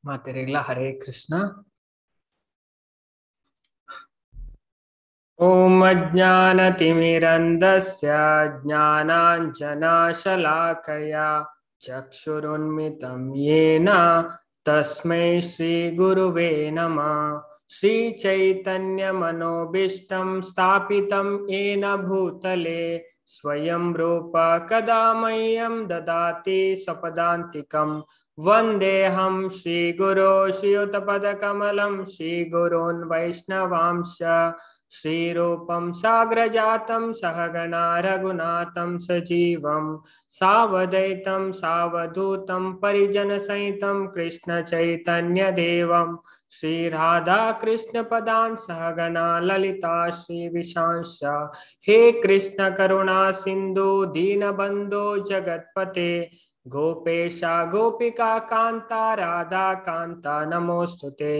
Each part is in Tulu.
ಮಾತೆರೆಗ್ಲ ಹರೇ ಕೃಷ್ಣ. ಓಂ ಅಜ್ಞಾನತಿಮಿರಂಧಸ್ಯ ಜ್ಞಾನಾಂಜನಾಶಲಾಕಯ ಚಕ್ಷುರುನ್ಮಿತಂ ಯೇನ ತಸ್ಮೈ ಶ್ರೀ ಗುರುವೇ ನಮಃ. ಶ್ರೀ ಚೈತನ್ಯ ಮನೋಭೀಷ್ಟಂ ಸ್ಥಾಪಿತಂ ಯೇನ ಭೂತಲೆ ಸ್ವಯಂ ರೂಪ ಕದಾ ಮಹ್ಯಂ ದದಾತಿ ಸ್ವಪದಾಂತಿಕಂ. ವಂದೇಹಂ ಶ್ರೀ ಗುರೋ ಶ್ರೀಯುತಪದಕಮಲಂ ಶ್ರೀ ಗುರೂನ್ ವೈಷ್ಣವಾಂಶ ಶ್ರೀರೂಪಂ ಸಾಗ್ರಜಾತಂ ಸಹಗಣ ರಘುನಾಥಂ ಸಜೀವಂ ಸಾವದೈತಂ ಸಾವಧೂತಂ ಪರಿಜನಸಹಿತಂ ಕೃಷ್ಣ ಚೈತನ್ಯ ದೇವಂ ಶ್ರೀ ರಾಧಾ ಕೃಷ್ಣ ಪದಾನ್ ಸಹಗಣ ಲಲಿತಾ ಶ್ರೀ ವಿಶಾಂಶ. ಹೇ ಕೃಷ್ಣ ಕರುಣಾ ಸಿಂಧು ದೀನಬಂಧೋ ಜಗತ್ಪತೆ ಗೋಪೇಶ ಗೋಪಿಕಾ ಕಾಂತ ರಾಧಾ ಕಾಂತ ನಮೋಸ್ತುತೆ.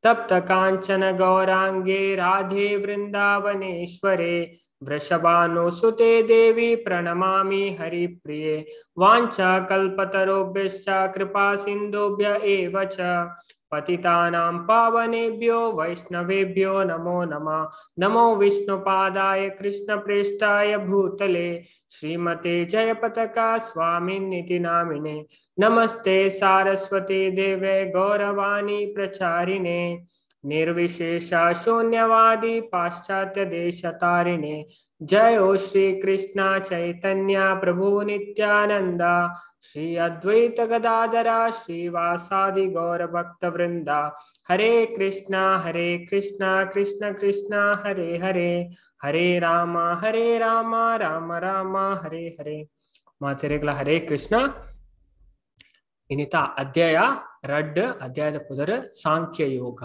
ತಪ್ತ ಕಾಂಚನ ಗೌರಾಂಗೆ ರಾಧೆ ವೃಂದಾವನೇಶ್ವರೇ ವೃಷಭಾನುಸುತೆ ದೇವಿ ಪ್ರಣಮಾಮಿ ಹರಿಪ್ರಿಯೆ. ವಾಂಛಾ ಕಲ್ಪತರುಭ್ಯಶ್ಚ ಕೃಪಾ ಸಿಂಧುಭ್ಯ ಏವ ಚ ಪತಿತಾನಾಂ ಪಾವನೇಭ್ಯೋ ವೈಷ್ಣವೇಭ್ಯೋ ನಮೋ ನಮಃ. ನಮೋ ವಿಷ್ಣುಪಾದಾಯ ಕೃಷ್ಣ ಪ್ರೇಷ್ಠಾಯ ಭೂತಲೆ ಶ್ರೀಮತೆ ಜಯಪತಕ ಸ್ವಾಮಿನಿತಿ ನಾಮಿನೆ. ನಮಸ್ತೆ ಸಾರಸ್ವತಿ ದೇವೆ ಗೌರವಾಣಿ ಪ್ರಚಾರಿಣೆ ನಿರ್ವಿಶೇಷ ಶೂನ್ಯವಾದಿ ಪಾಶ್ಚಾತ್ಯ ದೇಶ ತಾರಿಣೆ. ಜಯ ಶ್ರೀ ಕೃಷ್ಣ ಚೈತನ್ಯ ಪ್ರಭು ನಿತ್ಯಾನಂದ ಶ್ರೀ ಅದ್ವೈತ ಗದಾಧರ ಶ್ರೀವಾಸಾದಿ ಗೌರ ಭಕ್ತ ವೃಂದ. ಹರೇ ಕೃಷ್ಣ ಹರೇ ಕೃಷ್ಣ ಕೃಷ್ಣ ಕೃಷ್ಣ ಹರೇ ಹರೇ ಹರೇ ರಾಮ ಹರೇ ರಾಮ ರಾಮ ರಾಮ ಹರೇ ಹರೇ. ಮಾತೆರೆಗಳ ಹರೇ ಕೃಷ್ಣ. ಇನ್ನಿತ ಅಧ್ಯಾಯ ರಡ್ ಅಧ್ಯಾಯದ ಪುದರ್ ಸಾಂಖ್ಯ ಯೋಗ.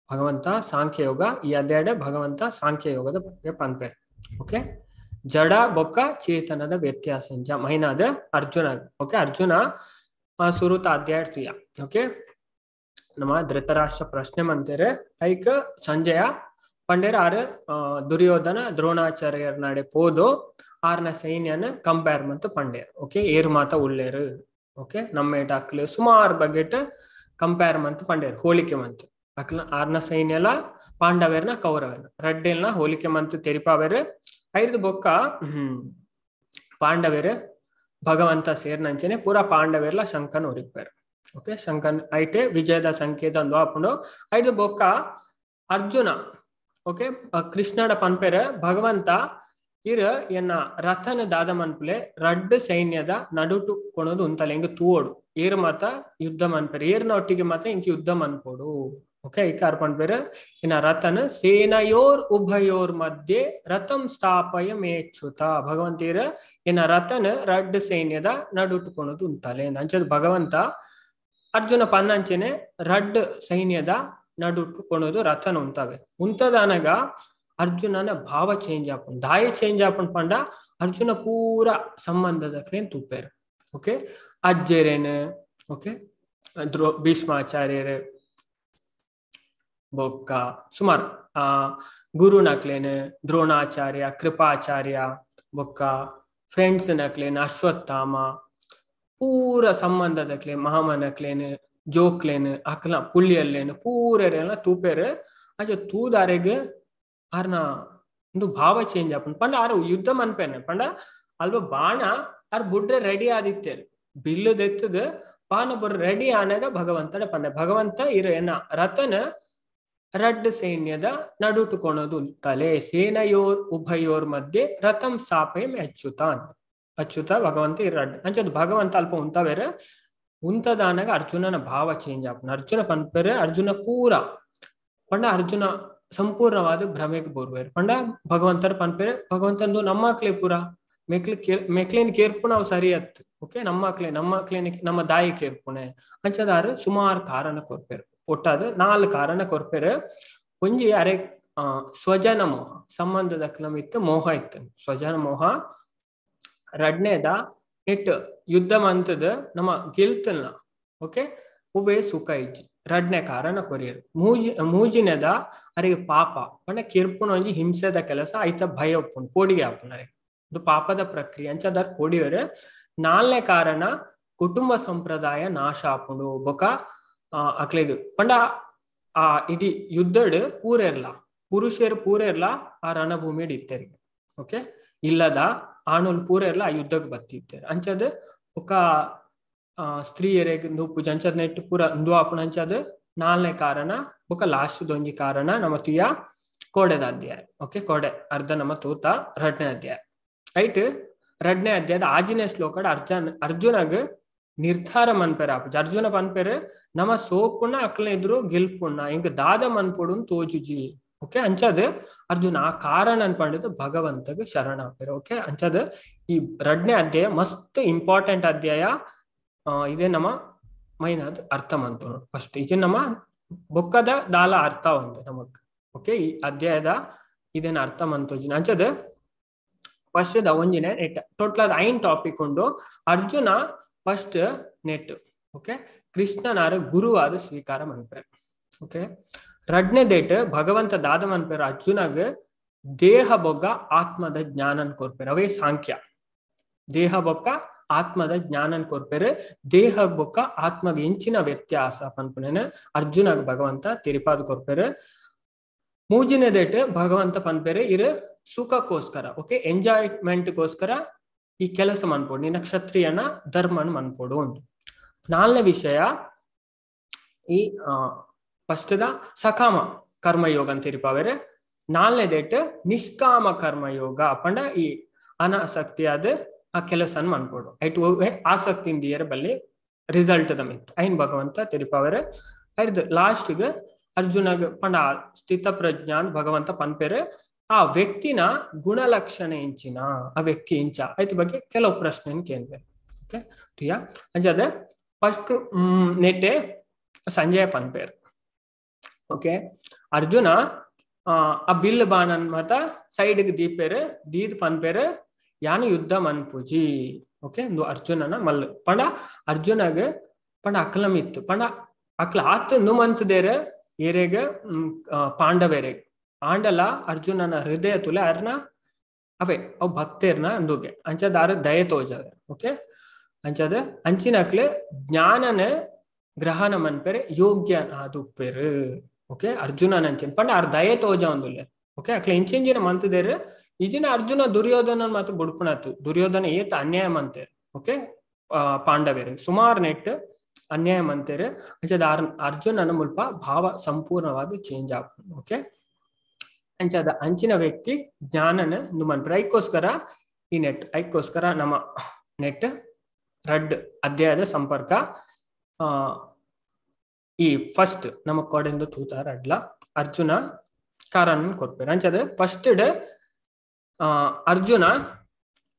ಭಗವಂತ ಸಾಂಖ್ಯ ಯೋಗ ಈ ಅಧ್ಯಾಯ ಭಗವಂತ ಸಾಂಖ್ಯ ಯೋಗದ ಬಗ್ಗೆ ಪನ್ಪೆ. ಓಕೆ, ಜಡ ಬೊಕ್ಕ ಚೇತನದ ವ್ಯತ್ಯಾಸ ಮೈನಾದ ಅರ್ಜುನ. ಓಕೆ, ಅರ್ಜುನ ಸುರುತ ಅಧ್ಯಾಯ ತುಯ. ಓಕೆ, ನಮ್ಮ ಧೃತರಾಷ್ಟ್ರ ಪ್ರಶ್ನೆ ಮಂತೇರೆ ಐಕ್ ಸಂಜಯ ಪಂಡೇರ ಆರ್ ದುರ್ಯೋಧನ ದ್ರೋಣಾಚಾರ್ಯರ ನಡೆ ಪೋದು ಆರ್ನ ಸೈನ್ಯನ ಕಂಪೇರ್ ಮಂತ ಪಂಡೇರ್. ಓಕೆ, ಏರು ಮಾತ ಉಳ್ಳೇರು. ಓಕೆ, ನಮ್ಮ ಅಕ್ಲು ಸುಮಾರು ಬಗೆಟ್ ಕಂಪೇರ್ ಮಂತ್ ಪಂಡೇರ್ ಹೋಲಿಕೆ ಮಂತ್ ಅಕ್ಲ ಆರ್ನ ಸೈನ್ಯಲ ಪಾಂಡವೇರ್ನ ಕೌರವೇರ್ನ ರಡ್ಡೆಲ್ನ ಹೋಲಿಕೆ ಮಂತ್ ತೆರಿಪಾವೇರು. ಐದು ಬೊಕ್ಕ ಪಾಂಡವೇರು ಭಗವಂತ ಸೇರ್ನಂಚನೆ ಪೂರ ಪಾಂಡವೇರ್ಲ ಶಂಕನ್ ಉರಿಪೇರು. ಓಕೆ, ಶಂಕನ್ ಐಟೆ ವಿಜಯದ ಸಂಕೇತ ಅಂದು ಆಪುಂಡು. ಐದು ಬೊಕ್ಕ ಅರ್ಜುನ ಓಕೆ ಕೃಷ್ಣಡ ಪನ್ಪೇರು ಭಗವಂತ ಇರ್ ಎನ್ನ ರಥನ ದಾದ ಮನ್ಪುಲೆ ರಡ್ಡು ಸೈನ್ಯದ ನಡುಟು ಕೊಣದು ಉಂತಲೆ ಹಿಂಗ ತೂವೋಡು ಏರ್ ಮಾತ ಯುದ್ಧ ಮನ್ಪೇರು ಏರ್ನ ಒಟ್ಟಿಗೆ ಮಾತ ಇಂಕ ಯುದ್ಧ ಮನ್ಪೋಡು. ಓಕೆ, ಈ ಕಾರ್ ಪನ್ಪೇರು ಇನ್ನ ರಥನ ಸೇನಯೋರ್ ಉಭಯೋರ್ ಮಧ್ಯೆ ರಥಂ ಸ್ಥಾಪಯ ಮೇಚ್ಯುತ. ಭಗವಂತ ಇರ್ ಎನ್ನ ರಥನ ರಡ್ಡು ಸೈನ್ಯದ ನಡುಟು ಕೊಣದು ಉಂತಲೆ ಅಂಚದ ಭಗವಂತ ಅರ್ಜುನ ಪನ್ನಂಚನೆ ರಡ್ಡು ಸೈನ್ಯದ ನಡುಟು ಕೊಣದು ರಥನ ಉಂತವೆ ಉಂತದಾನಗ ಅರ್ಜುನನ ಭಾವ ಚೇಂಜ್ ಆಪುಂಡು. ದಾಯ ಚೇಂಜ್ ಆಪುಂಡು ಪಂಡ ಅರ್ಜುನ ಪೂರ ಸಂಬಂಧದ ಕ್ಲೇನ್ ತೂಪೇರು. ಓಕೆ, ಅಜ್ಜರೇನು ಓಕೆ ಭೀಷ್ಮಾಚಾರ್ಯರು ಬೊಕ್ಕ ಸುಮಾರು ಗುರು ನಕ್ಲೇನು ದ್ರೋಣಾಚಾರ್ಯ ಕೃಪಾಚಾರ್ಯ ಬೊಕ್ಕ ಫ್ರೆಂಡ್ಸ್ ನಕ್ಲೇನು ಅಶ್ವತ್ಥಾಮ ಪೂರ ಸಂಬಂಧದ ಕ್ಲೇ ಮಹಾಮನಕ್ಲೇನು ಜೋಕ್ಲೇನು ಅಕ್ಲ ಪುಳ್ಳಿಯಲ್ಲೇನು ಪೂರೆಲ್ಲ ತೂಪೇರು. ಅಚ್ಚ ತೂದಾರೆಗ್ ಆರ್ನ ಒಂದು ಭಾವ ಚೇಂಜ್ ಆಪುಂಡು ಪಂಡ ಆರು ಯುದ್ಧ ಮನ್ಪೇನೆ ಪಂಡ ಅಲ್ಪ ಬಾಣ ಆರ್ ಬುಡ್ರೆ ರೆಡಿ ಆದಿತ್ತೇರು ಬಿಲ್ಲುದೆತ್ತದ ಬಾಣ ಬರ್ ರೆಡಿ ಆನಾಗ ಭಗವಂತನ ಪಂಡ ಭಗವಂತ ಇರ ಎನ್ನ ರಥನ ರಡ್ಡು ಸೈನ್ಯದ ನಡುಟುಕೊಣದು ತಲೆ ಸೇನಯೋರ್ ಉಭಯೋರ್ ಮಧ್ಯೆ ರಥಂ ಸ್ಥಾಪೆ ಅಚ್ಯುತ ಅಚ್ಯುತ ಭಗವಂತ ಇರ ರಡ್ಡು ಅಂಚದು ಭಗವಂತ ಅಲ್ಪ ಉಂತವೇರೆ ಉಂತದಾನಾಗ ಅರ್ಜುನನ ಭಾವ ಚೇಂಜ್ ಆಪುಂಡು. ಅರ್ಜುನ ಪನ್ಪೇರೆ ಅರ್ಜುನ ಪೂರ ಪಂಡ ಅರ್ಜುನ ಸಂಪೂರ್ಣವಾದ ಭ್ರಮೆಗೆ ಬೋರ್ವೇರು ಪಂಡ ಭಗವಂತರ ಪನ್ಪೇರೆ ಭಗವಂತಂದು ನಮ್ಮಕ್ಲೆ ಪೂರ ಮೆಕ್ಲಿ ಮೆಕ್ಲೇನ್ ಕೇರ್ಪುಣ ಅವು ಸರಿ ಅತ್. ಓಕೆ, ನಮ್ಮಕ್ಲೆ ನಮ್ಮಕ್ಲೇನ ನಮ್ಮ ದಾಯಿ ಕೇರ್ಪುಣೆ ಅಂಚದಾರು ಸುಮಾರು ಕಾರಣ ಕೊರ್ಪೇರು. ಒಟ್ಟಾದ 4 ಕಾರಣ ಕೊರ್ಪೇರು. ಒಂಜಿ ಅರೆ ಸ್ವಜನ ಮೋಹ ಸಂಬಂಧದ ಇತ್ತು ಮೋಹ ಇತ್ತು ಸ್ವಜನ ಮೋಹ. ರಡ್ನೇದ ಇಟ್ಟು ಯುದ್ಧ ಮಂತದ ನಮ್ಮ ಗೆಲ್ತಲ್ಲ. ಓಕೆ, ಹೂವೇ ಸುಖ ಇಜ್ಜಿ ರಡ್ನೆ ಕಾರಣ ಕೊರಿಯರು. ಮೂಜಿನದ ಅರೆಗೆ ಪಾಪ ಪಂಡ ಕಿರ್ಪುಣ ಒಂಜಿ ಹಿಂಸೆದ ಕೆಲಸ ಐತ ಭಯ ಉಪ್ಪುಂಡು ಪೋಡಿಗೆ ಆಪುಂಡು ಅರೆಗೆ ಇದು ಪಾಪದ ಪ್ರಕ್ರಿಯೆ ಅಂಚ ಪೋಡಿಯರು. 4ನೇ ಕಾರಣ ಕುಟುಂಬ ಸಂಪ್ರದಾಯ ನಾಶ ಆಪುಂಡು ಬೊಕ ಅಕ್ಲೆಗ್ ಪಂಡ ಆ ಇಡೀ ಯುದ್ಧಡ್ ಪೂರೆರ್ಲ ಪುರುಷರು ಪೂರೆರ್ಲ ಆ ರಣಭೂಮಿಡ್ ಇತ್ತೆರ್. ಓಕೆ, ಇಲ್ಲದ ಆಣುಲ್ ಪೂರೆರ್ಲ ಆ ಯುದ್ಧಕ್ಕೆ ಬತ್ತಿತ್ತೆರ್. ಅಂಚದ ಬೊಕ್ಕ ಸ್ತ್ರೀಯರೆಗ್ ನೂಪುಜ ಅಂಚದ ನೆಟ್ ಪೂರ ಇಂದು ಆಪುನ. ಅಂಚದ ನಾಲ್ನೇ ಕಾರಣ. ಬೊಕ್ಕ ಲಾಸ್ಟ್ ಒಂಜಿ ಕಾರಣ ನಮ್ಮ ತುಯ ಕೋಡೆದ ಅಧ್ಯಾಯ. ಓಕೆ, ಕೋಡೆ ಅರ್ಧ ನಮ್ಮ ತೂತ ರಡ್ನೇ ಅಧ್ಯಾಯ. ರೈಟ್, ರಡ್ನೇ ಅಧ್ಯಾಯದ ಆಜಿನೇ ಶ್ಲೋಕಡ್ ಅರ್ಜುನಗ್ ನಿರ್ಧಾರ ಮನ್ಪೆರ್ ಆಪುಜಿ. ಅರ್ಜುನ ಪನ್ಪೆರ್ ನಮ ಸೋಪುನ ಅಕ್ಲ ಎದುರು ಗೆಲ್ಪುಣ ಇಂಕ ದಾದ ಮನ್ಪೊಡು ತೋಜುಜಿ. ಓಕೆ, ಅಂಚದ ಅರ್ಜುನ ಆ ಕಾರಣ ಪಂಡದು ಭಗವಂತಗ್ ಶರಣ ಆಪೆರ್. ಓಕೆ, ಅಂಚದ ಈ ರಡ್ನೇ ಅಧ್ಯಾಯ ಮಸ್ತ್ ಇಂಪಾರ್ಟೆಂಟ್ ಅಧ್ಯಾಯ. ಇದೇ ನಮ್ಮ ಮೈನಾದ್ ಅರ್ಥ ಮಂತು ಫಸ್ಟ್ ಇದು ನಮ್ಮ ಬೊಕ್ಕದ ದಾಲ ಅರ್ಥ ಒಂದು ನಮಗ್. ಓಕೆ, ಈ ಅಧ್ಯಾಯದ ಇದೇನ ಅರ್ಥ ಮಂತೋಜಿನ. ಅಂಚದ ಫಸ್ಟ್ the ಒಂಜಿನ ನೆಟ್ ಟೋಟಲ್ ಅದ 5 ಟಾಪಿಕ್ ಉಂಡು. ಅರ್ಜುನ ಫಸ್ಟ್ ನೆಟ್ ಓಕೆ ಕೃಷ್ಣನಾರ ಗುರುವಾದ ಸ್ವೀಕಾರ ಮನ್ಪೆರ್. ಓಕೆ, ರಡ್ನೇ ದೇಟ್ ಭಗವಂತ ದಾದ ಮನ್ಪೆರ್ ಅರ್ಜುನಗ್ ದೇಹ ಬೊಕ್ಕ ಆತ್ಮದ ಜ್ಞಾನನ್ ಕೊರ್ಪೆರ್. ಅವೇ ಸಾಂಖ್ಯ. ದೇಹ ಬೊಕ್ಕ ಆತ್ಮದ ಜ್ಞಾನನ್ ಕೊರ್ಪೆರ್. ದೇಹ ಬೊಕ್ಕ ಆತ್ಮಗ ಎಂಚಿನ ವ್ಯತ್ಯಾಸ ಪನ್ಪುನೇನ ಅರ್ಜುನಗ್ ಭಗವಂತ ತಿರಿಪಾದ್ ಕೊರ್ಪೆರ್. ಮೂಜಿನೇ ದೇಟ್ ಭಗವಂತ ಪನ್ಪೆರ್ ಇರು ಸುಖಕ್ಕೋಸ್ಕರ, ಓಕೆ ಎಂಜಾಯ್ಮೆಂಟ್ಗೋಸ್ಕರ ಈ ಕೆಲಸ ಮನ್ಪೋಡು, ನಿನ್ನ ಕ್ಷತ್ರಿಯನ ಧರ್ಮನ್ ಮನ್ಪೋಡು ಅಂತ. ನಾಲ್ನೇ ವಿಷಯ ಈ ಫಸ್ಟ್ the ಸಕಾಮ ಕರ್ಮಯೋಗ ಅಂತ ತಿರಿಪಾವೆರೆ. ನಾಲ್ನೇ ದೇಟ್ ನಿಷ್ಕಾಮ ಕರ್ಮಯೋಗ ಪಂಡ ಈ ಅನಾಸಕ್ತಿಯಾದ ಆ ಕೆಲಸನ್ ಮನ್ಪೋಡು, ಐಟ್ ಆಸಕ್ತಿ ಇಂದಿಯರ ಬಲ್ಲಿ ರಿಸಲ್ಟ್ the ಮಿತ್ ಐನ್ ಭಗವಂತ ತಿರಿಪಾವೆರೆ. ಐದು ಲಾಸ್ಟ್ಗೆ ಅರ್ಜುನಗ್ ಪಂಡ ಸ್ಥಿತ ಪ್ರಜ್ಞಾನ್ ಭಗವಂತ ಪನ್ಪೆರೆ ಆ ವ್ಯಕ್ತಿನ ಗುಣಲಕ್ಷಣ ಇಂಚಿನ ಆ ವ್ಯಕ್ತಿ ಇಂಚ ಐತ ಬಗ್ಗೆ ಕೆಲವು ಪ್ರಶ್ನೆ ಕೇಳ್ಬೇಕು. ಓಕೆ, ಠೀಯಾ. ಅಂಚದ ಫಸ್ಟ್ ನೆಟ್ಟೆ ಸಂಜಯ ಪನ್ಪೇರ್. ಓಕೆ, ಅರ್ಜುನ ಆ ಬಿಲ್ ಬಾಣನ್ ಮಾತ ಸೈಡ್ಗೆ ದೀಪೇರ್ ದೀದ್ ಪನ್ಪೇರ್ ಯಾನ ಯುದ್ಧ ಮನ್ಪುಜಿ. ಓಕೆ, ಅರ್ಜುನನ ಮಲ್ಲು ಪಂಡ ಅರ್ಜುನಗ್ ಪಂಡ ಅಕ್ಲಮ್ ಇತ್ತು ಪಂಡ ಅಕ್ಲ ಆತ್ ನುಮಂತದೇರ್ ಏರೆಗ್ ಪಾಂಡವೇರೆಗ್ ಆಂಡಲ ಅರ್ಜುನನ ಹೃದಯ ತುಲೆ ಅರ್ನ ಅವೇ ಅವ್ ಭಕ್ತೇರ್ನ ಅಂದುಗೆ ಅಂಚದ ಆರು ದಯ ತೋಜಾವೆ. ಓಕೆ, ಅಂಚದ ಅಂಚಿನಕ್ಲೆ ಜ್ಞಾನನ ಗ್ರಹಣ ಮನ್ಪೆರೆ ಯೋಗ್ಯ ಆದುಪ್ಪೆರು. ಓಕೆ, ಅರ್ಜುನನ ಅಂಚಿನ ಪಂಡ ಆರ್ ದಯ ತೋಜ ಒಂದುಲ್ಲೆ. ಓಕೆ, ಅಕ್ಲೆ ಇಂಚಿಂಚಿನ ಮಂತದೇರು ಈಜಿನ ಅರ್ಜುನ ದುರ್ಯೋಧನ ಮಾತ್ರ ಬುಡ್ಪುಣಾತು. ದುರ್ಯೋಧನ ಏತ ಅನ್ಯಾಯ ಮಂತೇರು. ಓಕೆ, ಪಾಂಡವೇರು ಸುಮಾರು ನೆಟ್ ಅನ್ಯಾಯ ಮಂತೇರು. ಅಂಚದ ಅರ್ಜುನನ ಮುಲ್ಪ ಭಾವ ಸಂಪೂರ್ಣವಾಗಿ ಚೇಂಜ್ ಆಪ್. ಓಕೆ, ಅಂಚದ ಅಂಚಿನ ವ್ಯಕ್ತಿ ಜ್ಞಾನನ ಮನ್ಪೆರೆ ಐಕ್ಕೋಸ್ಕರ ಈ ನೆಟ್ ಐಕ್ಕೋಸ್ಕರ ನಮ್ಮ ನೆಟ್ ರಡ್ ಅಧ್ಯಾಯದ ಸಂಪರ್ಕ ಈ ಫಸ್ಟ್ ನಮ್ಮ ಕೊಡೆಂದು ತೂತಾರ ಅಡ್ಲ ಅರ್ಜುನ ಕಾರಣ ಕೊರ್ಪೆರ್. ಅಂಚದ ಫಸ್ಟ್ ಅರ್ಜುನ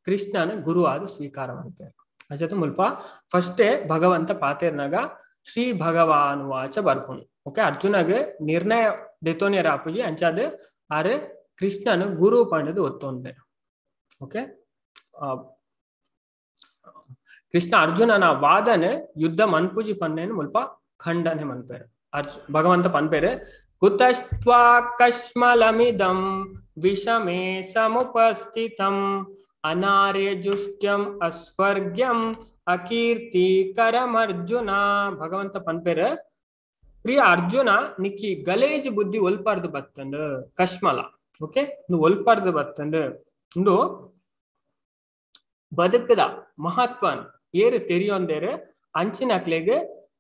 ಕೃಷ್ಣನ ಗುರು ಆದ ಸ್ವೀಕಾರ ಮಾಡ್ತಾರೆ. ಅಂಚದ ಮುಲ್ಪ ಫಸ್ಟೇ ಭಗವಂತ ಪಾತೇರ್ನಾಗ ಶ್ರೀ ಭಗವಾನ್ ವಾಚ ಬರ್ಪುನು. ಓಕೆ, ಅರ್ಜುನಗ್ ನಿರ್ಣಯ ದೆತೋನೇರ ಆಪುಜಿ. ಅಂಚಾದ ಆರ್ ಕೃಷ್ಣನ ಗುರು ಪಂಡದು ಒತ್ತೊಂದೆ. ಓಕೆ, ಕೃಷ್ಣ ಅರ್ಜುನನ ವಾದನೆ ಯುದ್ಧ ಮನ್ಪುಜಿ ಪನ್ನೇನು ಮುಲ್ಪ ಖಂಡನೆ ಮನ್ಪೇರು. ಭಗವಂತ ಪನ್ಪೇರು ಕುತಸ್ತ್ವಾ ಕಶ್ಮಲಮಿದಂ ವಿಷಮೇ ಸಮುಪಸ್ಥಿತಂ ಅನಾರ್ಯಜುಷ್ಟ್ಯಂ ಅಸ್ವರ್ಗ್ಯಂ ಅಕೀರ್ತಿಕರಮರ್ಜುನ. ಭಗವಂತ ಪನ್ಪೇರು ಪ್ರಿಯ ಅರ್ಜುನ ನಿಕ್ಕಿ ಗಲೇಜ್ ಬುದ್ಧಿ ಒಲ್ಪಾರ್ದು ಬತ್ತಂಡು ಕಶ್ಮಲ. ಓಕೆ, ಒಲ್ಪಾರ್ದು ಬತ್ತಂಡು ಇಂದು ಬದುಕದ ಮಹತ್ವನ್ ಏರು ತೆರಿಯೊಂದೇರು ಅಂಚಿನಕ್ಲೆಗ್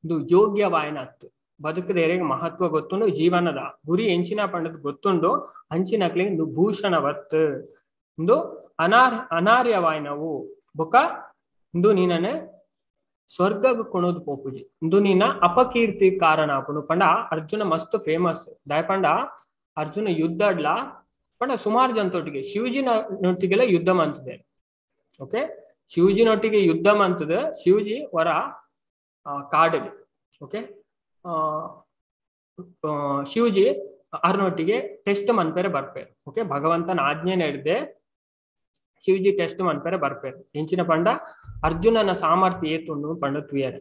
ಇದು ಯೋಗ್ಯವಾಯನ ಅತ್ತು. ಬದುಕದ ಏರಿಗೆ ಮಹತ್ವ ಗೊತ್ತುಂಡು, ಜೀವನದ ಗುರಿ ಎಂಚಿನ ಪಂಡದ್ ಗೊತ್ತುಂಡು ಅಂಚಿನಕ್ಲೆಗ್ ಇಂದು ಭೂಷಣವತ್ತು ಇಂದು ಅನಾರ್ಯವಾಯನವು ಬೊಕ ಇಂದು ನೀನನೆ ಸ್ವರ್ಗಗ್ ಕೊಣೋದು ಪೋಪುಜಿ ಇಂದು ನೀನ ಅಪಕೀರ್ತಿ ಕಾರಣ ಆಪುಂಡು. ಪಂಡ ಅರ್ಜುನ ಮಸ್ತ್ ಫೇಮಸ್ ದಾಯಪಂಡ ಅರ್ಜುನ ಯುದ್ಧಡ್ಲ ಪಂಡ ಸುಮಾರು ಜನತೊಟ್ಟಿಗೆ ಶಿವಜಿನೊಟ್ಟಿಗೆಲ್ಲ ಯುದ್ಧ ಮಂತದೆ. ಓಕೆ, ಶಿವಜಿನೊಟ್ಟಿಗೆ ಯುದ್ಧ ಮಂತದ ಶಿವಜಿ ವರ ಕಾಡು. ಓಕೆ, ಶಿವಜಿ ಅರ್ನೊಟ್ಟಿಗೆ ಟೆಸ್ಟ್ ಮನ್ಪೇರೆ ಬರ್ಪೇರು. ಓಕೆ, ಭಗವಂತನ ಆಜ್ಞೆ ನಡೆದೆ ಶಿವಜಿ ಟೆಸ್ಟ್ ಮನ್ಪೇರೆ ಬರ್ಪೇರು. ಎಂಚಿನ ಪಂಡ ಅರ್ಜುನನ ಸಾಮರ್ಥ್ಯ ಏತುಂಡು ಪಂಡ ತುಯರ್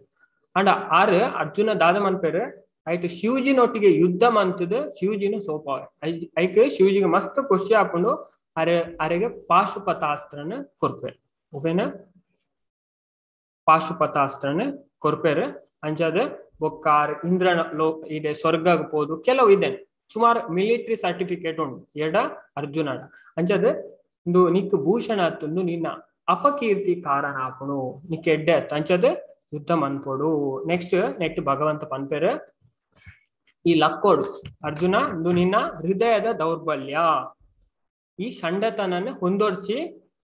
ಅಂಡ ಆರ್ ಅರ್ಜುನ ದಾದ ಮನ್ಪೇರು ಐಟ್ ಶಿವಜಿನೊಟ್ಟಿಗೆ ಯುದ್ಧ ಮಂತದ ಶಿವಜಿನ ಸೋಪಾವೆ. ಐಕ್ ಶಿವಜಿಗೆ ಮಸ್ತ್ ಖುಷಿ ಆಪುಂಡು. ಅರೆ ಅರೆಗೆ ಪಾಶುಪತಾಸ್ತ್ರನ ಕೊರ್ಪೇರು. ಓಕೆನಾ, ಪಾಶುಪತಾಸ್ತ್ರನ ಕೊರ್ಪೇರು. ಅಂಚಾದ ಬೊಕ್ಕಾರ್ ಇಂದ್ರನ ಲೋ ಇದೆ ಸ್ವರ್ಗಗ್ ಪೋದು ಕೆಲವು ಇದೆ ಸುಮಾರು ಮಿಲಿಟರಿ ಸರ್ಟಿಫಿಕೇಟ್ ಉಂಡು ಎಡ ಅರ್ಜುನಡ. ಅಂಚಾದ ಇಂದು ನಿಕ್ ಭೂಷಣ ಅತ್ತುಂದು ನಿನ್ನ ಅಪಕೀರ್ತಿ ಕಾರಣ ಆಪುಣು ನಿಕ್ ಎಡ್ಡೆ ಅತ್ತ ಅಂಚಾದ ಯುದ್ಧ ಮನ್ಪೊಡು. ನೆಕ್ಸ್ಟ್ ನೆಕ್ಸ್ಟ್ ಭಗವಂತ ಪನ್ಪೆರ್ ಈ ಲಕ್ಕೋಡು ಅರ್ಜುನ ಇಂದು ನಿನ್ನ ಹೃದಯದ ದೌರ್ಬಲ್ಯ ಈ ಷಂಡತನನ್ನು ಹೊಂದೊರ್ಚಿ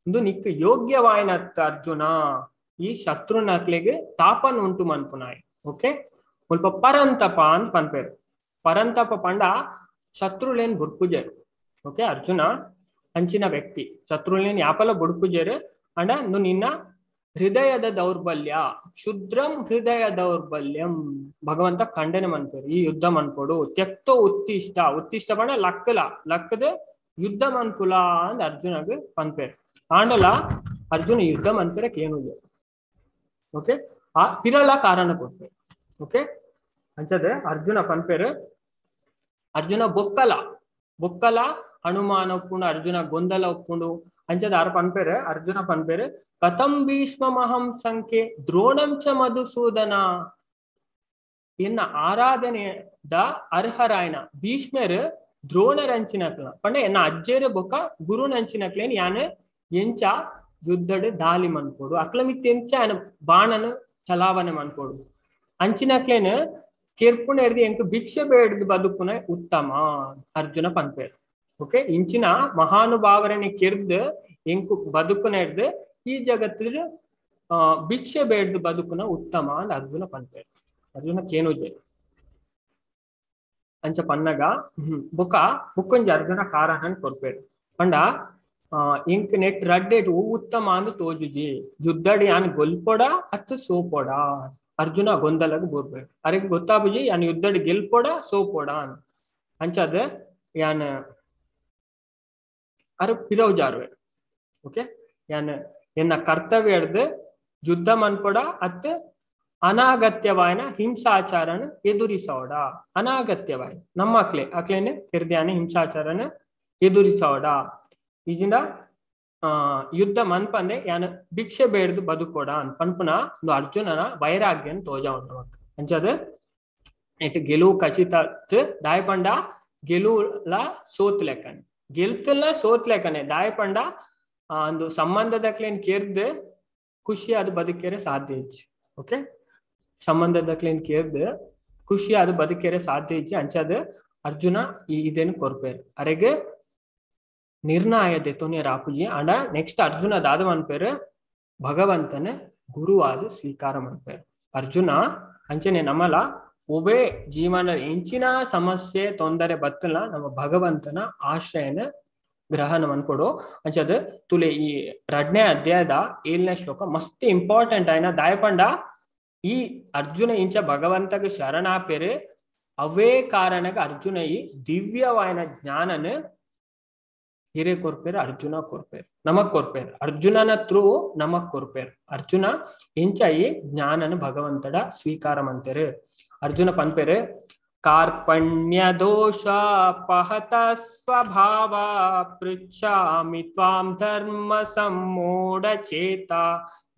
ಇಂದು ನಿಕ್ ಯೋಗ್ಯವಾಯಿನತ್ತ ಅರ್ಜುನ ಈ ಶತ್ರುನಕ್ಲೆಗ್ ತಾಪನ್ ಉಂಟು ಮನ್ಪುನಾಯ್. ಓಕೆ ಸ್ವಲ್ಪ ಪರಂತಪ ಅಂತ ಪನ್ಪೆರ್. ಪರಂತಪ ಪಂಡ ಶತ್ರುಲೇನ್ ಬುಡ್ಪುಜೆರ್. ಓಕೆ ಅರ್ಜುನ ಅಂಚಿನ ವ್ಯಕ್ತಿ ಶತ್ರುಲೇನ್ ಯಾಪಲ ಬುಡ್ಪುಜೆರ್. ಅಂಡ ಇಂದು ನಿನ್ನ ಹೃದಯದ ದೌರ್ಬಲ್ಯ ಕ್ಷುದ್ರಂ ಹೃದಯ ದೌರ್ಬಲ್ಯಂ ಭಗವಂತ ಖಂಡನೆ ಮನ್ಪೆರ್ ಈ ಯುದ್ಧ ಮನ್ಪೊಡು. ತ್ಯಕ್ತೋ ಉತ್ತಿಷ್ಟ ಉತ್ತಿಷ್ಟ ಪಂಡ ಲಕ್ಕಲ ಲಕ್ಕದ ಯುದ್ಧ ಮನ್ಪುಲ ಅಂದ್ ಅರ್ಜುನಗ್ ಪನ್ಪೆರ್. ಆಂಡಲ ಅರ್ಜುನ ಯುದ್ಧ ಮನ್ಪೆರಕ್ ಏನು. ಓಕೆ ಆ ಪಿರಲ ಕಾರಣ ಕೊಡ್ಪೆರ್. ಓಕೆ ಅಂಚದೆ ಅರ್ಜುನ ಪನ್ಪೆರ್ ಅರ್ಜುನ ಬೊಕ್ಕಲ ಬೊಕ್ಕಲ ಹನುಮಾನ ಒಪ್ಪುಂಡು ಅರ್ಜುನ ಗೊಂದಲ ಒಪ್ಪುಂಡು. ಅಂಚದ ಆರ್ ಪನ್ಪೆರ್ ಅರ್ಜುನ ಪನ್ಪೆರ್ ಕಥಂ ಭೀಷ್ಮಮಹಂ ಸಂಖ್ಯೆ ದ್ರೋಣಂ ಚ ಮಧುಸೂದನ ಎನ್ನ ಆರಾಧನೆದ ಅರ್ಹರಾಯನ ಭೀಷ್ಮರ್ ದ್ರೋಣರಂಚಿನಕ್ಲ ಪಂಡ ಎನ್ನ ಅಜ್ಜೆರ್ ಬೊಕ್ಕ ಗುರುನಂಚಿನಕ್ಲೇನ್ ಯಾನ್ ಎಂಚ ಯುದ್ಧಡ್ ದಾಲಿ ಮನ್ಪೊಡು ಅಕ್ಲ ಮಿತ್ತ ಎಂಚ ಆಯನ ಬಾಣನು ಚಲಾವಣೆ ಮನ್ಪೊಡು ಅಂಚಿನಕ್ಲೇನ್ ಕೆರ್ಪುಣ ಎರ್ದು ಎಂಕ್ ಭಿಕ್ಷೆ ಬೇಡ್ದು ಬದುಕುನ ಉತ್ತಮ ಅರ್ಜುನ ಪನ್ಪೆರ್. ಓಕೆ ಇಂಚಿನ ಮಹಾನುಭಾವರನೆ ಕೆರ್ದು ಎಂಕು ಬದುಕುನ ಎರ್ದು ಈ ಜಗತ್ತಿನ ಭಿಕ್ಷೆ ಬೇಡ್ದು ಬದುಕುನ ಉತ್ತಮ ಅಂತ ಅರ್ಜುನ ಪನ್ಪೆರ್. ಅರ್ಜುನ ಕೇನುಜೆ ಅಂಚ ಪನ್ನಗ ಬುಕ್ಕ ಬುಕ್ಕೊಂಜಿ ಅರ್ಜುನ ಕಾರಣನ್ ಕೊರ್ಪೆರ್. ಪಂಡ ಇಂಕ್ ನೆಟ್ ರಡ್ಡೆಟ್ ಉತ್ತಮ ಅಂದ್ ತೋಜುಜಿ ಯುದ್ಧಡ್ ಯಾನ್ ಗೊಲ್ಪೊಡ ಅತ್ತು ಸೋಪೊಡ ಅರ್ಜುನ ಗೊಂದಲಗ್ ಬೋರ್ಬೇಡ ಅರೆಗ್ ಗೊತ್ತಾಬುಜಿ ಯಾನ್ ಯುದ್ಧಡ್ ಗೆಲ್ಪೊಡ ಸೋಪೊಡ ಅಂದ್ ಅಂಚಾದ ಯಾನ್ ಅರೆ ಪಿರವು ಜಾರುವೆ. ಓಕೆ ಯಾನ್ ಎನ್ನ ಕರ್ತವ್ಯ ಹಿಡ್ದು ಯುದ್ಧ ಮನ್ಪೊಡ ಅತ್ ಅನಾಗತ್ಯವಾಯನ ಹಿಂಸಾಚಾರನ ಎದುರಿಸೋಡ ಅನಾಗತ್ಯವಾಯನ ನಮ್ಮ ಅಕ್ಲೆ ಅಕ್ಲೇನೆ ಕೆರ್ದ್ಯಾನ ಹಿಂಸಾಚಾರನ ಎದುರಿಸೋಡ ಈಜಿಂದ ಯುದ್ಧ ಮನ್ಪಂದೆ ಯಾನ್ ಭಿಕ್ಷೆ ಬೇಡ್ದು ಬದುಕೋಡ ಅಂತ ಪನ್ಪುನ ಒಂದು ಅರ್ಜುನನ ವೈರಾಗ್ಯನ್ ತೋಜಾವಣ ನಮಕ್. ಅಂಚಾದ ಇಟ್ಟು ಗೆಲುವು ಖಚಿತ ದಾಯಪಂಡ ಗೆಲುವುಲ ಸೋತ್ಲೆಕ್ಕನೆ ಗೆಲ್ತಲ್ಲ ಸೋತ್ಲೆಕ್ಕನೆ ದಾಯಪಂಡ ಒಂದು ಸಂಬಂಧದಕ್ಲೇನ್ ಕೇರ್ದು ಖುಷಿ ಅದು ಬದುಕೆರೆ ಸಾಧ್ಯ ಇಚ್ಚು. ಓಕೆ ಸಂಬಂಧದಕ್ಲೇನ್ ಕೇರ್ದು ಖುಷಿ ಅದು ಬದುಕೆರೆ ಸಾಧ್ಯ ಇಚ್ಚು. ಅಂಚಾದ ಅರ್ಜುನ ಈ ಇದೇನು ಕೊರ್ಪೇರು ಅರೆಗೆ ನಿರ್ಣಾಯದೆ ತೊನಿಯರ್ ಆಪುಜಿ. ಅಂಡ ನೆಕ್ಸ್ಟ್ ಅರ್ಜುನ ದಾದ ಮನ್ಪೇರು ಭಗವಂತನ ಗುರುವಾದ ಸ್ವೀಕಾರ ಮನ್ಪೇರು ಅರ್ಜುನ. ಅಂಚನೆ ನಮ್ಮಲ ಒವೇ ಜೀವನ ಎಂಚಿನ ಸಮಸ್ಯೆ ತೊಂದರೆ ಬತ್ತಲ ನಮ್ಮ ಭಗವಂತನ ಆಶ್ರಯನ ಗ್ರಹಣ ಮನ್ಕೊಡು. ಅಂಚದ ತುಲೆ ಈ ರಡ್ನೇ ಅಧ್ಯಾಯದ 7ನೇ ಶ್ಲೋಕ ಮಸ್ತ್ ಇಂಪಾರ್ಟೆಂಟ್ ಆಯ್ನ ದಾಯಪಂಡ ಈ ಅರ್ಜುನ ಇಂಚ ಭಗವಂತಗ ಶರಣಾಪೇರು ಅವೇ ಕಾರಣಗ ಅರ್ಜುನ ಈ ದಿವ್ಯವಾಯನ ಜ್ಞಾನನ ಹಿರೇ ಕೊರ್ಪೇರು ಅರ್ಜುನ ಕೊರ್ಪೇರು ನಮಗ್ ಕೊರ್ಪೇರು ಅರ್ಜುನನ ಥ್ರೂ ನಮಗ್ ಕೊರ್ಪೇರು. ಅರ್ಜುನ ಇಂಚ ಈ ಜ್ಞಾನನ ಭಗವಂತಡ ಸ್ವೀಕಾರ ಮಂತೇರು. ಅರ್ಜುನ ಪನ್ಪೇರು ಕಾರ್ಪಣ್ಯ ದೋಷ ಪಹತ ಸ್ವಭಾವ ಪೃಚ್ಛಾಮಿ ತ್ವಾಂ ಧರ್ಮ ಸಮ್ಮೂಢ ಚೇತ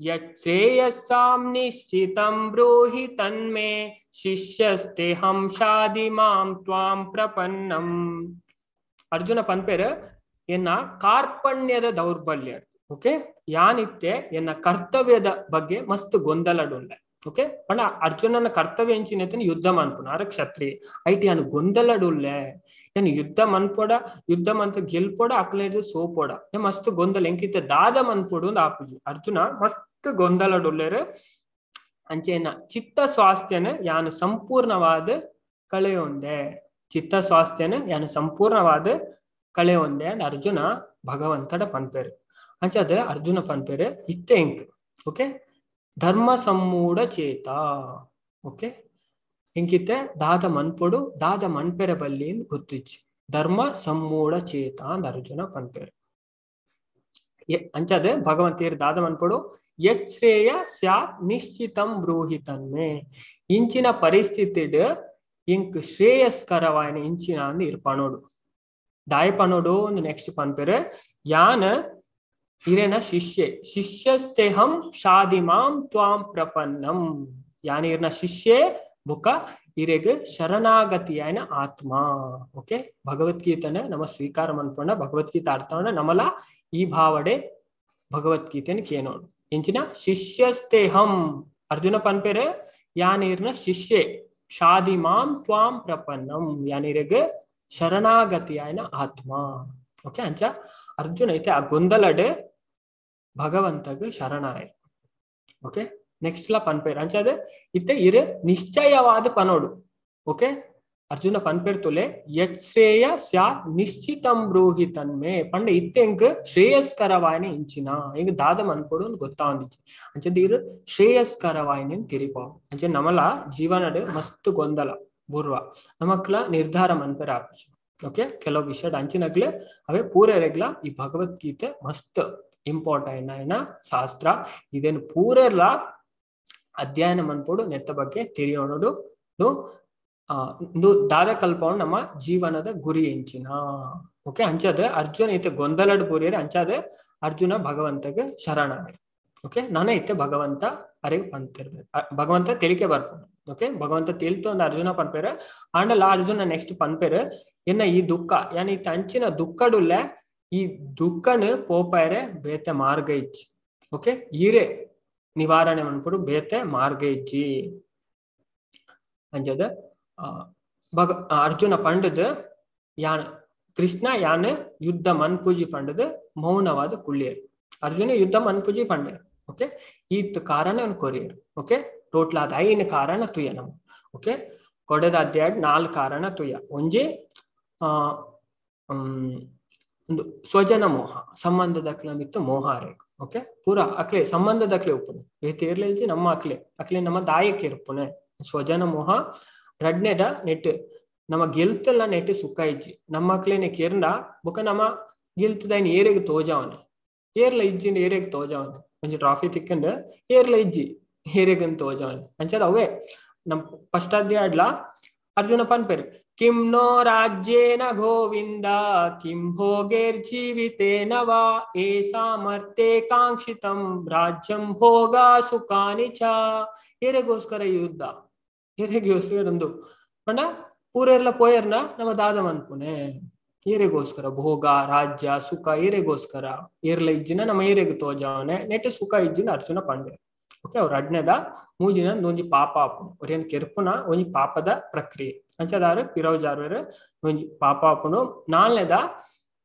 ಯಚ್ಛ್ರೇಯಸ್ಸಾಂ ನಿಶ್ಚಿತಂ ಬ್ರೂಹಿ ತನ್ಮೇ ಶಿಷ್ಯಸ್ತೇಹಂ ಶಾದಿ ಮಾಂ ತ್ವಾಂ ಪ್ರಪನ್ನಂ. ಅರ್ಜುನ ಪನ್ಪೇರು ಎನ್ನ ಕಾರ್ಪಣ್ಯದ ದೌರ್ಬಲ್ಯ. ಓಕೆ ಯಾನಿತ್ತೆ ಎನ್ನ ಕರ್ತವ್ಯದ ಬಗ್ಗೆ ಮಸ್ತ್ ಗೊಂದಲಡುಂಡೆ. ಓಕೆ ಪಂಡ ಅರ್ಜುನನ ಕರ್ತವ್ಯ ಎಂಚಿನ ಯುದ್ಧ ಮನ್ಪುನ ಅರ ಕ್ಷತ್ರಿ ಐಟ್ ಯಾನು ಗೊಂದಲಡುಲ್ಲೆ ಯಾನು ಯುದ್ಧ ಮನ್ಪೊಡ ಯುದ್ಧ ಮಂತ ಗೆಲ್ಪೊಡ ಅಕ್ಲೇದು ಸೋಪೊಡ ಮಸ್ತ್ ಗೊಂದಲ ಎಂಕಿತ್ತ ದಾದ ಮನ್ಪೊಡು ಆಪುಜಿ. ಅರ್ಜುನ ಮಸ್ತ್ ಗೊಂದಲಡುಲ್ಲೇರು. ಅಂಚೆನ ಚಿತ್ತ ಸ್ವಾಸ್ಥ್ಯನ ಯಾನು ಸಂಪೂರ್ಣವಾದ ಕಳೆಯೊಂದೆ ಚಿತ್ತ ಸ್ವಾಸ್ಥ್ಯನ ಯಾನು ಸಂಪೂರ್ಣವಾದ ಕಳೆಯೊಂದೆ ಅಂದ್ ಅರ್ಜುನ ಭಗವಂತಡ ಪನ್ಪೇರು. ಅಂಚಾದ ಅರ್ಜುನ ಪನ್ಪೇರು ಇತ್ತೆ ಎಂಕ್ ಓಕೆ ಧರ್ಮ ಸಮ್ಮೂಢ ಚೇತ. ಓಕೆ ಎಂಕಿತ್ತೆ ದಾದ ಮನ್ಪೊಡು ದಾದ ಮನ್ಪೆರೆ ಬಲ್ಲಿ ಗೊತ್ತಿಚ್ಚು ಧರ್ಮ ಸಮ್ಮೂಢ ಚೇತ ಅಂದ್ ಅರ್ಜುನ ಪನ್ಪೇರು. ಅಂಚಾದ ಭಗವಂತ ದಾದ ಮನ್ಪೊಡು ಯಚ್ಛ್ರೇಯ ಸ್ಯಾತ್ ನಿಶ್ಚಿತಂ ಬ್ರೂಹಿ ತನ್ಮೇ ಇಂಚಿನ ಪರಿಸ್ಥಿತಿಡ್ ಇಂಕ್ ಶ್ರೇಯಸ್ಕರವಾಯನ ಇಂಚಿನ ಅಂದ್ ಇರ್ಪಣೋಡು ದಾಯಪನೋಡು ಒಂದು ನೆಕ್ಸ್ಟ್ ಪನ್ಪೇರು ಯಾನ್ ಇರೇನ ಶಿಷ್ಯೆ ಶಿಷ್ಯಸ್ತೇಹಂ ಶಾದಿಮಾಂ ತ್ವಾಂ ಪ್ರಪನ್ನಂ ಯಾನೀರ್ನ ಶಿಷ್ಯೆ ಬುಕ್ಕ ಇರೆಗ್ ಶರಣಾಗತಿಯಾಯನ ಆತ್ಮ. ಓಕೆ, ಭಗವದ್ಗೀತೆನ ನಮ್ಮ ಸ್ವೀಕಾರ ಮನ್ಪೊಂಡ ಭಗವದ್ಗೀತೆ ಅರ್ಥವನ್ನ ನಮಲ ಈ ಭಾವಡೆ ಭಗವದ್ಗೀತೆನ ಕೇನೋಡು. ಇಂಚಿನ ಶಿಷ್ಯಸ್ತೇಹಂ ಅರ್ಜುನ ಪನ್ಪೇರೆ ಯಾನೀರ್ನ ಶಿಷ್ಯೆ ಶಾದಿ ಮಾಂ ತ್ವಾಂ ಪ್ರಪನ್ನಂ ಯಾನೀರೆಗ್ ಶರಣಾಗತಿಯಾಯನ ಆತ್ಮ. ಓಕೆ, ಅಂಚ ಅರ್ಜುನ ಐತೆ ಆ ಗೊಂದಲಡೆ ಭಗವಂತಗ್ ಶರಣಾಯ. ಓಕೆ, ನೆಕ್ಸ್ಟ್ ಲಾ ಪನ್ಪೇರ್ ಅಂಚಾದ ಇತ್ತೆ ಇರು ನಿಶ್ಚಯವಾದ ಪನೋಡು. ಓಕೆ, ಅರ್ಜುನ ಪನ್ಪೇರ್ ತುಲೆ ಯತ್ ಶ್ರೇಯ ಸ್ಯಾತ್ ನಿಶ್ಚಿತಂ ಬ್ರೂಹಿ ತನ್ಮೆ ಪಂಡ ಇತ್ತೆ ಎಂಕ್ ಶ್ರೇಯಸ್ಕರವಾಯನೆ ಇಂಚಿನ ಎಂಕ್ ದಾದ ಮನ್ಪೊಡು ಗೊತ್ತಾವಂದಿಚ್ಚಿ. ಅಂಚದ ಇರು ಶ್ರೇಯಸ್ಕರವಾಯನೆ ತಿರಿಪಾವು. ಅಂಚೆ ನಮಲ ಜೀವನಡ್ ಮಸ್ತ್ ಗೊಂದಲ ಬೂರ್ವ ನಮಕ್ಲ ನಿರ್ಧಾರ ಮನ್ಪೇರ್ ಆಪುಜಿ. ಓಕೆ, ಕೆಲವು ವಿಷಯ ಅಂಚಿನಗ್ಲೆ ಅವೇ ಪೂರೆರೆಗ್ಲ ಈ ಭಗವದ್ಗೀತೆ ಮಸ್ತ್ ಇಂಪಾರ್ಟೆಂಟ್ ಆಯ್ನ ಶಾಸ್ತ್ರ. ಇದೇನು ಪೂರೆರ್ಲ ಅಧ್ಯಯನ ಮನ್ಪೊಡು, ನೆತ್ತ ಬಗ್ಗೆ ತಿಳಿಯೋಣಡು ದಾದ ಕಲ್ಪವನ್ ನಮ್ಮ ಜೀವನದ ಗುರಿ ಎಂಚಿನ. ಓಕೆ, ಅಂಚಾದ ಅರ್ಜುನ ಇತ್ತೆ ಗೊಂದಲಡ್ ಬೂರಿಯರ್ ಅಂಚಾದ ಅರ್ಜುನ ಭಗವಂತಗೆ ಶರಣ. ಓಕೆ, ನಾನೇ ಇತ್ತೆ ಭಗವಂತ ಅರೆಗ್ ಪಂತಿರ್ಬೇಕು, ಭಗವಂತ ತಿಳಿಕೆ ಬರ್ಪುಂಡು. ಓಕೆ, ಭಗವಂತ ತಿಳಿತು ಅಂದ್ ಅರ್ಜುನ ಪನ್ಪೇರ. ಆಂಡಲ ಅರ್ಜುನ ನೆಕ್ಸ್ಟ್ ಪನ್ಪೇರ ಎನ್ನ ಈ ದುಃಖ ಯಾನ್ ಇತ್ತೆ ಅಂಚಿನ ದುಃಖಡುಲ್ಲ ಈ ದುಃಖನ ಪೋಪಾಯರೆ ಬೇತೆ ಮಾರ್ಗ ಇಚ್ಚಿ. ಓಕೆ, ಈರೆ ನಿವಾರಣೆ ಮನ್ಪುಡು ಬೇತೆ ಮಾರ್ಗ ಇಜ್ಜಿ ಅಂಚದ ಅರ್ಜುನ ಪಂಡದ ಯಾನ್ ಕೃಷ್ಣ ಯಾನ್ ಯುದ್ಧ ಮನ್ಪೂಜಿ ಪಂಡದ ಮೌನವಾದ ಕುಳ್ಳಿಯರು. ಅರ್ಜುನ ಯುದ್ಧ ಮನ್ಪೂಜಿ ಪಂಡೇರು. ಓಕೆ, ಈತ್ ಕಾರಣ ಕೊರಿಯರು. ಓಕೆ, ಟೋಟಲ್ ಆದ 5 ಕಾರಣ ತುಯ ನಮ್ಮ. ಓಕೆ, ಕೊಡೆದ ಅಧ್ಯಾಯ 4 ಕಾರಣ ತುಯ. ಒಂಜಿ ಒಂದು ಸ್ವಜನ ಮೋಹ, ಸಂಬಂಧದಕ್ಲ ಮಿತ್ತು ಮೋಹ ಅರೇಕು. ಓಕೆ, ಪೂರಾ ಅಕ್ಲೆ ಸಂಬಂಧದಕ್ಲೆ ಉಪ್ಪುನೆ ಬೇತೆ ಇರ್ಲಿಲ್ಜಿ ನಮ್ಮ ಅಕ್ಲೆ ಅಕ್ಲೆ ನಮ್ಮ ದಾಯಕ್ಕೆ ಇರ್ಪುನೆ ಸ್ವಜನ ಮೋಹ. ರಡ್ನೆದ ನೆಟ್ ನಮ್ಮ ಗೆಲ್ತಲ್ಲ ನೆಟ್ ಸುಖ ಇಜ್ಜಿ ನಮ್ಮ ಅಕ್ಲೆನೆ ಕೇರ್ಂಡ ಬೊಕ ನಮ್ಮ ಗೆಲ್ತದೈನ್ ಏರೆಗ್ ತೋಜಾವನೆ ಏರ್ಲ ಇಜ್ಜಿಂದ ಏರೆಗ್ ತೋಜಾವನೆ ಒಂಜಿ ಟ್ರಾಫಿ ತಿಕ್ಕಂಡ ಏರ್ಲ ಇಜ್ಜಿ ಏರೆಗನ್ ತೋಜಾವನೆ ಅಂಚದ ಅವೇ ನಮ್ ಫಸ್ಟ್ ಅಧ್ಯಾಯ ಅರ್ಜುನ ಪನ್ಪೇರು ಕಿಂ ನೋ ರಾಜ್ಯೇನ ಗೋವಿಂದ ಕಿಂ ಭೋಗೇರ್ ಜೀವಿತೇನ ವಾ ಏ ಸಾಮರ್ಥ್ಯೆ ಕಾಂಕ್ಷಿತಂ ರಾಜ್ಯಂ ಭೋಗ ಸುಖಾನಿ ಚ. ಏರೆಗೋಸ್ಕರ ಯುದ್ಧ, ಏರೆಗೋಸ್ಕರ ಒಂದು ಪಂಡ ಪೂರೆರ್ಲ ಪೋಯರ್ನ ನಮ್ಮ ದಾದ ಮನ್ಪುನೆ ಏರೆಗೋಸ್ಕರ ಭೋಗ ರಾಜ್ಯ ಸುಖ ಏರೆಗೋಸ್ಕರ ಏರ್ಲ ಇಜ್ಜಿನ ನಮ್ಮ ಏರೆಗ್ ತೋಜಾವನೆ ನೆಟ್ ಸುಖ ಇಜ್ಜಿನ ಅರ್ಜುನ ಪಂಡೆ. ಓಕೆ, ಅವ್ರ ಅಡ್ನೆದ ಮೂಜಿನ ಒಂಜಿ ಪಾಪ ಆಪುಂಡು ಒರಿಯನ್ ಕೆರ್ಪುನ ಒಂಜಿ ಪಾಪದ ಪ್ರಕ್ರಿಯೆ ಅಂಚದಾರು ಪಿರವ್ ಜಾರ್ವೆರ್ ಒಂಜಿ ಪಾಪ ಆಪುಂಡು. ನಾಲ್ನೇದ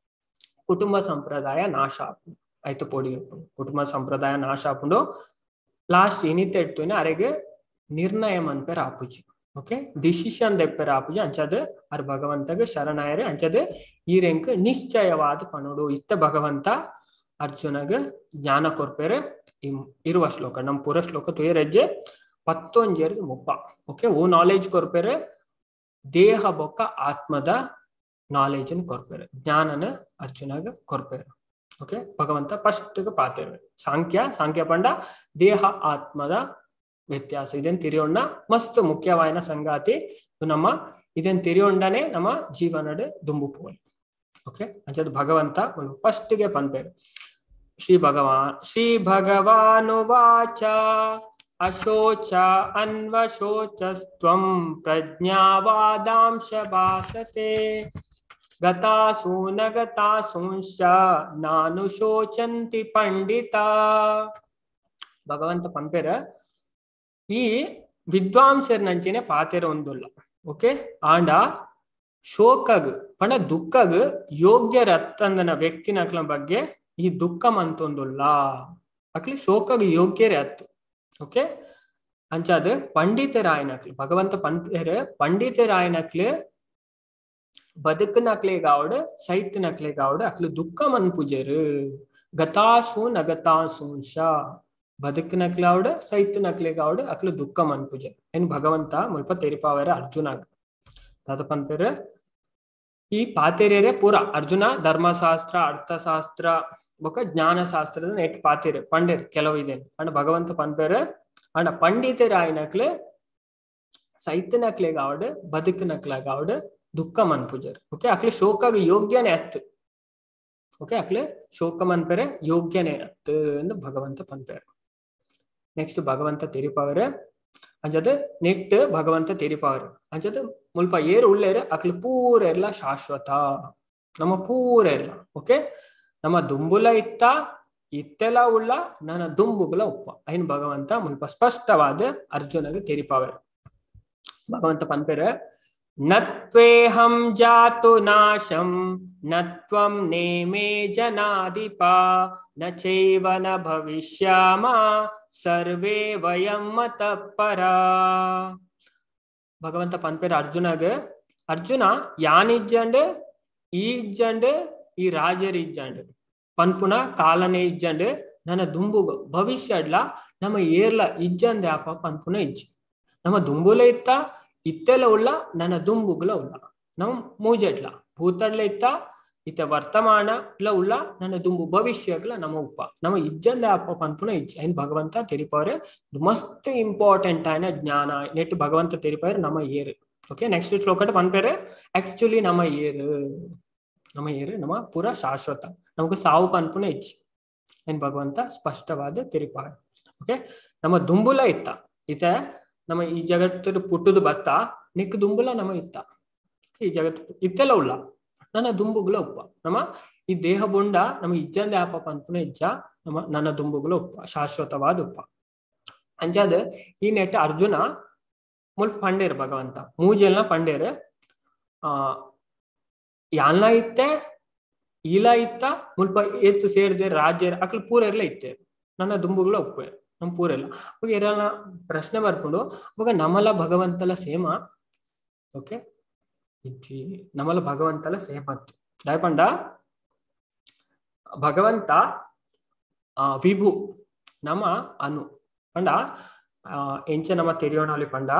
ಕುಟುಂಬ ಸಂಪ್ರದಾಯ ನಾಶ ಆಪುಂಡು, ಆಯ್ತು ಪೊಡಿ ಉಪ್ಪುಂಡು ಕುಟುಂಬ ಸಂಪ್ರದಾಯ ನಾಶ ಆಪುಂಡು. ಲಾಸ್ಟ್ ಇನಿತೆಟ್ಟುನ ಅರೆಗ್ ನಿರ್ಣಯ ಮನ್ಪೆರ್ ಆಪುಜಿ. ಓಕೆ, ಡಿಸಿಷನ್ ದೆಪ್ಪೆರ್ ಆಪುಜಿ ಅಂಚದ ಅರ್ ಭಗವಂತಗ್ ಶರಣಾಯರು ಅಂಚದ ಈರೆಂಕ್ ನಿಶ್ಚಯವಾದ ಪನೋಡು. ಇತ್ತ ಭಗವಂತ ಅರ್ಜುನಗ್ ಜ್ಞಾನ ಕೊರ್ಪೇರು ಇರುವ ಶ್ಲೋಕ ನಮ್ ಪೂರ ಶ್ಲೋಕ ತುಯರೆಜ್ಜೆ 19 30. ಓಕೆ, ಓ ನಾಲೆಜ್ ಕೊರ್ಪೇರು ದೇಹ ಬೊಕ್ಕ ಆತ್ಮದ ನಾಲೆಜ್ ಕೊರ್ಪೇರು ಜ್ಞಾನನ ಅರ್ಜುನಗ್ ಕೊರ್ಪೇರು. ಓಕೆ, ಭಗವಂತ ಫಸ್ಟ್ ಪಾತೇರು ಸಾಂಖ್ಯ ಸಾಂಖ್ಯ ಪಂಡ ದೇಹ ಆತ್ಮದ ವ್ಯತ್ಯಾಸ ಇದನ್ ತಿರಿಯೋಣ ಮಸ್ತ್ ಮುಖ್ಯವಾಯಿನ ಸಂಗಾತಿ ನಮ್ಮ ಇದನ್ ತಿರಿಯೋಂಡನೆ ನಮ್ಮ ಜೀವನದ ದುಂಬು ಪೋಲಿ. ಓಕೆ, ಅಂಚದ ಭಗವಂತ ಫಸ್ಟ್ಗೆ ಪನ್ಪೇರು ಶ್ರೀ ಭಗವಾನ್ ಶ್ರೀ ಭಗವಾನುವಾಚ ಅಶೋಚ ಅನ್ವಶೋಚಸ್ತ್ವಂ ಪ್ರಜ್ಞಾವಾದಾಂಶ ಭಾಸತೆ ಗತಾಸು ನಗತಾಸೂಂಶ್ಚ ನಾನು ಶೋಚಂತಿ ಪಂಡಿತ. ಭಗವಂತ ಪನ್ಪೇರ ಈ ವಿದ್ವಾಂಸರ್ನಂಚಿನ ಪಾತೆರ ಒಂದುಲ್ಲ. ಓಕೆ, ಆಂಡ ಶೋಕಗ್ ಪಂಡ ದುಃಖಗ್ ಯೋಗ್ಯರತ್ತಂದನ ವ್ಯಕ್ತಿನಕ್ಲ ಬಗ್ಗೆ ಈ ದುಃಖ ಮಂತೊಂದುಲ್ಲ ಅಕ್ಲಿ ಶೋಕಗ್ ಯೋಗ್ಯರೇ ಅತ್ತು. ಓಕೆ, ಅಂಚಾದ ಪಂಡಿತರಾಯನಕ್ಲು ಭಗವಂತ ಪಂಡಿತರ ಪಂಡಿತರಾಯನಕ್ಲು ಬದುಕನಕ್ಲೆಗಾವಡು ಸೈತನಕ್ಲೆಗಾವಡು ಅಕ್ಲು ದುಃಖ ಮನ್ಪುಜರು ಗತಾಸು ನಗತಾಸೂಂಶ ಬದುಕನಕ್ಲಾವಡು ಸೈತನಕ್ಲೆಗಾವಡು ಅಕ್ಲು ದುಃಖ ಮನ್ಪುಜರು ಏನ್ ಭಗವಂತ ಮುಲ್ಪ ತೆರಿಪಾವರ ಅರ್ಜುನಾಗ ತಾತ ಪನ್ಪೇರು ಈ ಪಾತೆರೇರೆ ಪೂರ ಅರ್ಜುನ ಧರ್ಮಶಾಸ್ತ್ರ ಅರ್ಥಶಾಸ್ತ್ರ ಬೊಕ ಜ್ಞಾನಶಾಸ್ತ್ರದ ನೆಟ್ ಪಾತೆರೆ ಪಂಡೇರ್ ಕೆಲವು ಇದೆ ಅಂಡ್ ಭಗವಂತ ಪನ್ಪೇರು ಅಂಡ ಪಂಡಿತರಾಯನಕ್ಲು ಸೈತನಕ್ಲೆಗಾವಡು ಬದುಕನಕ್ಲಾಗಾವಡು ದುಃಖ ಮನ್ಪುಜರು. ಓಕೆ, ಅಕ್ಲೆ ಶೋಕಾಗ ಯೋಗ್ಯನೇ ಅತ್ತು. ಓಕೆ, ಅಕ್ಲೆ ಶೋಕ ಮನ್ಪೇರೆ ಯೋಗ್ಯನೇ ಅತ್ತು ಎಂದು ಭಗವಂತ ಪನ್ಪೇರು. ನೆಕ್ಸ್ಟ್ ಭಗವಂತ ತೆರಿಪಾವರೆ ಅಂಚದ ನೆಟ್ ಭಗವಂತ ತೆರಿಪಾರು ಅಂಚದ ಮುಲ್ಪ ಏರು ಉಳ್ಳೇರು ಅಕ್ಲು ಪೂರ ಎಲ್ಲ ಶಾಶ್ವತ ನಮ್ಮ ಪೂರ ಎಲ್ಲ. ಓಕೆ, ನಮ್ಮ ದುಂಬುಲ ಇತ್ತ ಇತ್ತೆಲ ಉಳ್ಳ ನನ್ನ ದುಂಬುಗುಲ ಉಪ್ಪ ಐನ್ ಭಗವಂತ ಮುಲ್ಪ ಸ್ಪಷ್ಟವಾದ ಅರ್ಜುನಗೆ ತೆರಿಪಾವರು. ಭಗವಂತ ಪನ್ಪೇರು ನತ್ವೇಹಂ ಜಾತು ನಾಶಂ ನತ್ವಂ ನೇಮೇ ಜನಾಧಿಪ ನ ಚೈವ ನ ಭವಿಷ್ಯಾಮ ಸರ್ವೇ ವಯಂ ಮತಃಪರ. ಭಗವಂತ ಪನ್ಪೇರು ಅರ್ಜುನಗೆ, ಅರ್ಜುನ ಯಾನಿಜ್ಜಂಡು ಈ ಇಜ್ಜಂಡು ಈ ರಾಜರು ಇಜ್ಜಂಡು ಪನ್ಪುನ ಕಾಲನೇ ಇಜ್ಜಂಡು ನನ್ನ ದುಂಬುಗ ಭವಿಷ್ಯಡ್ಲ ನಮ್ಮ ಏರ್ಲ ಇಜ್ಜಂದೆ ಅಪ್ಪ ಪನ್ಪುನ ಇಜ್ಜಿ. ನಮ್ಮ ದುಂಬುಲ ಇತ್ತ ಇತ್ತೆಲ ಉಳ್ಳ ನನ್ನ ದುಂಬುಗುಲ ಉಳ್ಳ ನಮ್ಮ ಮೂಜೆಡ್ಲ ಭೂತಡ್ಲ ಇತ್ತ ಇತ್ತ ವರ್ತಮಾನ ಉಳ್ಳ ನನ್ನ ದುಂಬು ಭವಿಷ್ಯಗ್ಲ ನಮ್ಮ ಉಪ್ಪ ನಮ್ಮ ಇಜ್ಜಂದೆ ಅಪ್ಪ ಪನ್ಪುನ ಇಜ್ಜಿ. ಐನ್ ಭಗವಂತ ತೆರಿಪವ್ರೆ ಮಸ್ತ್ ಇಂಪಾರ್ಟೆಂಟ್ ಆಯ್ನ ಜ್ಞಾನ ನೆಟ್ ಭಗವಂತ ತೆರಿಪವ್ರೆ ನಮ್ಮ ಏರು. ಓಕೆ, ನೆಕ್ಸ್ಟ್ ಶ್ಲೋಕಟ ಪನ್ಪೇರೆ ಆಕ್ಚುಲಿ ನಮ್ಮ ಏರು ನಮ್ಮ ಏರು ನಮ್ಮ ಪೂರ ಶಾಶ್ವತ ನಮಗ ಸಾವು ಪನ್ಪುನ ಇಜ್ಜಿ ಐನ್ ಭಗವಂತ ಸ್ಪಷ್ಟವಾದ ತೆರಿಪಾರ. ಓಕೆ, ನಮ್ಮ ದುಂಬುಲ ಇತ್ತ ಇತ ನಮ್ಮ ಈ ಜಗತ್ತು ಪುಟ್ಟುದು ಬತ್ತ ನಿಕ್ ದುಂಬುಲ ನಮ್ಮ ಇತ್ತ ಈ ಜಗತ್ತು ಇತ್ತೆಲ್ಲ ಉಳ್ಳ ನನ್ನ ದುಂಬುಗುಲ ಉಪ್ಪ ನಮ್ಮ ಈ ದೇಹ ಬುಂಡ ನಮ್ಮ ಇಜ್ಜಂದೆ ಆಪ ಪನ್ಪುನ ಇಜ್ಜ ನಮ್ಮ ನನ್ನ ದುಂಬುಗುಲ ಉಪ್ಪ ಶಾಶ್ವತವಾದ ಉಪ್ಪ. ಅಂಚಾದ ಈ ನೆಟ್ ಅರ್ಜುನ ಮುಲ್ಪ ಪಂಡೇರು ಭಗವಂತ ಮೂಜೆಲ್ನ ಪಂಡೇರು ಯಾನ್ಲ ಇತ್ತೆ ಈಲ ಇತ್ತ ಮುಲ್ಪ ಎತ್ತು ಸೇರಿದೆ ರಾಜ್ಯ ಅಕ್ಲು ಪೂರ ಇರ್ಲ ಇತ್ತೆ ನನ್ನ ದುಂಬುಗುಲ ಉಪ್ಪೆ ನಮ್ ಪೂರೆಲ್ಲ. ಅವಾಗ ಏರಲ್ಲ ಪ್ರಶ್ನೆ ಬರ್ಕೊಂಡು ಅವಾಗ ನಮಲ ಭಗವಂತಲ ಸೇಮ. ಓಕೆ, ಇಜ್ಜಿ ನಮಲ ಭಗವಂತಲ ಸೇಮ ದಾಯಪಂಡ ಭಗವಂತ ವಿಭು ನಮ ಅನು ಪಂಡ ಎಂಚ ನಮ ತೆರಿಯೋಣಲಿ ಪಂಡ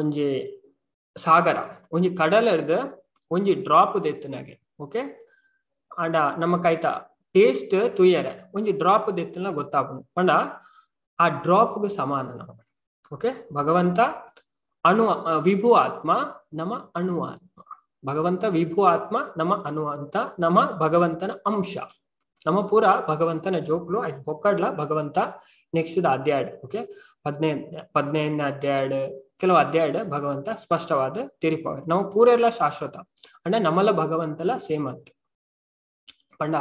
ಒಂಜಿ ಸಾಗರ ಒಂಜಿ ಕಡಲ ಇರ್ದು ಒಂಜಿ ಡ್ರಾಪ್ ದೆತ್ತನಾಗೆ. ಓಕೆ, ಅಂಡ ನಮ್ಮ ಕೈತ ಟೇಸ್ಟ್ ತುಯ್ಯರೆ ಒಂಜಿ ಡ್ರಾಪ್ ದೆತ್ತನ ಗೊತ್ತಾಪುಂಡು ಪಂಡ ಆ ಡ್ರಾಪ್ಗೆ ಸಮಾನ ನಮ್ಮ. ಓಕೆ, ಭಗವಂತ ಅಣು ವಿಭು ಆತ್ಮ ನಮ್ಮ ಅಣು ಆತ್ಮ. ಭಗವಂತ ವಿಭು ಆತ್ಮ ನಮ್ಮ ಅಣು ಅಂತ ನಮ್ಮ ಭಗವಂತನ ಅಂಶ ನಮ್ಮ ಪೂರ ಭಗವಂತನ ಜೋಕ್ಲು ಐದು ಬೊಕ್ಕಡ್ಲ ಭಗವಂತ ನೆಕ್ಸ್ಟ್ ಅಧ್ಯಾಯ. ಓಕೆ, 15ನೇ ಅಧ್ಯಾಯ ಕೆಲವು ಅಧ್ಯಾಯ ಭಗವಂತ ಸ್ಪಷ್ಟವಾದ ತೆರಿಪವ ನಾವು ಪೂರ ಎಲ್ಲ ಶಾಶ್ವತ ಅಂಡ ನಮ್ಮಲ್ಲ ಭಗವಂತಲ ಸೇಮ್ ಅಂತ ಪಂಡ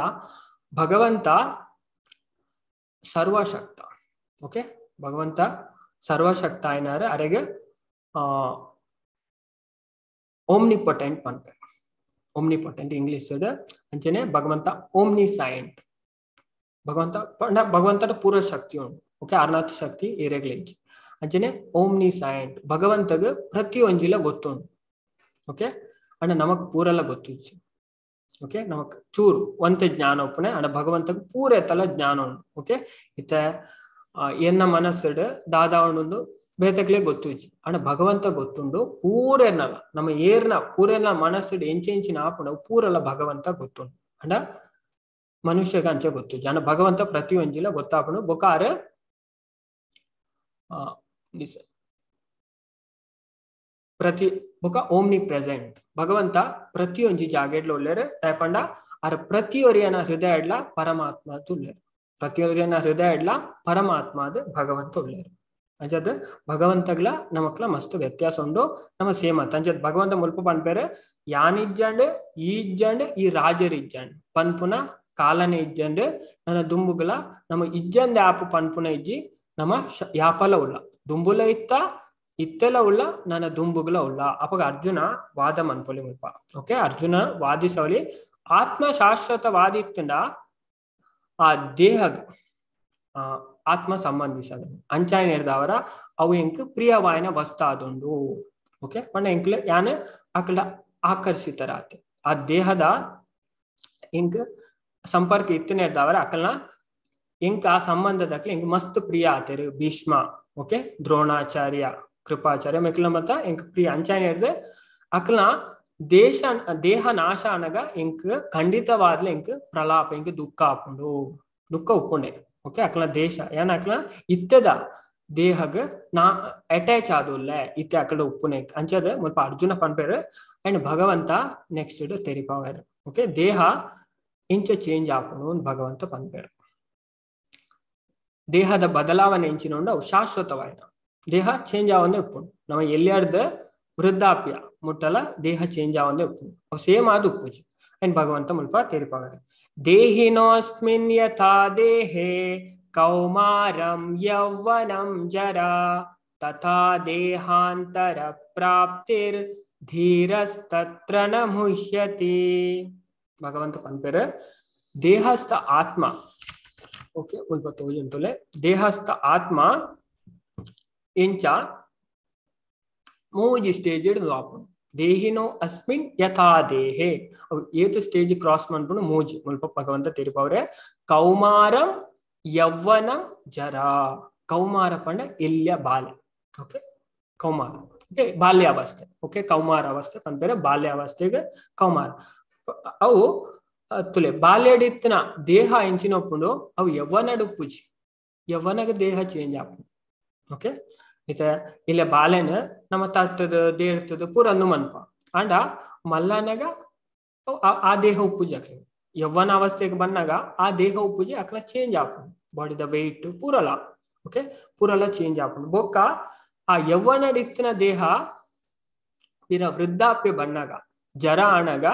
ಭಗವಂತ ಸರ್ವಶಕ್ತ. ಓಕೆ, ಭಗವಂತ ಸರ್ವಶಕ್ತ ಏನಾರ ಅರೆಗೆ ಓಮ್ನಿಪೊಟೆಂಟ್ ಪನ್ಪೆ ಓಮ್ನಿಪೊಟೆಂಟ್ ಇಂಗ್ಲಿಷ್ ಅಂಚನೆ ಭಗವಂತ ಓಮ್ನಿ ಸೈಂಟ್ ಭಗವಂತ ಪಂಡ ಭಗವಂತನ ಪೂರ್ವ ಶಕ್ತಿ ಉಂಟು. ಓಕೆ, ಅರ್ನಾಥ ಶಕ್ತಿ ಏರೆಗ್ಲಿಂಚ್ ಅಂಚನೆ ಓಮ್ನಿ ಸೈಂಟ್ ಭಗವಂತಗ ಪ್ರತಿಯೊಂಜಿಲ ಗೊತ್ತುಂಟು. ಓಕೆ, ಅಂಡ ನಮಕ್ ಪೂರೆಲ್ಲ ಗೊತ್ತಿచ్చు. ಓಕೆ, ನಮಕ್ ಚೂರು ಒಂತೆ ಜ್ಞಾನ ಒಪ್ಪನೆ ಅಂಡ ಭಗವಂತಗ ಪೂರ ತಲ ಜ್ಞಾನ ಉಂಟು. ಓಕೆ, ಇತ್ತ ಎನ್ನ ಮನಸ್ಸುಡು ದಾದಾವಣೊಂದು ಬೇತಕ್ಲೆ ಗೊತ್ತುಜ್ಜಿ ಅಂಡ ಭಗವಂತ ಗೊತ್ತುಂಡು ಪೂರೆನಲ್ಲ ನಮ್ಮ ಏರ್ನ ಪೂರೆನ ಮನಸ್ಸುಡು ಎಂಚೆಂಚಿನ ಆಪುಂಡು ಪೂರೆಲ್ಲ ಭಗವಂತ ಗೊತ್ತುಂಡು ಅಂಡ ಮನುಷ್ಯಗ ಅಂಚ ಗೊತ್ತುಜ್ಜಿ ಅಂಡ ಭಗವಂತ ಪ್ರತಿಯೊಂಜಿಲ ಗೊತ್ತಾಪುಂಡು ಬೊಕಾರೆ ಪ್ರತಿ ಬೊಕ ಓಮ್ನಿ ಪ್ರೆಸೆಂಟ್ ಭಗವಂತ ಪ್ರತಿಯೊಂಜಿ ಜಾಗೆಡ್ಲ ಉಳ್ಳೇರು ತಾಯ್ಪಂಡ ಆರ ಪ್ರತಿಯೊರಿಯನ ಹೃದಯ ಎಡ್ಲ ಪರಮಾತ್ಮ ಉಳ್ಳೇರು ಪ್ರತಿಯೊರಿಯನ ಹೃದಯ ಎಡ್ಲ ಪರಮಾತ್ಮ ಅದು ಭಗವಂತ ಉಳ್ಳೇರು. ಅಂಚದ ಭಗವಂತಗ್ಲ ನಮಕ್ಲ ಮಸ್ತ್ ವ್ಯತ್ಯಾಸ ಉಂಡು ನಮ್ಮ ಸೇಮ ಅಂಚದ್ ಭಗವಂತ ಮುಲ್ಪ ಪನ್ಪೇರೆ ಯಾನಿಜ್ಜಂಡು ಈ ಇಜ್ಜಂಡು ಈ ರಾಜರು ಇಜ್ಜಂಡು ಪನ್ಪುನ ಕಾಲನೆ ಇಜ್ಜಂಡು ನನ್ನ ದುಂಬುಗಳ ನಮ್ಮ ಇಜ್ಜಂದೆ ಆಪು ಪನ್ಪುನ ಇಜ್ಜಿ ನಮ್ಮ ಯಾಪಲ ಉಳ್ಳ ದುಂಬುಲ ಇತ್ತ ಇತ್ತೆಲ ಉಳ್ಳ ನನ್ನ ದುಂಬುಗಳ ಉಳ್ಳ. ಅಪಗ ಅರ್ಜುನ ವಾದ ಮನ್ಪೊಲಿ ಮುಲ್ಪ. ಓಕೆ, ಅರ್ಜುನ ವಾದಿಸವಲಿ ಆತ್ಮ ಶಾಶ್ವತವಾದಿ ಇತ್ತಂಡ ಆ ದೇಹ ಆತ್ಮ ಸಂಬಂಧಿಸದ ಅಂಚಾಯ ನೇರ್ದವರ ಅವು ಎಂಕ್ ಪ್ರಿಯವಾಯನ ವಸ್ತಾದುಂಡು. ಓಕೆ, ಪಂಡ ಎಂಕ್ಲ ಯಾನ ಅಕಲ ಆಕರ್ಷಿತರಾತೆ ಆ ದೇಹದ ಎಂಕ್ ಸಂಪರ್ಕ ಇತ್ತು ನೇರ್ದವರ ಅಕಲ್ನ ಎಂಕ್ ಆ ಸಂಬಂಧದಕ್ಲೆ ಎಂಕ್ ಮಸ್ತ್ ಪ್ರಿಯ ಆತೇರು ಭೀಷ್ಮ. ಓಕೆ, ದ್ರೋಣಾಚಾರ್ಯ ಕೃಪಾಚಾರ್ಯ ಮೆಕ್ಲ ಮತ್ತ ಎಂಕ್ ಪ್ರಿಯ ಅಂಚಾಯ ನೇರ್ದ ಅಕಲ್ನ ದೇಶ ದೇಹ ನಾಶ ಅನಗ ಎಂಕ್ ಖಂಡಿತವಾದ್ಲೆ ಎಂಕ್ ಪ್ರಲಾಪ ಎಂಕ್ ದುಃಖ ಆಪುಂಡು ದುಃಖ ಉಪ್ಪುಂಡೆ. ಓಕೆ, ಅಕ್ಲ ದೇಶ ಏನ್ ಅಕ್ಲ ಇತ್ತದ ದೇಹಗ ನಾ ಅಟ್ಯಾಚ್ ಆದುಲ್ಲ ಇತ್ತೆ ಅಕಡ ಉಪ್ಪುನೆ ಅಂಚದ ಮುಲ್ಪ ಅರ್ಜುನ ಪನ್ಪೇರು ಅಂಡ್ ಭಗವಂತ ನೆಕ್ಸ್ಟ್ ತೆರಿಪಾವೇರು. ಓಕೆ, ದೇಹ ಇಂಚ ಚೇಂಜ್ ಆಪುಂಡು ಭಗವಂತ ಪನ್ಪೇರು. ದೇಹದ ಬದಲಾವಣೆ ಇಂಚಿನ ಉಂಡು ಅವು ಶಾಶ್ವತವಾಯಿನ. ದೇಹ ಚೇಂಜ್ ಆವಂದೇ ಉಪ್ಪುಂಡು. ನಮ್ಮ ಎಲ್ಲಿಯಾರ್ದ ವೃದ್ಧಾಪ್ಯ ಮುಟ್ಟಲ ದೇಹ ಚೇಂಜ್ ಆವಂದೇ ಉಪ್ಪುಂಡು, ಅವು ಸೇಮ್ ಆದ್ ಉಪ್ಪುಜಿ. ಅಂಡ್ ಭಗವಂತ ಮುಲ್ಪ ತೆರಿಪಾಗರೆ ದೇಹಿನೋಸ್ಮಿನ್ ಯಥಾ ದೇಹೆ ಕೌಮಾರಂ ಯೌವನಂ ಜರಾ ತಥಾ ದೇಹಾಂತರ ಪ್ರಾಪ್ತಿರ್ ಧೀರಸ್ತತ್ರ ನ ಮುಹ್ಯತಿ. ಭಗವಂತ ಪನ್ಪೆರ್ ದೇಹಸ್ಥ ಆತ್ಮ, ಓಕೆ ಮುಲ್ಪ ತೋಜುಂಟುಲೆ ದೇಹಸ್ಥ ಆತ್ಮ ಎಂಚ ಮೂಜಿ ಸ್ಟೇಜ್ ಆಪುಂಡು. ದೇಹಿನೋ ಅಸ್ಮಿನ್ ಯಥಾ ದೇಹೆ, ಏತು ಸ್ಟೇಜ್ ಕ್ರಾಸ್ ಮನ್ಪುಂಡು ಮೂಜಿ ಮುಲ್ಪ ಭಗವಂತ ತೆರಿಪವ್ರೆ. ಕೌಮಾರಂ ಯೌವನಂ ಜರಾ. ಕೌಮಾರ ಪಂಡ ಎಲ್ಯ ಬಾಲ್ಯ, ಓಕೆ ಕೌಮಾರ, ಓಕೆ ಬಾಲ್ಯಾವಸ್ಥೆ, ಓಕೆ ಕೌಮಾರ ಅವಸ್ಥೆ ಪನ್ಪೆರೆ ಬಾಲ್ಯಾವಸ್ಥೆಗೆ ಕೌಮಾರ. ಅವು ತುಲೆ ಬಾಲ್ಯಡಿತ್ತಿನ ದೇಹ ಎಂಚಿನ ಉಪ್ಪುಂಡು ಅವು ಯೌವನಡ್ ಉಪ್ಪುಜಿ, ಯೌವನಗ ದೇಹ ಚೇಂಜ್ ಆಪುಂಡು. ಓಕೆ ಇತ್ತೆ ಇಲ್ಲ ಬಾಲೆನ ನಮ್ಮ ತಟ್ಟದ ದೇರ್ತದ ಪೂರ ಅಂದು ಮನ್ಪ, ಅಂಡ ಮಲ್ಲನಗ ಆ ದೇಹ ಉಪ್ಪುಜಿ ಅಕ್ಲೆ. ಯೌವನ ಅವಸ್ಥೆಗೆ ಬಂದಾಗ ಆ ದೇಹ ಉಪ್ಪುಜಿ ಅಕ್ಲ ಚೇಂಜ್ ಆಪುಂಡು, ಬಾಡಿದ ವೆಯ್ಟ್ ಪೂರಲ, ಓಕೆ ಪೂರಲ ಚೇಂಜ್ ಆಪುಂಡು. ಬೊಕ್ಕ ಆ ಯೌವನಡಿತ್ತಿನ ದೇಹ ಪಿರ ವೃದ್ಧಾಪ್ಯ ಬಣ್ಣಗ ಜರ ಆಣಗ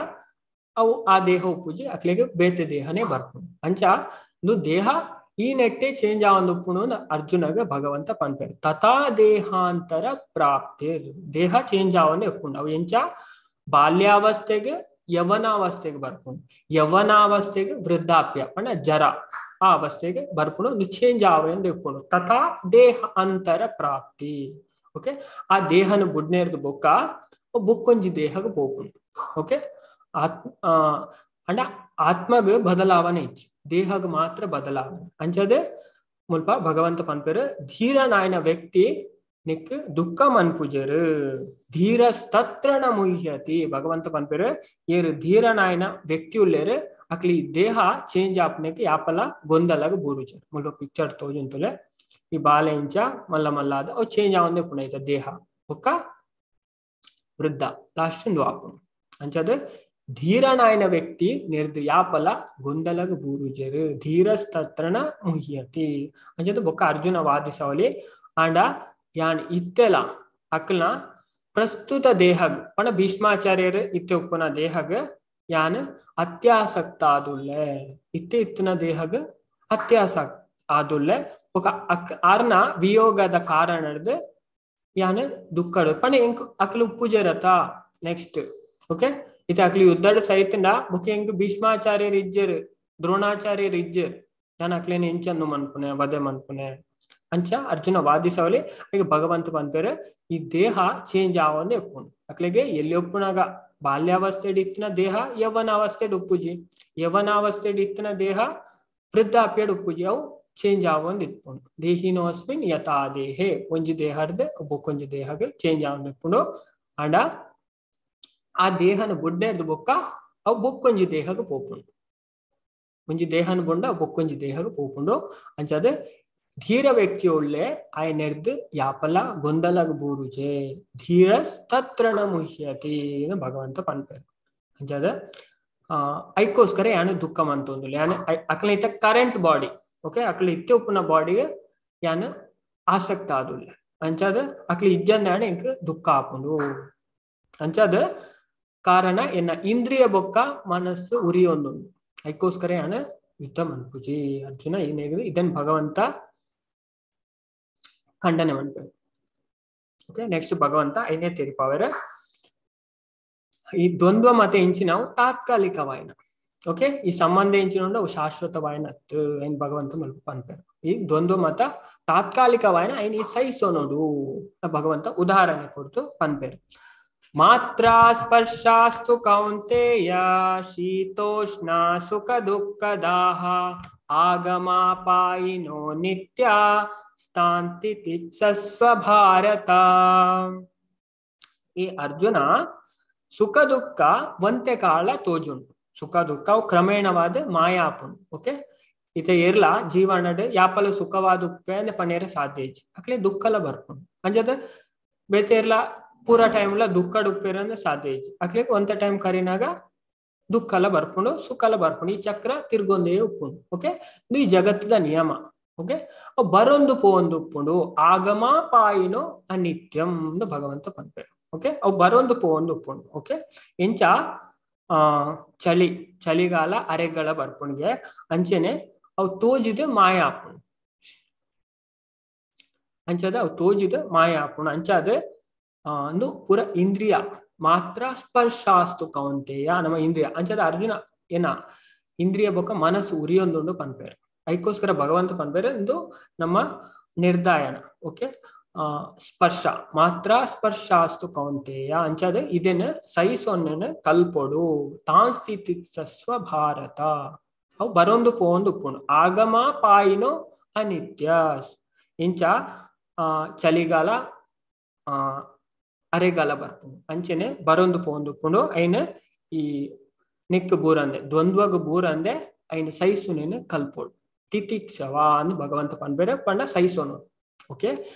ಅವು ಆ ದೇಹ ಉಪ್ಪುಜಿ ಅಕ್ಲೆಗೆ ಬೇತೆ ದೇಹನೇ ಬರ್ಪುಂಡು. ಅಂಚ ನು ದೇಹ ಈ ನೆಟ್ಟೆ ಚೇಂಜ್ ಆವಂದು ಉಪ್ಪುಂಡು ಅರ್ಜುನಗ ಭಗವಂತ ಪನ್ಪೆರ್. ತಥಾ ದೇಹಾಂತರ ಪ್ರಾಪ್ತಿ, ದೇಹ ಚೇಂಜ್ ಆವಂದು ಉಪ್ಪುಂಡು. ಅವು ಎಂಚ ಬಾಲ್ಯಾವಸ್ಥೆಗೆ ಯೌವನಾವಸ್ಥೆಗೆ ಬರ್ಪುಂಡು, ಯೌವನಾವಸ್ಥೆಗೆ ವೃದ್ಧಾಪ್ಯ ಪಂಡ ಜರ ಆ ಅವಸ್ಥೆಗೆ ಬರ್ಪುಂಡು, ಚೇಂಜ್ ಆವಂದು ಉಪ್ಪುಂಡು. ತಥಾ ದೇಹ ಅಂತರ ಪ್ರಾಪ್ತಿ, ಓಕೆ ಆ ದೇಹನ ಬುಡ್ನೇರ್ದು ಬೊಕ್ಕ ಬೊಕ್ಕೊಂಜಿ ದೇಹಕ್ಕೆ ಪೋಪುಂಡು. ಓಕೆ ಆತ್ಮ ಅಂಡ ಆತ್ಮಗ್ ಬದಲಾವಣೆ ಇಚ್ಚಿ, ದೇಹಗ್ ಮಾತ್ರ ಬದಲಾವಣೆ. ಅಂಚದೆ ಮುಲ್ಪ ಭಗವಂತ ಪನ್ಪೆರ್ ಧೀರನಾಯನ ವ್ಯಕ್ತಿ ನಿಕ್ ದುಃಖ ಮನ್ಪುಜೆರು, ಧೀರಸ್ತತ್ರ ನ ಮುಹ್ಯತಿ. ಭಗವಂತ ಪನ್ಪೆರ್ ಏರು ಧೀರನಾಯನ ವ್ಯಕ್ತಿ ಉಲ್ಲೇರು ಅಕ್ಲಿ ದೇಹ ಚೇಂಜ್ ಆಪನೆಗೆ ಯಾಪಲ ಗೊಂದಲಗ ಬೂರುಜೆರು. ಮುಲ್ಪ ಪಿಕ್ಚರ್ ತೋಜುಂತುಲೆ ಈ ಬಾಲೆ ಇಂಚ ಮಲ್ಲ ಮಲ್ಲ ಆದ ಅವು ಚೇಂಜ್ ಆವಂದೇ ಪುಣ ಐತ ದೇಹ ಬೊಕ್ಕ ವೃದ್ಧ ಲಾಸ್ಟ್ ಇಂದು ಆಪುಂಡು. ಅಂಚದೆ ಧೀರನಾಯನ ವ್ಯಕ್ತಿ ನಿರ್ದು ಯಾಪಲ ಗೊಂದಲಗ ಬೂರುಜೆರು, ಧೀರಸ್ತತ್ರನ ಮುಹ್ಯತಿ. ಅಂಚದ ಬೊಕ್ಕ ಅರ್ಜುನ ವಾದಿಸವಲಿ ಆಂಡ ಯಾನ್ ಇತ್ತೆಲ ಅಕ್ಲ್ನ ಪ್ರಸ್ತುತ ದೇಹಗ್ ಪಂಡ ಭೀಷ್ಮಾಚಾರ್ಯರು ಇತ್ತೆ ಉಪ್ಪುನ ದೇಹಗ್ ಯಾನ್ ಅತ್ಯಾಸಕ್ತ ಆದುಲ್ಲೆ, ಇತ್ತೆ ಇತ್ತಿನ ದೇಹಗ್ ಅತ್ಯಾಸಕ್ತ ಆದುಲ್ಲೆ. ಬೊಕ್ಕ ಅಕ್ ಆರ್ನ ವಿಯೋಗದ ಕಾರಣದ ಯಾನ್ ದುಃಖಡು ಪಂಡ ಎಂಕ್ ಅಕ್ಲು ಉಪ್ಪುಜೆರತ ನೆಕ್ಸ್ಟ್. ಓಕೆ ಇತ್ತೆ ಅಕ್ಲು ಯುದ್ಧಡ್ ಸೈತಂಡ ಬೊಕ್ಕ ಎಂಕ್ ಭೀಷ್ಮಾಚಾರ್ಯರು ಇಜ್ಜೆರು, ದ್ರೋಣಾಚಾರ್ಯರು ಇಜ್ಜೆರು, ಯಾನ್ ಅಕ್ಲೇನ ಎಂಚನ್ನು ಮನ್ಪುನೆ ವಧೆ ಮನ್ಪುನೆ ಅಂಚ ಅರ್ಜುನ ವಾದಿಸವಲಿ. ಈಗ ಭಗವಂತ ಪನ್ಪೆರ್ ಈ ದೇಹ ಚೇಂಜ್ ಆವಂದೇ ಉಪ್ಪುಂಡು. ಅಕ್ಲೆಗೆ ಎಲ್ಲಿ ಉಪ್ಪುನಾಗ ಬಾಲ್ಯಾವಸ್ಥೆಡ್ ಇತ್ತಿನ ದೇಹ ಯೌವನಾವಸ್ಥೆಡ್ ಉಪ್ಪುಜಿ, ಯೌವನಾವಸ್ಥೆಡ್ ಇತ್ತಿನ ದೇಹ ವೃದ್ಧಾಪ್ಯಡ್ ಉಪ್ಪುಜಿ, ಅವು ಚೇಂಜ್ ಆವೊಂದು ಇಪ್ಪುಂಡು. ದೇಹಿನೋ ಅಸ್ಮಿನ್ ಯಥಾ ದೇಹೆ, ಒಂಜಿ ದೇಹರ್ದ್ ಬೊಕ್ಕೊಂಜಿ ದೇಹಗ್ ಚೇಂಜ್ ಆವೊಂದು ಇಪ್ಪುಂಡು. ಅಂಡ ಆ ದೇಹನ ಬುಡ್ನೇರ್ದು ಬೊಕ್ಕ ಅವು ಬೊಕ್ಕೊಂಜಿ ದೇಹಗ್ ಪೋಪುಂಡು, ಒಂಜಿ ದೇಹನ ಬೊಂಡ ಬೊಕ್ಕೊಂಜಿ ದೇಹಗ್ ಪೋಪುಂಡು. ಅಂಚಾದ ಧೀರ ವ್ಯಕ್ತಿ ಒಳ್ಳೆ ಆಯನೆರ್ದು ಯಾಪಲ ಗೊಂದಲಗ್ ಬೂರುಜೆ, ಧೀರ ತತ್ರಣ ಮುಹ್ಯತಿ ಭಗವಂತ ಪನ್ಪೆರ್. ಅಂಚಾದ ಐಕೋಸ್ಕರ ಯಾನು ದುಃಖ ಮಂತೊಂದುಲ್ಲೆ, ಯಾನ್ ಅಕ್ಲ ಇತ್ತ ಕರೆಂಟ್ ಬಾಡಿ, ಓಕೆ ಅಕ್ಲ ಇತ್ತೆ ಉಪ್ಪುನ ಬಾಡಿಗೆ ಯಾನ್ ಆಸಕ್ತ ಆದುಲ್ಲೆ. ಅಂಚಾದ ಅಕ್ಲ ಇಜ್ಜಂದ ಯಾನ್ ಎಂಕ್ ದುಃಖ ಆಪುಂಡು. ಅಂಚಾದ ಕಾರಣ ಎನ್ನ ಇಂದ್ರಿಯ ಬೊಕ್ಕ ಮನಸ್ಸು ಉರಿಯೊಂದುಂಡು, ಐಕೋಸ್ಕರ ಯಾನ್ ಯುದ್ಧ ಮನ್ಪುಜಿ. ಅರ್ಜುನ ಏನೇಗಿದೆ ಇದನ್ ಭಗವಂತ ಖಂಡನೆ ಮನ್ಪೆರ್. ಓಕೆ ನೆಕ್ಸ್ಟ್ ಭಗವಂತ ಐನೇ ತೆರಿಪಾವೆರ್ ಈ ದ್ವಂದ್ವ ಮತ ಇಂಚಿನವು ತಾತ್ಕಾಲಿಕವಾಯಿನ, ಓಕೆ ಈ ಸಂಬಂಧ ಎಂಚಿನ ಉಂಡು ಅವು ಶಾಶ್ವತವಾಯಿನ ಅತ್ತು ಐನ್ ಭಗವಂತ ಮಲ್ಪ ಪನ್ಪೆರ್. ಈ ದ್ವಂದ್ವ ಮತ ತಾತ್ಕಾಲಿಕವಾಯಿನ ಐನ್ ಈ ಸಹಿಸೋನೋಡು ಭಗವಂತ ಉದಾಹರಣೆ ಕೊಡ್ತು ಪನ್ಪೆರ್. ಮಾತ್ರ ಸ್ಪರ್ಶಾಸ್ತು ಕೌಂತೆಯ ಶೀತೋಷ್ಣ ಸುಖ ದುಃಖದಾಹ ಆಗಮಾಪಾಯಿನೋ ನಿತ್ಯ ಸ್ಥಾಂತಿ ತಿತ್ಸಸ್ವ ಭಾರತ. ಈ ಅರ್ಜುನ ಸುಖ ದುಃಖ ಒಂತೆ ಕಾಲ ತೋಜುಂಡು, ಸುಖ ದುಃಖ ಅವು ಕ್ರಮೇಣವಾದ ಮಾಯಾಪುಂಡು. ಓಕೆ ಇತ್ತೆ ಏರ್ಲ ಜೀವನಡ್ ಯಾಪಲ ಸುಖವಾದ ಉಪ್ಪೆ ಅಂದ್ರೆ ಪನೇರ ಸಾಧ್ಯ ಇಜ್ಜಿ, ಅಕ್ಲೆ ದುಃಖಲ ಬರ್ಪುಂಡು. ಅಂಚದ ಬೇತೆ ಏರ್ಲ ಪೂರಾ ಟೈಮ್ಲ ದುಃಖಡ್ ಉಪ್ಪೇರ ಅಂದ್ರೆ ಸಾಧ್ಯ ಇಜ್ಜಿ, ಅಕ್ಲೆಗ್ ಒಂತೆ ಟೈಮ್ ಕರಿನಾಗ ದುಃಖಲ ಬರ್ಪುಂಡು ಸುಖಲ ಬರ್ಪುಂಡು, ಈ ಚಕ್ರ ತಿರ್ಗೊಂದೇ ಉಪ್ಪುಂಡು. ಓಕೆ ಇದು ಈ ಜಗತ್ತದ ನಿಯಮ. ಓಕೆ ಅವು ಬರೊಂದು ಪೋವೊಂದು ಉಪ್ಪುಂಡು ಆಗಮ ಪಾಯಿನೋ ಅನಿತ್ಯಂ ಭಗವಂತ ಪನ್ಪೆರ್. ಓಕೆ ಅವು ಬರೊಂದು ಪೋವೊಂದು ಉಪ್ಪುಂಡು. ಓಕೆ ಇಂಚ ಚಳಿ ಚಳಿಗಾಲ ಅರೆಗಳ ಬರ್ಪುಂಡ್ಗೆ ಅಂಚೆನೆ ಅವು ತೋಜಿದ್ ಮಾಯ ಆಪುಂಡು. ಅಂಚಾದ ಅವು ತೋಜಿದ್ ಮಾಯ ಆಪುಂಡು. ಅಂಚಾದ ಅಂದು ಪೂರ ಇಂದ್ರಿಯ ಮಾತ್ರ ಸ್ಪರ್ಶಾಸ್ತು ಕೌಂತೆಯ ನಮ್ಮ ಇಂದ್ರಿಯ. ಅಂಚಾದ ಅರ್ಜುನ ಏನ ಇಂದ್ರಿಯ ಬೊಕ್ಕ ಮನಸ್ಸು ಉರಿಯೊಂದುಂಡು ಪನ್ಪೆರ್. ಐಕೋಸ್ಕರ ಭಗವಂತ ಪನ್ಪೆರ್ ಇಂದು ನಮ್ಮ ನಿರ್ದಾಯನ. ಓಕೆ ಸ್ಪರ್ಶ ಮಾತ್ರ ಸ್ಪರ್ಶಾಸ್ತು ಕೌಂತೆಯ ಅಂಚಾದ ಇದನ್ನ ಸಹಿಸೊನ್ನ ಕಲ್ಪೊಡು. ತಾನ್ ಸ್ಥಿತಿ ಸಸ್ವ ಭಾರತ ಅವು ಬರೊಂದು ಪೋವೊಂದು ಉಪ್ಪುಂಡು. ಆಗಮ ಪಾಯಿನೋ ಅನಿತ್ಯ. ಇಂಚ ಚಳಿಗಾಲ ಅರೆಗಾಲ ಬರ್ಪುಂಡು. ಅಂಚೆನೆ ಬರೊಂದು ಪೋವೊಂದು ಉಪ್ಪುಂಡು. ಐನ ಈ ನೆಕ್ ಬೂರಂದೆ ದ್ವಂದ್ವಗ್ ಬೂರಂದೆ ಐನ ಸಹಿಸುನೇನು ಕಲ್ಪೊಡು. ತಿತಿಕ್ಷವ ಅಂದ್ ಭಗವಂತ ಪನ್ಪೆರ್ ಪಂಡ ಸಹಿಸೋನು. ಓಕೆ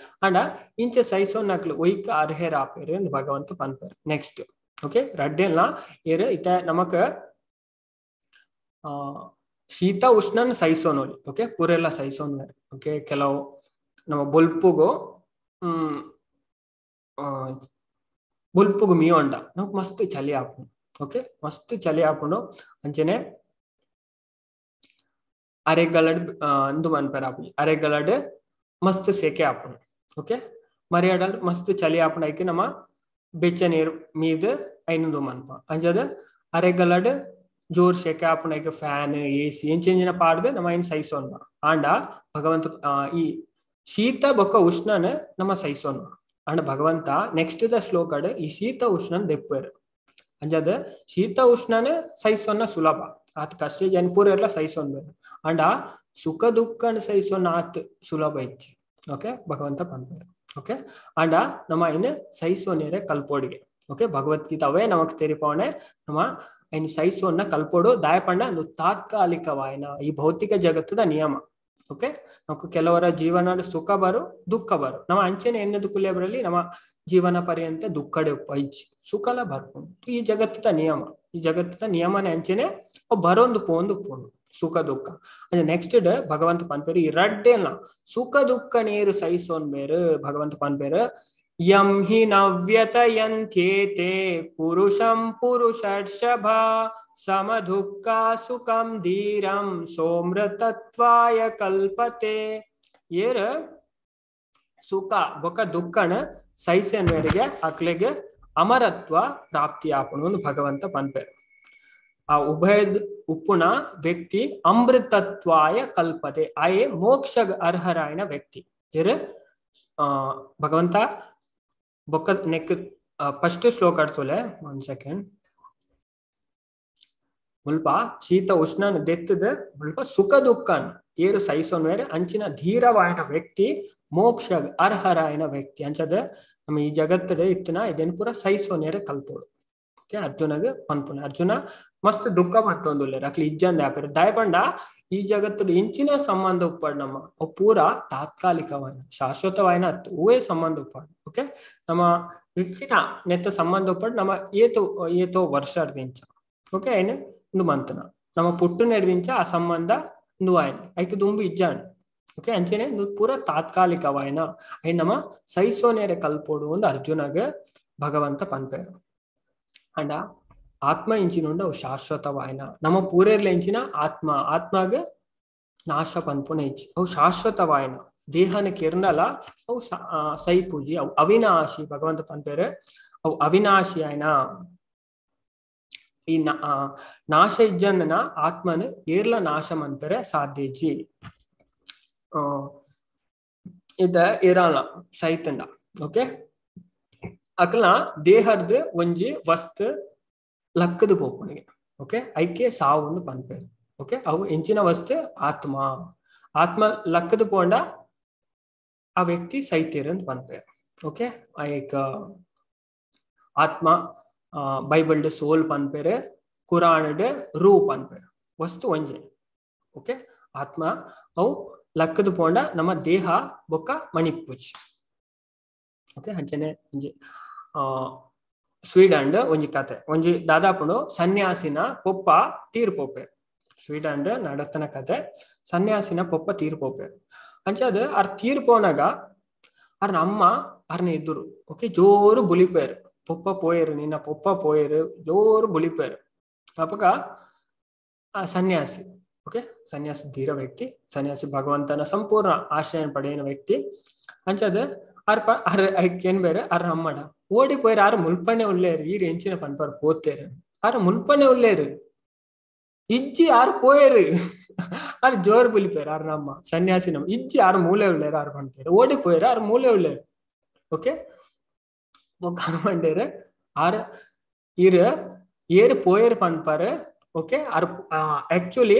ಅಂಡ ಇಂಚ ಸಹಿಸೋನಕ್ಲು ಒಯ್ಕ್ ಅರ್ಹೆರಾಪೆರ್ ಅಂದ್ ಭಗವಂತ ಪನ್ಪೆರ್. ನೆಕ್ಸ್ಟ್ ಓಕೆ ರಡ್ಡೆಲ್ಲ ಏರ್ ಇತ ನಮಕ್ ಶೀತ ಉಷ್ಣನ್ ಸಹಿಸೋನೋಲಿ. ಓಕೆ ಪೂರೆಲ್ಲ ಸಹಿಸೋನ್. ಓಕೆ ಕೆಲವು ನಮ್ಮ ಬೊಲ್ಪುಗು ಬೊಲ್ಪುಗು ಮಿಯೋಂಡ ನಮಕ್ ಮಸ್ತ್ ಚಳಿ ಆಪುಂಡು. ಓಕೆ ಮಸ್ತ್ ಚಳಿ ಆಪುಂಡು. ಅಂಚೆನೆ ಅರೆಗಲಡ್ ಅಂದು ಮನ್ಪೆರ್ ಆಪುಂಡು. ಅರೆಗಲಡ್ ಮಸ್ತ್ ಸೆಕೆ ಆಪುಂಡು. ಓಕೆ ಮರಿಯಾಡಲ್ ಮಸ್ತ್ ಚಳಿ ಆಪುಂಡು. ಐಕ್ ನಮ್ಮ ಬೆಚ್ಚ ನೀರು ಮೀದ್ ಐನಂದು ಮನ್ಪ. ಅಂಚಾದ ಅರೆಗಲಡ್ ಜೋರ್ ಸೆಕೆ ಆಪುಂಡು. ಐಕ್ ಫ್ಯಾನ್ ಎ ಸಿ ಎಂಚೆಂಚಿನ ಪಾಡ್ದು ನಮ್ಮ ಐನ್ ಸಹಿಸೋನ್ಬ. ಆಂಡ ಭಗವಂತ ಈ ಶೀತ ಬೊಕ್ಕ ಉಷ್ಣನ ನಮ್ಮ ಸಹಿಸೋನ್. ಅಂಡ ಭಗವಂತ ನೆಕ್ಸ್ಟ್ the ಶ್ಲೋಕಡ್ ಈ ಶೀತ ಉಷ್ಣನ್ ದೆಪ್ಪೆರ್. ಅಂಚಾದ ಶೀತ ಉಷ್ಣನ ಸಹಿಸೋನ್ನ ಸುಲಭ ಆತ್ ಕಷ್ಟ ಜನ ಪೂರೆಲ್ಲ ಸಹಿಸೋನ್. ಅಂಡ ಸುಖ ದುಃಖನ ಸಹಿಸೋನ್ ಆತ್ ಸುಲಭ ಇಚ್ಚಿ. ಓಕೆ ಭಗವಂತ ಪನ್ಪೆರ್. ಓಕೆ ಅಂಡ ನಮ್ಮ ಇನ್ನು ಸಹಿಸೋನೇರೆ ಕಲ್ಪೋಡಿಗೆ. ಓಕೆ ಭಗವದ್ಗೀತಾ ಅವೇ ನಮಕ್ ತೆರಿಪವಣೆ ನಮ್ಮ ಇನ್ನು ಸಹಿಸೋನ್ನ ಕಲ್ಪೋಡು. ದಾಯಪಂಡ ಅದು ತಾತ್ಕಾಲಿಕವಾಯನ ಈ ಭೌತಿಕ ಜಗತ್ತದ ನಿಯಮ. ಓಕೆ ನಮಕ್ ಕೆಲವರ ಜೀವನ ಸುಖ ಬರು ದುಃಖ ಬರು. ನಮ್ಮ ಅಂಚೆನೆ ಎನ್ನದು ಕುಲಿಯಬರಲ್ಲಿ ನಮ್ಮ ಜೀವನ ಪರ್ಯಂತ ದುಃಖಡೆ ಉಪ್ಪ ಸುಖಲ ಬರ್ಪುಂಡು. ಈ ಜಗತ್ತದ ನಿಯಮ. ಈ ಜಗತ್ತದ ನಿಯಮನೆ ಅಂಚೆನೆ ಬರೊಂದು ಪೋಂದು ಉಪ್ಪುಂಡು ಸುಖ ದುಃಖ. ಅಂದ್ರೆ ನೆಕ್ಸ್ಟ್ ಡೇ ಭಗವಂತ ಪನ್ಪೇರು ಈ ರಡ್ಡೆಲ್ಲ ಸುಖ ದುಃಖ ನೇರು ಸಹಿಸೋನ್ ಬೇರು ಭಗವಂತ ಪನ್ಪೇರು. ಯಂ ಹಿ ನವ್ಯತಯಂತ್ಯೇತೆ ಪುರುಷಂ ಪುರುಷರ್ಷಭ ಸಮದುಃಖ ಸುಖಂ ಧೀರಂ ಸೋಮೃತತ್ವಾಯ ಕಲ್ಪತೆ. ಏರ್ ಸುಖ ಬೊಕ ದುಃಖನ ಸಹಿಸನ್ವರಿಗೆ ಅಕ್ಲೆಗೆ ಅಮರತ್ವ ಪ್ರಾಪ್ತಿ ಆಪುಣು ಭಗವಂತ ಪನ್ಪೇರು. ಆ ಉಭಯದ ಉಪ್ಪುನ ವ್ಯಕ್ತಿ ಅಮೃತತ್ವಾಯ ಕಲ್ಪತೆ ಆಯೆ ಮೋಕ್ಷ ಅರ್ಹರಾಯನ ವ್ಯಕ್ತಿ. ಏರ್ ಭಗವಂತ ಬೊಕ್ಕ ನೆಕ್ ಫಸ್ಟ್ ಶ್ಲೋಕ ಅಡ್ತೋಲೆ 1 ಸೆಕೆಂಡ್. ಮುಲ್ಪ ಶೀತ ಉಷ್ಣನ್ ದೆತ್ತದ ಮುಲ್ಪ ಸುಖ ದುಃಖನ್ ಏರು ಸಹಿಸೋನ್ವೇರೆ ಅಂಚಿನ ಧೀರವಾಯನ ವ್ಯಕ್ತಿ ಮೋಕ್ಷ ಅರ್ಹರಾಯನ ವ್ಯಕ್ತಿ. ಅಂಚದ ನಮ್ಮ ಈ ಜಗತ್ತದ ಇತ್ತಿನ ಇದನ್ ಪೂರ ಸಹಿಸೋನೇರೆ ಕಲ್ಪೋಡು. ಓಕೆ ಅರ್ಜುನಗ್ ಪನ್ಪುನ ಅರ್ಜುನ ಮಸ್ತ್ ದುಃಖ ಪಟ್ಟೊಂದುಲ್ಲೆರ್ ಅಕ್ಲು ಇಜ್ಜಂದೆ ಆಪೆರ್. ದಯಪಂಡ ಈ ಜಗತ್ತುಡು ಇಂಚಿನ ಸಂಬಂಧ ಉಪ್ಪಡ್ ನಮ್ಮ ಅವು ಪೂರ ತಾತ್ಕಾಲಿಕವಾಯಿನ ಶಾಶ್ವತವಾಯಿನ ಅತ್ತು ಹೂವೇ ಸಂಬಂಧ ಉಪ್ಪಡ್. ಓಕೆ ನಮ್ಮ ಇಚ್ಚಿನ ನೆತ್ತ ಸಂಬಂಧ ಉಪ್ಪಡ್ ನಮ್ಮ ಏತೋ ಏತೋ ವರ್ಷ ಇಂಚ. ಓಕೆ ಐನ ಇಂದು ಮಂತನ ನಮ್ಮ ಪುಟ್ಟು ನೆಡ್ದಿಂಚ ಆ ಸಂಬಂಧ ಇಂದು ಆಯ್ನ ಐಕ್ ದುಂಬು ಇಜ್ಜಾಂಡ್. ಓಕೆ ಅಂಚೆನೆ ಇಂದು ಪೂರ ತಾತ್ಕಾಲಿಕವಾಯಿನ ಐನ್ ನಮ್ಮ ಸಹಿಸೋನೇರೆ ಕಲ್ಪೋಡು ಒಂದು ಅರ್ಜುನಗ್ ಭಗವಂತ ಪನ್ಪೆರ್. ಅಂಡ ಆತ್ಮ ಇಂಚಿನುಂಡ ಅವು ಶಾಶ್ವತವಾಯಿನ ನಮ್ಮ ಪೂರೆರ್ಲ ಇಂಚಿನ ಆತ್ಮ ಆತ್ಮಗ ನಾಶ ಪನ್ಪುನ ಇಚ್ಚಿ ಅವು ಶಾಶ್ವತವಾಯಿನ ದೇಹನ ಕೆರ್ನಲ ಅವು ಸೈಪೂಜಿ ಅವು ಅವಿನಾಶಿ ಭಗವಂತ ಪನ್ಪೆರ್. ಅವು ಅವಿನಾಶಿ ಆಯ್ನ ಈ ನಾಶ ಇಜ್ಜಂದನ ಆತ್ಮನ ಏರ್ಲ ನಾಶ ಮನ್ಪೆರೆ ಸಾಧ್ಯ ಇಜ್ಜಿ. ಇದ ಏರಲ್ಲ ಸೈತಂಡ. ಓಕೆ ಅಕ್ಲ ದೇಹರ್ದು ಒಂಜಿ ವಸ್ತು ಲಕ್ಕದು ಪೋಪುಣಿಗೆ. ಓಕೆ ಐಕೆ ಸಾವು ಪನ್ಪೆರ್. ಓಕೆ ಅವು ಎಂಚಿನ ವಸ್ತು ಆತ್ಮ ಆತ್ಮ ಲಕ್ಕದು ಪೋಂಡ ಆ ವ್ಯಕ್ತಿ ಸೈತೇರ್ ಅಂತ ಪನ್ಪೆರ್. ಓಕೆ ಐಕ್ ಆತ್ಮ ಬೈಬಲ್ಡ್ ಸೋಲ್ ಪನ್ಪೆರ್, ಕುರಾನ್ಡ್ ರೂ ಪನ್ಪೆರ್. ವಸ್ತು ಒಂಜೆ. ಓಕೆ ಆತ್ಮ ಅವು ಲಕ್ಕದು ಪೋಂಡ ನಮ್ಮ ದೇಹ ಬೊಕ್ಕ ಮಣಿಪುಜ್. ಓಕೆ ಅಂಚನೆ ಒಂಜಿ ಸ್ವೀಡನ್ ಒಂಜಿ ಕತೆ ಒಂಜಿ ದಾದಾಪುಂಡು ಸನ್ಯಾಸಿನ ಪೊಪ್ಪ ತೀರ್ ಪೋಪೆರ್. ಸ್ವೀಡನ್ ನಡತನ ಕತೆ ಸನ್ಯಾಸಿನ ಪೊಪ್ಪ ತೀರ್ ಪೋಪೆರ್. ಅಂಚಾದ ಆರ್ ತೀರ್ ಪೋನಾಗ ಆರ್ನ ಅಮ್ಮ ಆರ್ನ ಎದುರು ಓಕೆ ಜೋರು ಬುಲಿಪೇರು, ಪೊಪ್ಪ ಪೋಯರು ನಿನ್ನ ಪೊಪ್ಪ ಪೋಯರು ಜೋರು ಬುಲಿಪೇರು. ಅಪಗ ಆ ಸನ್ಯಾಸಿ ಓಕೆ ಸನ್ಯಾಸಿ ಧೀರ ವ್ಯಕ್ತಿ, ಸನ್ಯಾಸಿ ಭಗವಂತನ ಸಂಪೂರ್ಣ ಆಶ್ರಯ ಪಡೆಯನ ವ್ಯಕ್ತಿ. ಅಂಚಾದ ಆರ್ ಆರ್ ಏನ್ ಬೇರೆ ಆರ್ ಅಮ್ಮಡ ಓಡಿ ಪೋಯರು, ಆರು ಮುಲ್ಪನೆ ಉಳ್ಳೇರು, ಈರ್ ಎಂಚಿನ ಪನ್ಪರ್ ಪೋತೇರು, ಆರು ಮುಲ್ಪನೆ ಉಳ್ಳೇರು ಇಜ್ಜಿ ಆರು ಪೋಯರು, ಆರು ಜೋರು ಬುಲಿಪೇರು ಆರು ನಮ್ಮ ಸನ್ಯಾಸಿ ನಮ್ಮ ಇಜ್ಜಿ ಆರು ಮೂಲೆ ಉಳ್ಳೇರು ಆರು ಪನ್ಪೇರು, ಓಡಿ ಪೋಯರು ಆರು ಮೂಲೆ ಉಳ್ಳೇರು. ಓಕೆ ಮಂಡೇರು ಆರ್ ಇರ್ ಏರು ಪೋಯರು ಪನ್ಪಾರು. ಓಕೆ ಆರ್ ಆಕ್ಚುಲಿ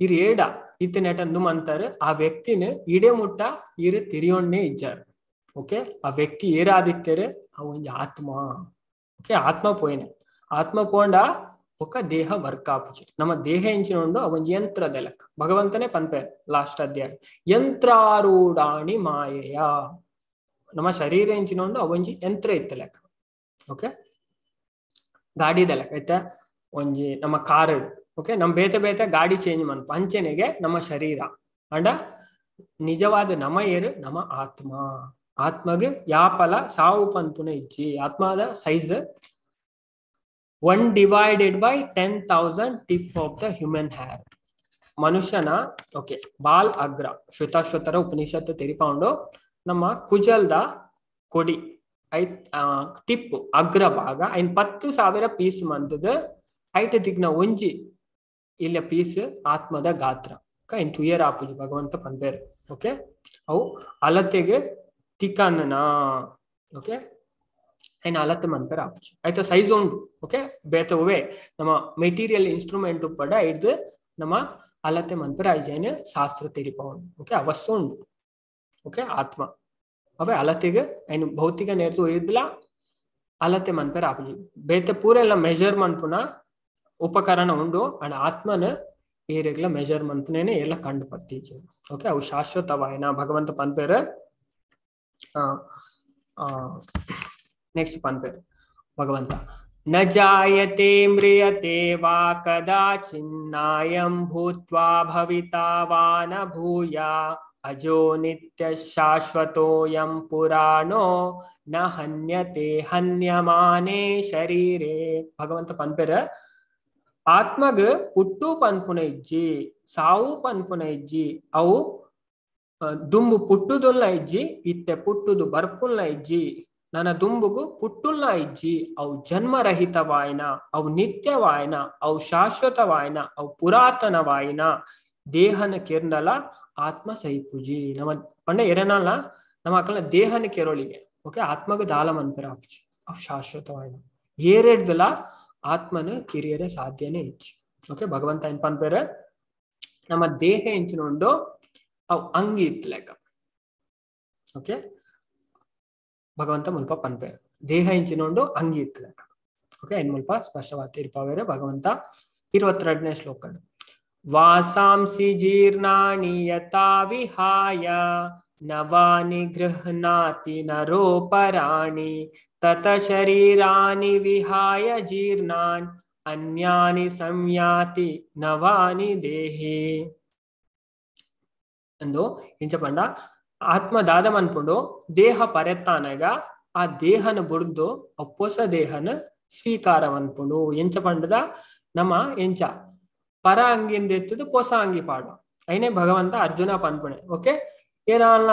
ಇರ್ ಏಡ ಇತ್ತನೇಟಂದು ಅಂತಾರೆ ಆ ವ್ಯಕ್ತಿನ ಇಡೆ ಮುಟ್ಟ ಇರು ತಿರಿಯೋಣ್ಣೆ ಇಜ್ಜಾರು. ಓಕೆ ಆ ವ್ಯಕ್ತಿ ಏರಾದಿತ್ತೇರು ಆ ಒಂಜಿ ಆತ್ಮ. ಓಕೆ ಆತ್ಮ ಪೋಯಿನ ಆತ್ಮ ಪೋಂಡ ಒಕ್ಕ ದೇಹ ವರ್ಕ್ ಆಪುಜಿ. ನಮ್ಮ ದೇಹ ಎಂಚಿನ ಉಂಡು ಆ ಒಂಜಿ ಯಂತ್ರದ ಲೆಕ್ಕ. ಭಗವಂತನೇ ಪನ್ಪೆ ಲಾಸ್ಟ್ ಅಧ್ಯಾಯ ಯಂತ್ರಾರೂಢಾಣಿ ಮಾಯೆಯ, ನಮ್ಮ ಶರೀರ ಎಂಚಿನ ಉಂಡು ಆ ಒಂಜಿ ಯಂತ್ರ ಇತ್ತ ಲೆಕ್ಕ. ಓಕೆ ಗಾಡಿದ ಲೆಕ್ಕ ಐತೆ ಒಂಜಿ ನಮ್ಮ ಕಾರ್. ಓಕೆ ನಮ್ ಬೇತೆ ಬೇತೆ ಗಾಡಿ ಚೇಂಜ್ ಮನ್ಪ ಅಂಚೆನೆಗೆ ನಮ್ಮ ಶರೀರ ಅಂಡ ನಿಜವಾದ ನಮ ಏರು ನಮ್ಮ ಆತ್ಮ. ಆತ್ಮಗೆ ಯಾಪಲ ಸಾವು ಪನ್ಪುನ ಇಜ್ಜಿ. ಆತ್ಮದ size 1/10,000 tip of the human hair. ಮನುಷ್ಯನ ಓಕೆ ಬಾಲ್ ಅಗ್ರ ಶ್ವೇತಾಶ್ವತರ ಉಪನಿಷತ್ತು ತೆರಿಪೌಂಡು ನಮ್ಮ ಕುಜಲ್ದ ಕೊಡಿ ಟಿಪ್ ಅಗ್ರ ಭಾಗ ಐನ್ 10,000 ಪೀಸ್ ಮಂತದ ಐಟ ದಿಗ್ನ ಒಂಜಿ ಇಲ್ಲ ಪೀಸ್ ಆತ್ಮದ ಗಾತ್ರ ಇನ್ ತುಯರ್ ಆಪುಜಿ ಭಗವಂತ ಪನ್ಪೇರು. ಓಕೆ ಅವು ಅಲತೆಗೆ ತಿಕ್ಕನ್ನ ಓಕೆ ಐನ್ ಅಲತೆ ಮನ್ಪೇರು ಆಪುಜಿ ಆಯ್ತಾ ಸೈಜ್ ಉಂಡು. ಓಕೆ ಬೇತವೇ ನಮ್ಮ ಮೆಟೀರಿಯಲ್ ಇನ್ಸ್ಟ್ರೂಮೆಂಟ್ ಪಡ ಇಡ್ದು ನಮ್ಮ ಅಲತೆ ಮನ್ಪೇರು ಐಜೈನ ಶಾಸ್ತ್ರ ತೆರಿಪೌಂಡು. ಓಕೆ ಆ ವಸ್ತು ಉಂಡು. ಓಕೆ ಆತ್ಮ ಅವೇ ಅಲತೆಗೆ ಐನು ಭೌತಿಕ ನೇರ್ತು ಇದ್ಲ ಅಲತೆ ಮನ್ಪೇರು ಆಪುಜಿ. ಬೇತೆ ಪೂರ ಎಲ್ಲ ಮೆಜರ್ ಮನ್ಪುನ ಉಪಕರಣ ಉಂಡು ಅಂಡ್ ಆತ್ಮನ ಏರೆಗ್ಲ ಮೆಜರ್ ಮನ್ಪುನೇನೆ ಎಲ್ಲ ಕಂಡು ಪತ್ತೀಚೆ. ಓಕೆ ಅವು ಶಾಶ್ವತವಾಯನ ಭಗವಂತ ಪನ್ಪೇರು. ನೆಕ್ಸ್ಟ್ ಪನ್ಪೇರು ಭಗವಂತ ನ ಜಾಯತೆ ಮ್ರಿಯತೆ ವಾ ಕದಾಚಿನ್ನಾಯಂ ಭೂತ್ವಾ ಭವಿತಾ ವಾ ನ ಭೂಯಾ ಅಜೋ ನಿತ್ಯ ಶಾಶ್ವತೋಯಂ ಪುರಾಣೋ ನ ಹನ್ಯತೆ ಹನ್ಯಮಾನೇ ಶರೀರೇ. ಭಗವಂತ ಪನ್ಪೇರ ಆತ್ಮಗ ಪುಟ್ಟು ಪನ್ಪುನ ಇಜ್ಜಿ, ಸಾವು ಪನ್ಪುನ ಇಜ್ಜಿ, ಅವು ದುಂಬು ಪುಟ್ಟುದುಲ್ಲ ಇಜ್ಜಿ, ಇತ್ತೆ ಪುಟ್ಟುದು ಬರ್ಪುಲ್ಲ ಇಜ್ಜಿ, ನನ್ನ ದುಂಬುಗು ಪುಟ್ಟುಲ್ಲ ಇಜ್ಜಿ, ಅವು ಜನ್ಮರಹಿತವಾಯನ, ಅವು ನಿತ್ಯವಾಯನ, ಅವು ಶಾಶ್ವತವಾಯನ, ಅವು ಪುರಾತನವಾಯನ ದೇಹನ ಕೆರ್ನಲ ಆತ್ಮ ಸಹಿಪುಜಿ. ನಮ್ಮ ಪಂಡ ಎರನಲ್ಲ ನಮ್ಮ ಅಕ್ಕಲ ದೇಹನ ಕೆರೊಳಿಗೆ ಓಕೆ ಆತ್ಮಗ ದಾಲ ಮನ್ಪೆರ ಆಪುಜಿ, ಅವು ಶಾಶ್ವತವಾಯನ ಏರೆಡ್ದಲ ಆತ್ಮನ ಕಿರಿಯರೆ ಸಾಧ್ಯನೇ ಇಚ್ಚು. ಓಕೆ ಭಗವಂತ ಏನ್ ಪನ್ಪೇರೆ ನಮ್ಮ ದೇಹ ಎಂಚಿನ ಉಂಡು ಅವು ಅಂಗಿ ಇತ್ತು ಲೆಕ್ಕ. ಓಕೆ ಭಗವಂತ ಮುಲ್ಪ ಪನ್ಪೇರೆ ದೇಹ ಎಂಚಿನ ಉಂಡು ಅಂಗಿ ಇತ್ತು ಲೆಕ್ಕ. ಓಕೆ ಏನ್ ಮುಲ್ಪ ಸ್ಪಷ್ಟವಾದ ತೀರ್ಪಾವೇರೆ ಭಗವಂತ 22ನೇ ಶ್ಲೋಕ ವಾಸಾಂಸಿ ಜೀರ್ಣಾಣಿ ಯಥಾ ವಿಹಾಯ ನವಾನಿ ಗೃಹ್ಣಾತಿ ನರೋಪರಾಣಿ ತತ ಶರೀರಾಣಿ ವಿಹಾಯ ಜೀರ್ಣಾನ್ ಅನ್ಯಾನಿ ಸಂಯಾತಿ ನವಾನಿ ದೇಹಿ ಅಂದು ಇಂಚ ಪಂಡ ಆತ್ಮ ದಾದ ಮನ್ಪುಂಡು ದೇಹ ಪರೆತ್ತಾನಗ ಆ ದೇಹನ ಬುಡ್ದು ಪೊಸ ದೇಹನ ಸ್ವೀಕಾರ ಮನ್ಪುಂಡು. ಎಂಚ ಪಂಡದ ನಮ್ಮ ಎಂಚ ಪರ ಅಂಗಿಂದ ಎತ್ತದು ಪೊಸ ಅಂಗಿ ಪಾಡು ಐನೇ ಭಗವಂತ ಅರ್ಜುನ ಪನ್ಪುಣೆ. ಓಕೆ ಏನಾಲ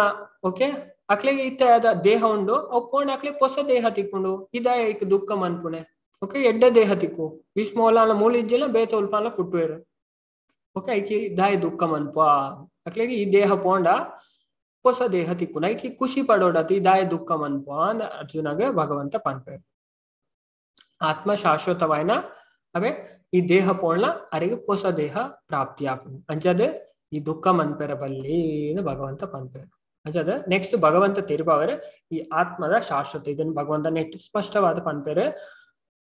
ಓಕೆ ಅಕ್ಲೆಗೆ ಇತ್ತ ದೇಹ ಉಂಡು ಅವು ಪೋಣ ಅಕ್ಲೆ ಪೊಸ ದೇಹ ತಿಕ್ಕೊಂಡು ಇದ ಐಕ್ ದುಃಖ ಮನ್ಪುಣೆ. ಓಕೆ ಎಡ್ಡ ದೇಹ ತಿಕ್ಕು ಭೀಷ್ಮೋಲಾಲ ಮೂಲ ಇಜ್ಜಿಲ್ಲ ಬೇತ ಉಲ್ಪಾಲ ಪುಟ್ಟುವೇರು. ಓಕೆ ಐಕಿ ದಾಯ ದುಃಖ ಮನ್ಪ ಅಕ್ಲೆಗೆ ಈ ದೇಹ ಪೋಂಡ ಪೊಸ ದೇಹ ತಿಕ್ಕು ಐಕಿ ಖುಷಿ ಪಡೋಡತಿ ದಾಯ ದುಃಖ ಮನ್ಪ ಅಂದ ಅರ್ಜುನಗೆ ಭಗವಂತ ಪನ್ಪೇರು. ಆತ್ಮ ಶಾಶ್ವತವಾಯನ ಅವೇ ಈ ದೇಹ ಪೋಣ್ಲ ಅರಿಗೆ ಪೊಸ ದೇಹ ಪ್ರಾಪ್ತಿ ಆಪುಂಡು ಅಂಚದೆ ಈ ದುಃಖ ಮನ್ಪೆರ ಬಲ್ಲಿ ಭಗವಂತ ಪನ್ಪೇರು. ಅಂಚದ ನೆಕ್ಸ್ಟ್ ಭಗವಂತ ತಿರುಪವರೆ ಈ ಆತ್ಮದ ಶಾಶ್ವತ ಇದನ್ನು ಭಗವಂತ ನೆಟ್ ಸ್ಪಷ್ಟವಾದ ಪನ್ಪೇರು.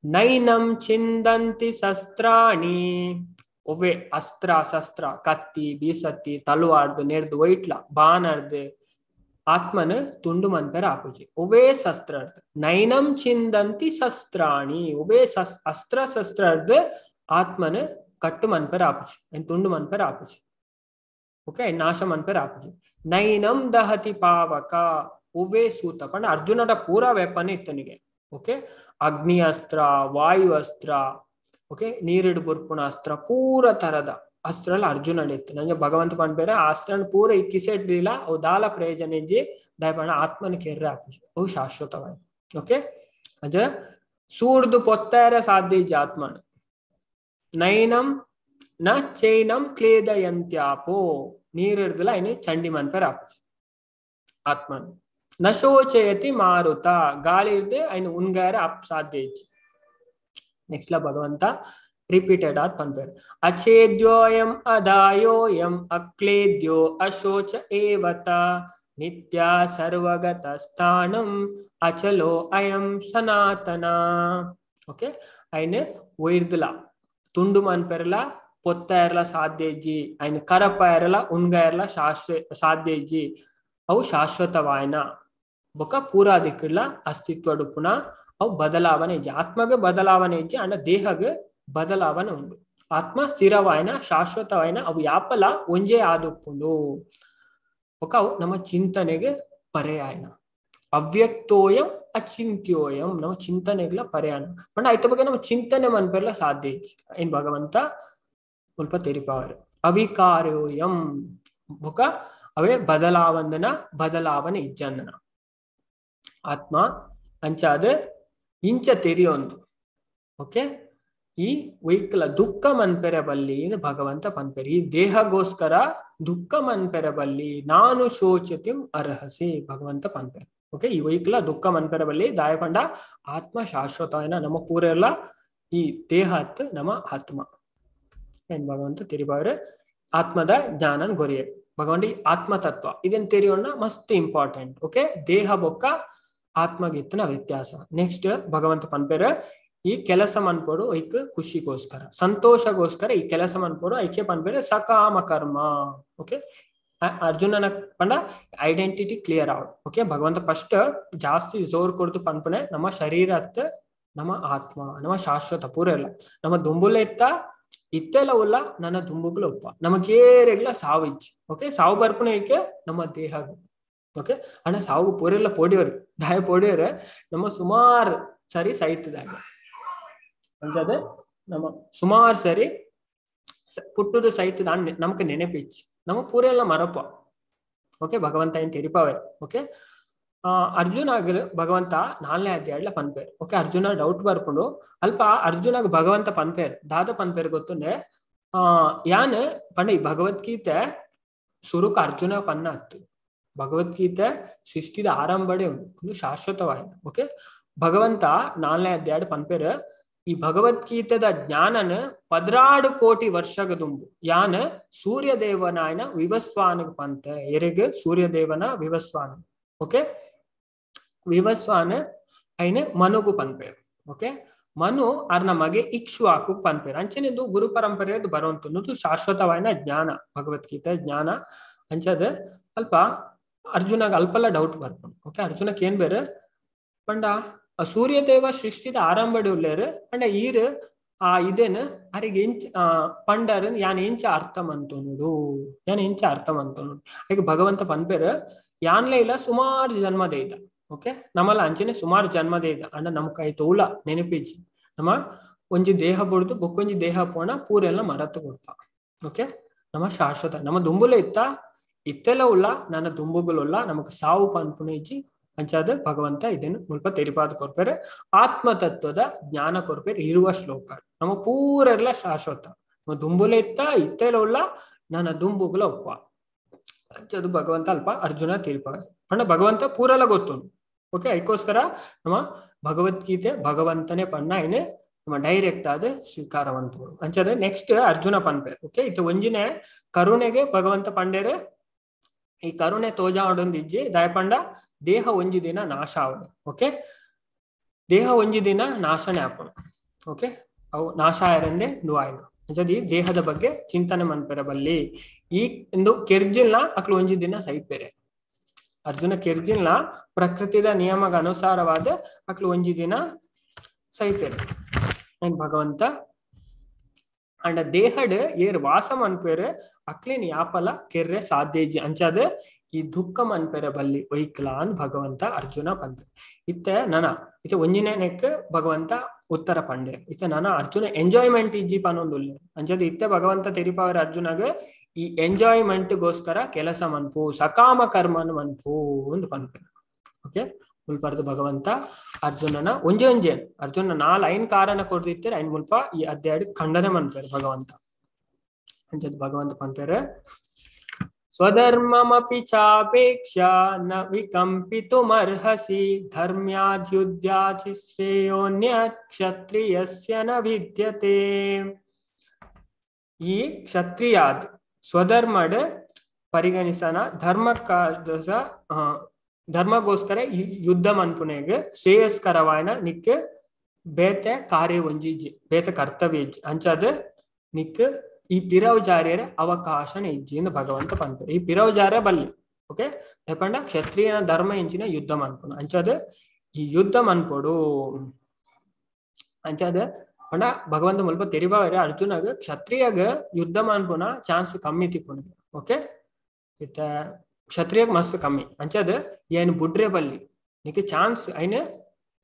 ನೈನಂ ಚಿಂದಂತಿ ಶಸ್ತ್ರಾಣಿ ಒವ್ವೆ ಅಸ್ತ್ರ ಶಸ್ತ್ರ ಕತ್ತಿ ಬೀಸತ್ತಿ ತಲುವಾರ್ದು ನೆರ್ದು ಒಯ್ಟ್ಲ ಬಾನರ್ದು ಆತ್ಮನ ತುಂಡು ಮನ್ಪೆರ ಆಪುಜಿ. ಒವ್ವೇ ಶಸ್ತ್ರ ಅರ್ಥ ನೈನಂ ಚಿಂದಂತಿ ಶಸ್ತ್ರಾಣಿ ಒವ್ವೇ ಅಸ್ತ್ರ ಶಸ್ತ್ರ ಅರ್ಧ ಆತ್ಮನ ಕಟ್ಟು ಮನ್ಪೆರ ಆಪುಜಿ ತುಂಡು ಮನ್ಪೆರ ಆಪುಜಿ. ಓಕೆ ನಾಶ ಮನ್ಪೆರ್ ಆಪುಜಿ. ನೈನಂ ದಹತಿ ಪಾವಕ ಉವೇ ಸೂತ ಪಂಡ ಅರ್ಜುನಡ ಪೂರಾ ವೆಪನ್ ಇತ್ತನಿಗೆ. ಓಕೆ ಅಗ್ನಿ ಅಸ್ತ್ರ, ವಾಯು ಅಸ್ತ್ರ, ಓಕೆ ನೀರಿಡು ಬುರ್ಪುಣ ಅಸ್ತ್ರ, ಪೂರ ತರದ ಅಸ್ತ್ರ ಅರ್ಜುನಡ ಇತ್ತು. ನಂಗೆ ಭಗವಂತ ಪನ್ಪೇರೆ ಆ ಅಸ್ತ್ರನ ಪೂರ ಈ ಕಿಸೆಡ್ದಿಲ್ಲ, ಅವು ದಾಲ ಪ್ರಯೋಜನ ಇಜ್ಜಿ. ದಯಪಂಡ ಆತ್ಮನ ಕೆರ್ರೆ ಆಪುಜಿ, ಅವು ಶಾಶ್ವತವಾಗಿ. ಓಕೆ ಅಂಚ ಸೂರ್ದು ಪೊತ್ತಾರ ಸಾಧ್ಯ ಇಜ್ಜಿ ಆತ್ಮನ. ನೈನಂ ನ ಚೈನಂ ಕ್ಲೇದಯಂತ್ಯಾಪೋ ನೀರಿಡ್ದಿಲ್ಲ ಐನು ಚಂಡಿ ಮನ್ಪೇರೆ ಆಪುಜಿ ಆತ್ಮನ್. ನ ಶೋಚಯತಿ ಮಾರುತ ಗಾಳಿ ಇರ್ದು ಐನು ಉನ್ಗಾರ ಅಪ್ ಸಾಧ್ಯ ಇಜ್ಜಿ. ನೆಕ್ಸ್ಟ್ ಲ ಭಗವಂತ ರಿಪೀಟೆಡ್ ಆದ್ ಪನ್ಪೇರು. ಅಛೇದ್ಯೋಯಂ ಅದಾಯೋಯಂ ಅಕ್ಲೇದ್ಯೋ ಅಶೋಚ ಏವತ ನಿತ್ಯ ಸರ್ವಗತ ಸ್ಥಾನಂ ಅಚಲೋ ಅಯಂ ಸನಾತನ. ಓಕೆ ಐನು ಒಯ್ರ್ದುಲ ತುಂಡು ಮನ್ಪೆರಲ ಪೊತ್ತಾಯರ್ಲ ಸಾಧ್ಯ ಇಜ್ಜಿ, ಐನು ಕರಪಾಯರ್ಲ ಉನ್ಗಾಯರ್ಲ ಸಾಧ್ಯ ಇಜ್ಜಿ. ಅವು ಶಾಶ್ವತವಾಯನ ಬೊಕ ಪೂರಾದಿಕ್ಕಲ ಅಸ್ತಿತ್ವ ಡುಪ್ಪುನ ಅವು ಬದಲಾವಣೆ ಇಜ್ಜಿ. ಆತ್ಮಗ ಬದಲಾವಣೆ ಇಜ್ಜಿ, ಅಂಡ ದೇಹಗ ಬದಲಾವಣೆ ಉಂಡು. ಆತ್ಮ ಸ್ಥಿರವಾಯನ ಶಾಶ್ವತವಾಯನ ಅವು ಯಾಪಲ ಒಂಜೇ ಆದುಪ್ಪುಂಡು. ಬೊಕ ಅವು ನಮ್ಮ ಚಿಂತನೆಗೆ ಪರ್ಯಾಯನ. ಅವ್ಯಕ್ತೋಯಂ ಅಚಿಂತ್ಯೋಯಂ ನಮ್ಮ ಚಿಂತನೆಗ್ಲ ಪರ್ಯಾಯನ. ಪಂಡ ಐತ ಬಗ್ಗೆ ನಮ್ಮ ಚಿಂತನೆ ಮನ್ಪೆರ್ಲ ಸಾಧ್ಯ ಇಜ್ಜಿ. ಏನ್ ಭಗವಂತ ಮುಲ್ಪ ತೆರಿಪಾವರು. ಅವಿಕಾರ್ಯೋಯಂ ಬೊಕ ಅವೇ ಬದಲಾವಂದನ ಬದಲಾವಣೆ ಇಜ್ಜಂದನ ಆತ್ಮ ಅಂಚಾದ ಇಂಚ ತೆರಿಯೊಂದು. ಓಕೆ ಈ ವೈಕಲ ದುಃಖ ಮನ್ಪೆರೆ ಬಲ್ಲಿ ಭಗವಂತ ಪನ್ಪೆರೆ. ಈ ದೇಹಗೋಸ್ಕರ ದುಃಖ ಮನ್ಪೆರೆ ಬಲ್ಲಿ ನಾನು ಶೋಚತಿಂ ಅರ್ಹಸಿ ಭಗವಂತ ಪನ್ಪೆರೆ. ಓಕೆ ಈ ವೈಕಲ ದುಃಖ ಮನ್ಪೆರೆ ಬಲ್ಲಿ ದಾಯಪಂಡ ಆತ್ಮ ಶಾಶ್ವತವೇನ ನಮ್ಮ ಪೂರೆಲ್ಲ ಈ ದೇಹ ಅತ್ ನಮ್ಮ ಆತ್ಮ ಏನ್ ಭಗವಂತ ತೆರಿಬಾವ್ರೆ. ಆತ್ಮದ ಜ್ಞಾನನ್ ಗೊರಿಯೆ ಭಗವಂತ ಆತ್ಮತತ್ವ ಇದನ್ ತೆರಿಯೋಣ ಮಸ್ತ್ ಇಂಪಾರ್ಟೆಂಟ್. ಓಕೆ ದೇಹ ಬೊಕ್ಕ ಆತ್ಮಗಿತ್ತನ ವ್ಯತ್ಯಾಸ. ನೆಕ್ಸ್ಟ್ ಭಗವಂತ ಪನ್ಪೆರೆ ಈ ಕೆಲಸ ಮನ್ಪೋಡು ಐಕ್ ಖುಷಿಗೋಸ್ಕರ ಸಂತೋಷಗೋಸ್ಕರ ಈ ಕೆಲಸ ಮನ್ಪೋಡು ಐಕೆ ಪನ್ಪೆರೆ ಸಕಾಮ ಕರ್ಮ. ಓಕೆ ಅರ್ಜುನನ ಪಂಡ ಐಡೆಂಟಿಟಿ ಕ್ಲಿಯರ್ ಆವಡ್. ಓಕೆ ಭಗವಂತ ಫಸ್ಟ್ ಜಾಸ್ತಿ ಜೋರ್ ಕೊಡ್ದು ಪನ್ಪನೆ ನಮ್ಮ ಶರೀರ ಅತ್ತ ನಮ್ಮ ಆತ್ಮ ನಮ್ಮ ಶಾಶ್ವತ ಪೂರ ಇಲ್ಲ ನಮ್ಮ ದುಂಬುಲ ಇತ್ತ ಇತ್ತೆಲ್ಲ ಉಲ್ಲ ನನ್ನ ದುಂಬುಗ್ಲ ಒಪ್ಪ ನಮಗೇರೆಗ್ಲ ಸಾವು ಇಜ್ಜಿ. ಓಕೆ ಸಾವು ಬರ್ಪುಣ ಐಕೆ ನಮ್ಮ ದೇಹ. ಓಕೆ ಅಣ್ಣ ಸಾವು ಪೂರೆಲ್ಲ ಪೋಡಿಯವರು ದಾಯ ಪೋಡಿಯವರು ನಮ್ಮ ಸುಮಾರು ಸರಿ ಸೈತದಾಗ ಅಂಜಾದ ನಮ್ಮ ಸುಮಾರು ಸರಿ ಪುಟ್ಟುದು ಸೈತದ ನಮಕ್ ನೆನಪಿಚ್ಚಿ ನಮ್ಮ ಪೂರೆಲ್ಲ ಮರಪ್ಪ. ಓಕೆ ಭಗವಂತ ಏನ್ ತೆರಿಪಾವೆ. ಓಕೆ ಅರ್ಜುನ ಭಗವಂತ ನಾಲ್ನೇ ಅಧ್ಯಾಯ ಪನ್ಪೇರ್. ಓಕೆ ಅರ್ಜುನ ಡೌಟ್ ಬರ್ಕೊಂಡು ಅಲ್ಪ ಅರ್ಜುನಗ್ ಭಗವಂತ ಪನ್ಪೇರ್ ದಾದ ಪನ್ಪೇರ್ ಗೊತ್ತುಂಡೆ ಯಾನ್ ಪಂಡ ಈ ಭಗವದ್ಗೀತೆ ಸುರುಕ್ ಅರ್ಜುನ ಪನ್ನ ಅತ್ತು. ಭಗವದ್ಗೀತೆ ಸೃಷ್ಟಿದ ಆರಂಭಡೆ ಒಂದು ಶಾಶ್ವತವಾದ. ಓಕೆ ಭಗವಂತ ನಾಲ್ನೇ ಅಧ್ಯಾಯ ಪನ್ಪೇರ್ ಈ ಭಗವದ್ಗೀತೆದ ಜ್ಞಾನನ 12 ಕೋಟಿ ವರ್ಷಗ ದುಂಬು ಯಾನ್ ಸೂರ್ಯದೇವನಾಯನ ವಿವಸ್ವಾನಿಗೆ ಪಂತ ಎರೆಗ್ ಸೂರ್ಯದೇವನ ವಿವಸ್ವಾನ. ಓಕೆ ವಿವಸ್ವಾನ ಐನ ಮನುಗು ಪನ್ಪೇರು. ಓಕೆ ಮನು ಅರ್ನ ಮಗೆ ಇಕ್ಷ್ವಾಕು ಪನ್ಪೇರು. ಅಂಚನೆಂದು ಗುರು ಪರಂಪರೆಯದು ಬರುವಂತದ್ದು ಶಾಶ್ವತವಾದ ಜ್ಞಾನ ಭಗವದ್ಗೀತೆ ಜ್ಞಾನ. ಅಂಚದ ಅಲ್ಪ ಅರ್ಜುನಗ ಅಲ್ಪಲ್ಲ ಡೌಟ್ ಬರ್ಕೊಂಡು. ಓಕೆ ಅರ್ಜುನಕ್ಕೆ ಏನ್ ಬೇರೆ ಪಂಡ ಸೂರ್ಯದೇವ ಸೃಷ್ಟಿದ ಆರಂಭಡಿ ಉಳ್ಳೇರು ಪಂಡ ಈರ್ ಆ ಇದೇನು ಅರಿಗೆ ಎಂಚ ಪಂಡರ್ ಯಾನ್ ಎಂಚ ಅರ್ಥ ಮಂತೋನುಡು ಯಾನ್ ಎಂಚ ಅರ್ಥ ಮಂತೋನುಡು. ಈಗ ಭಗವಂತ ಪನ್ಪೇರು ಯಾನ್ಲೇ ಇಲ್ಲ ಸುಮಾರು ಜನ್ಮದೇ ಇದ್ದ. ಓಕೆ ನಮ್ಮಲ್ಲ ಅಂಚನೆ ಸುಮಾರು ಜನ್ಮದೇ ಇದ್ದ ಅಂಡ ನಮ್ ಕೈ ತೋಲ ನೆನಪಿಜ್ಜಿ ನಮ್ಮ ಒಂಜಿ ದೇಹ ಬುಡ್ದು ಬೊಕ್ಕೊಂಜಿ ದೇಹ ಪೋಣ ಪೂರೆಲ್ಲ ಮರತು ಕೊಡ್ಪ. ಓಕೆ ನಮ್ಮ ಶಾಶ್ವತ ನಮ್ಮ ದುಂಬುಲೆ ಇತ್ತ ಇತ್ತೆಲ್ಲ ಉಲ್ಲ ನನ್ನ ದುಂಬುಗಳುಲ್ಲ ನಮಗ್ ಸಾವು ಪನ್ಪುಣ ಇಜ್ಜಿ. ಅಂಚಾದ ಭಗವಂತ ಇದನ್ನು ಮುಲ್ಪ ತೆರಿಪಾದ ಕೊರ್ಪೇರೆ ಆತ್ಮತತ್ವದ ಜ್ಞಾನ ಕೊರ್ಪೇರೆ ಇರುವ ಶ್ಲೋಕ. ನಮ್ಮ ಪೂರೆಲ್ಲ ಶಾಶ್ವತ ನಮ್ಮ ದುಂಬುಲೆ ಇತ್ತ ಇತ್ತೆಲ್ಲ ಉಲ್ಲ ನನ್ನ ದುಂಬುಗಳ ಒಪ್ಪ. ಅಂಚದು ಭಗವಂತ ಅಲ್ಪ ಅರ್ಜುನ ತೀರ್ಪ ಪಂಡ ಭಗವಂತ ಪೂರೆಲ್ಲ ಗೊತ್ತು. ಓಕೆ ಅದಕ್ಕೋಸ್ಕರ ನಮ್ಮ ಭಗವದ್ಗೀತೆ ಭಗವಂತನೇ ಪಣ್ಣ ಏನೇ ನಮ್ಮ ಡೈರೆಕ್ಟ್ ಆದ ಸ್ವೀಕಾರವಂತ ಅಂಚದ ನೆಕ್ಸ್ಟ್ ಅರ್ಜುನ ಪನ್ಪೇರು. ಓಕೆ ಇದು ಒಂಜಿನೇ ಕರುಣೆಗೆ ಭಗವಂತ ಪಂಡೇರೆ ಈ ಕರುಣೆ ತೋಜಾಡೊಂದು ಇಜ್ಜಿ ದಯಪಂಡ ದೇಹ ಒಂಜಿ ದಿನ ನಾಶ ಆವಡು. ಓಕೆ ದೇಹ ಒಂಜಿ ದಿನ ನಾಶನೇ ಆಪುಂಡು. ಓಕೆ ಅವು ನಾಶ ಆಯರಂದೆ ನುವಾಯ್ನು. ಅಂಚದ ಈ ದೇಹದ ಬಗ್ಗೆ ಚಿಂತನೆ ಮನ್ಪೆರ ಬಲ್ಲಿ ಈ ಎಂದು ಕೆರ್ಜಿಲ್ನ ಅಕ್ಲು ಒಂಜಿ ದಿನ ಸೈಪೆರೆ. ಅರ್ಜುನ ಕೆರ್ಜಿಲ್ನ ಪ್ರಕೃತಿದ ನಿಯಮಗ ಅನುಸಾರವಾದ ಅಕ್ಲು ಒಂಜಿ ದಿನ ಸೈಪೆರೆ. ಭಗವಂತ ಅಂಡ ದೇಹಡ್ ಏರ್ ವಾಸ ಮನ್ಪೇರು ಅಕ್ಲೇನ್ ಯಾಪಲ ಕೆರ್ರೆ ಸಾಧ್ಯ ಇಜ್ಜಿ. ಅಂಚಾದ ಈ ದುಃಖ ಮನ್ಪೆರೆ ಬಲ್ಲಿ ಒಯ್ಕ್ಲಾ ಅಂದ್ ಭಗವಂತ ಅರ್ಜುನ ಪಂಡೆ. ಇತ್ತೆ ನನ ಇತ್ತೆ ಒಂಜಿನೆಕ್ ಭಗವಂತ ಉತ್ತರ ಪಂಡೆ. ಇತ್ತೆ ನನ ಅರ್ಜುನ ಎಂಜಾಯ್ಮೆಂಟ್ ಇಜ್ಜಿ ಪನೊಂದುಲ್ಲೆ. ಅಂಚಾದ ಇತ್ತೆ ಭಗವಂತ ತೆರಿಪಾವರ ಅರ್ಜುನಗ ಈ ಎಂಜಾಯ್ಮೆಂಟ್ ಗೋಸ್ಕರ ಕೆಲಸ ಮನ್ಪು, ಸಕಾಮ ಕರ್ಮನ್ ಮನ್ಪು ಅಂದ್ ಪನ್ಪೆ. ಓಕೆ, ಮುಲ್ಪರ್ದು ಭಗವಂತ ಅರ್ಜುನನ ಒಂಜೆ ಒಂಜೆ ಅರ್ಜುನ ನಾಲ್ ಐನ್ ಕಾರಣ ಕೊರ್ದಿತ್ತಾರೆ. ಐನ್ ಮುಲ್ಪ ಈ ಅಧ್ಯಾಯ ಖಂಡನೆ ಮನ್ಪೇರು ಭಗವಂತ. ಅಂಚದ ಭಗವಂತ ಪನ್ಪೇರು ಸ್ವಧರ್ಮಮಪಿ ಚಾಪೇಕ್ಷ ನ ವಿಕಂಪಿತುಮರ್ಹಸಿ ಧರ್ಮ್ಯಾದ್ಯುದ್ಯಾಚಿ ಶ್ರೇಯೋನ್ಯತ್ ಕ್ಷತ್ರಿಯಸ್ಯ ನ ವಿದ್ಯತೆ. ಈ ಕ್ಷತ್ರಿಯಾದ್ ಸ್ವಧರ್ಮಡ್ ಪರಿಗಣಿಸನ ಧರ್ಮಕ್ಕಾದ ಧರ್ಮಗೋಸ್ಕರ ಯುದ್ಧ ಮನ್ಪುನೆಗ್ ಶ್ರೇಯಸ್ಕರವಾಯನ ನಿಕ್ ಬೇತೆ ಕಾರ್ಯ ಒಂಜಿ ಇಜ್ಜಿ, ಬೇತೆ ಕರ್ತವ್ಯ ಇಜ್ಜಿ. ಅಂಚಾದ ನಿಕ್ ಈ ಪಿರವ್ ಜಾರಿಯರ ಅವಕಾಶನ ಇಜ್ಜಿ ಎಂದು ಭಗವಂತ ಪನ್ಪೆ. ಈ ಪಿರವ್ ಜಾರ ಬಲ್ಲಿ. ಓಕೆ, ಪಂಡ ಕ್ಷತ್ರಿಯನ ಧರ್ಮ ಇಂಚಿನ ಯುದ್ಧ ಮನ್ಪುನ. ಅಂಚಾದ ಈ ಯುದ್ಧ ಮನ್ಪೊಡು. ಅಂಚಾದ ಪಂಡ ಭಗವಂತ ಮುಲ್ಪ ತೆರಿಬಾವರೆ ಅರ್ಜುನಗ ಕ್ಷತ್ರಿಯಗ ಯುದ್ಧ ಮನ್ಪುನ ಚಾನ್ಸ್ ಕಮ್ಮಿ ತಿಕ್ಕುನ. ಓಕೆ, ಇತ್ತ ಕ್ಷತ್ರಿಯಗ್ ಮಸ್ತ್ ಕಮ್ಮಿ. ಅಂಚಾದ ಏನ್ ಬುಡ್ರೆ ಬಲ್ಲಿ ನಿಕ್ ಚಾನ್ಸ್ ಐನ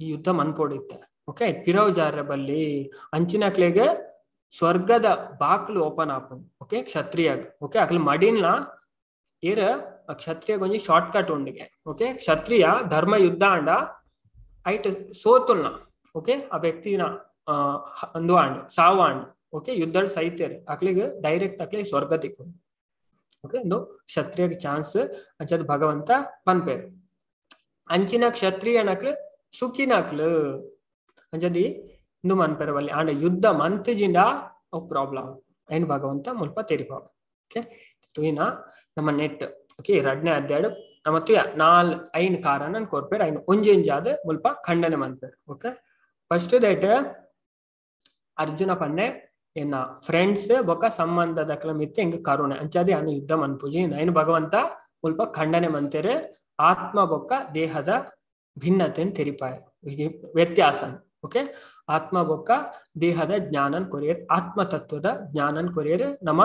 ಈ ಯುದ್ಧ ಮನ್ಪೊಡು ಇತ್ತ. ಓಕೆ, ಪಿರವ್ ಜಾರ ಬಲ್ಲಿ ಅಂಚಿನಕ್ಲೆಗ್ ಸ್ವರ್ಗದ ಬಾಕ್ಲು ಓಪನ್ ಆಪುಂಡು. ಓಕೆ, ಕ್ಷತ್ರಿಯಾಗ. ಓಕೆ, ಅಕ್ಲ ಮಡಿನ್ಲ ಏರ್ ಕ್ಷತ್ರಿಯಾಗ ಒಂಜಿ ಶಾರ್ಟ್ ಕಟ್ ಉಂಡಿಗೆ. ಓಕೆ, ಕ್ಷತ್ರಿಯ ಧರ್ಮ ಯುದ್ಧ ಅಂಡ ಐಟ್ ಸೋತುಲ್ನ. ಓಕೆ, ಆ ವ್ಯಕ್ತಿನ ಅಂದು ಆಂಡ್ ಸಾವು ಆಂಡ್. ಓಕೆ, ಯುದ್ಧ ಸೈತೇರ್ ಅಕ್ಲಿಗೆ ಡೈರೆಕ್ಟ್ ಅಕ್ಲಿಗೆ ಸ್ವರ್ಗ ತಿಕ್ಕು. ಓಕೆ, ಒಂದು ಕ್ಷತ್ರಿಯಗ್ ಚಾನ್ಸ್ ಅಂಚದ ಭಗವಂತ ಪನ್ಪೇರು. ಅಂಚಿನ ಕ್ಷತ್ರಿಯನಕ್ಲು ಸುಖಿನಕ್ಲು ಅಂಚದಿ ಇಂದು ಮನ್ಪೆರ ಬಲ್ಲಿ. ಆಂಡ ಯುದ್ಧ ಮಂತಜಿಂದ ಅವು ಪ್ರಾಬ್ಲಮ್ ಐನ್ ಭಗವಂತ ಮುಲ್ಪ ತೆರಿಪಾವ. ಓಕೆ, ತುಯಿನ ನಮ್ಮ ನೆಟ್. ಓಕೆ, ಎರಡನೇ ಅಧ್ಯಾಯ ನಮ್ಮ ತುಯ ನಾಲ್ ಐನ್ ಕಾರಣ ಕೊರ್ಪೇರು. ಐನ್ ಒಂಜೊಂಜಾದ ಮುಲ್ಪ ಖಂಡನೆ ಮನ್ಪೇರು. ಓಕೆ, ಫಸ್ಟ್ that Arjuna ಪನ್ನೆ ಎನ್ನ ಫ್ರೆಂಡ್ಸ್ ಬೊಕ್ಕ ಸಂಬಂಧದ ಮಿತ್ತೆ ಹಿಂಗ ಕರುಣೆ ಅಂಚಾದೆ ಅನ್ನ ಯುದ್ಧ ಮನ್ಪುಜಿ ಐನ್ ಭಗವಂತ ಮುಲ್ಪ ಖಂಡನೆ ಮಂತೇರು. ಆತ್ಮ ಬೊಕ್ಕ ದೇಹದ ಭಿನ್ನತೆಯನ್ನು ತೆರಿಪಾಯ ವ್ಯತ್ಯಾಸ. ಓಕೆ, ಆತ್ಮ ಬೊಕ್ಕ ದೇಹದ ಜ್ಞಾನನ್ ಕೊರಿಯರ್, ಆತ್ಮ ತತ್ವದ ಜ್ಞಾನನ್ ಕೊರಿಯರ್. ನಮ್ಮ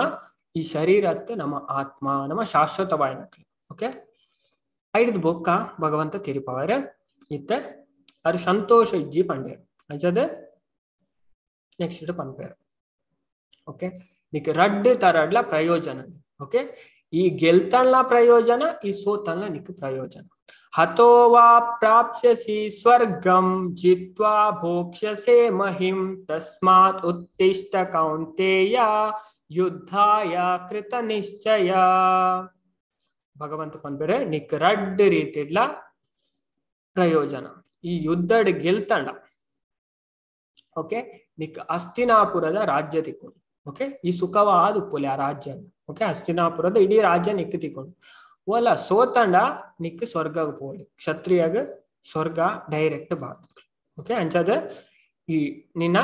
ಈ ಶರೀರತ್ತೆ ನಮ್ಮ ಆತ್ಮ ನಮ್ಮ ಶಾಶ್ವತವಾಯಿನಕ್ಲು. ಓಕೆ, ಐದು ಬೊಕ್ಕ ಭಗವಂತ ತೆರಿಪವರ ಇತ್ತೆ ಅರು ಸಂತೋಷ ಇಜ್ಜಿ ಪಂಡೇರು. ಅಂಚದ ನೆಕ್ಸ್ಟ್ ಪನ್ಪೇರು. ಓಕೆ, ನಿಕ್ ರಡ್ಡು ತರಡ್ಲ ಪ್ರಯೋಜನ. ಓಕೆ, ಈ ಗೆಲ್ತನ್ಲ ಪ್ರಯೋಜನ, ಈ ಸೋತನ್ಲ ನಿಕ್ ಪ್ರಯೋಜನ. ಹತೋ ವಾ ಪ್ರಾಪ್ಸ್ಯಸಿ ಸ್ವರ್ಗಂ ಜಿತ್ವಾ ಭೋಕ್ಷ್ಯಸೆ ಮಹಿಂ ತಸ್ಮಾತ್ ಉತ್ತಿಷ್ಠ ಕೌಂತೇಯ ಯುದ್ಧಾಯ ಕೃತ ನಿಶ್ಚಯ. ಭಗವಂತ ಪನ್ಪೇರೆ ನಿಕ್ ರಡ್ಡು ರೀತಿಡ್ಲ ಪ್ರಯೋಜನ. ಈ ಯುದ್ಧಡ್ ಗೆಲ್ತಂಡ ಓಕೆ ನಿಕ್ ಅಸ್ತಿನಾಪುರದ ರಾಜ್ಯ ತಿಕ್ಕೊಂಡು. ಓಕೆ, ಈ ಸುಖವಾದ ಉಪ್ಪುಲೆ ಆ ರಾಜ್ಯ. ಓಕೆ, ಅಸ್ತಿನಾಪುರದ ಇಡೀ ರಾಜ್ಯ ನಿಕ್ ತಿಕ್ಕೊಂಡು. ಓಲ ಸೋತಂಡ ನಿಕ್ ಸ್ವರ್ಗ ಪೋಲಿ, ಕ್ಷತ್ರಿಯಾಗ ಸ್ವರ್ಗ ಡೈರೆಕ್ಟ್ ಬಾತ್. ಓಕೆ, ಅಂಚಾದ ಈ ನಿನ್ನ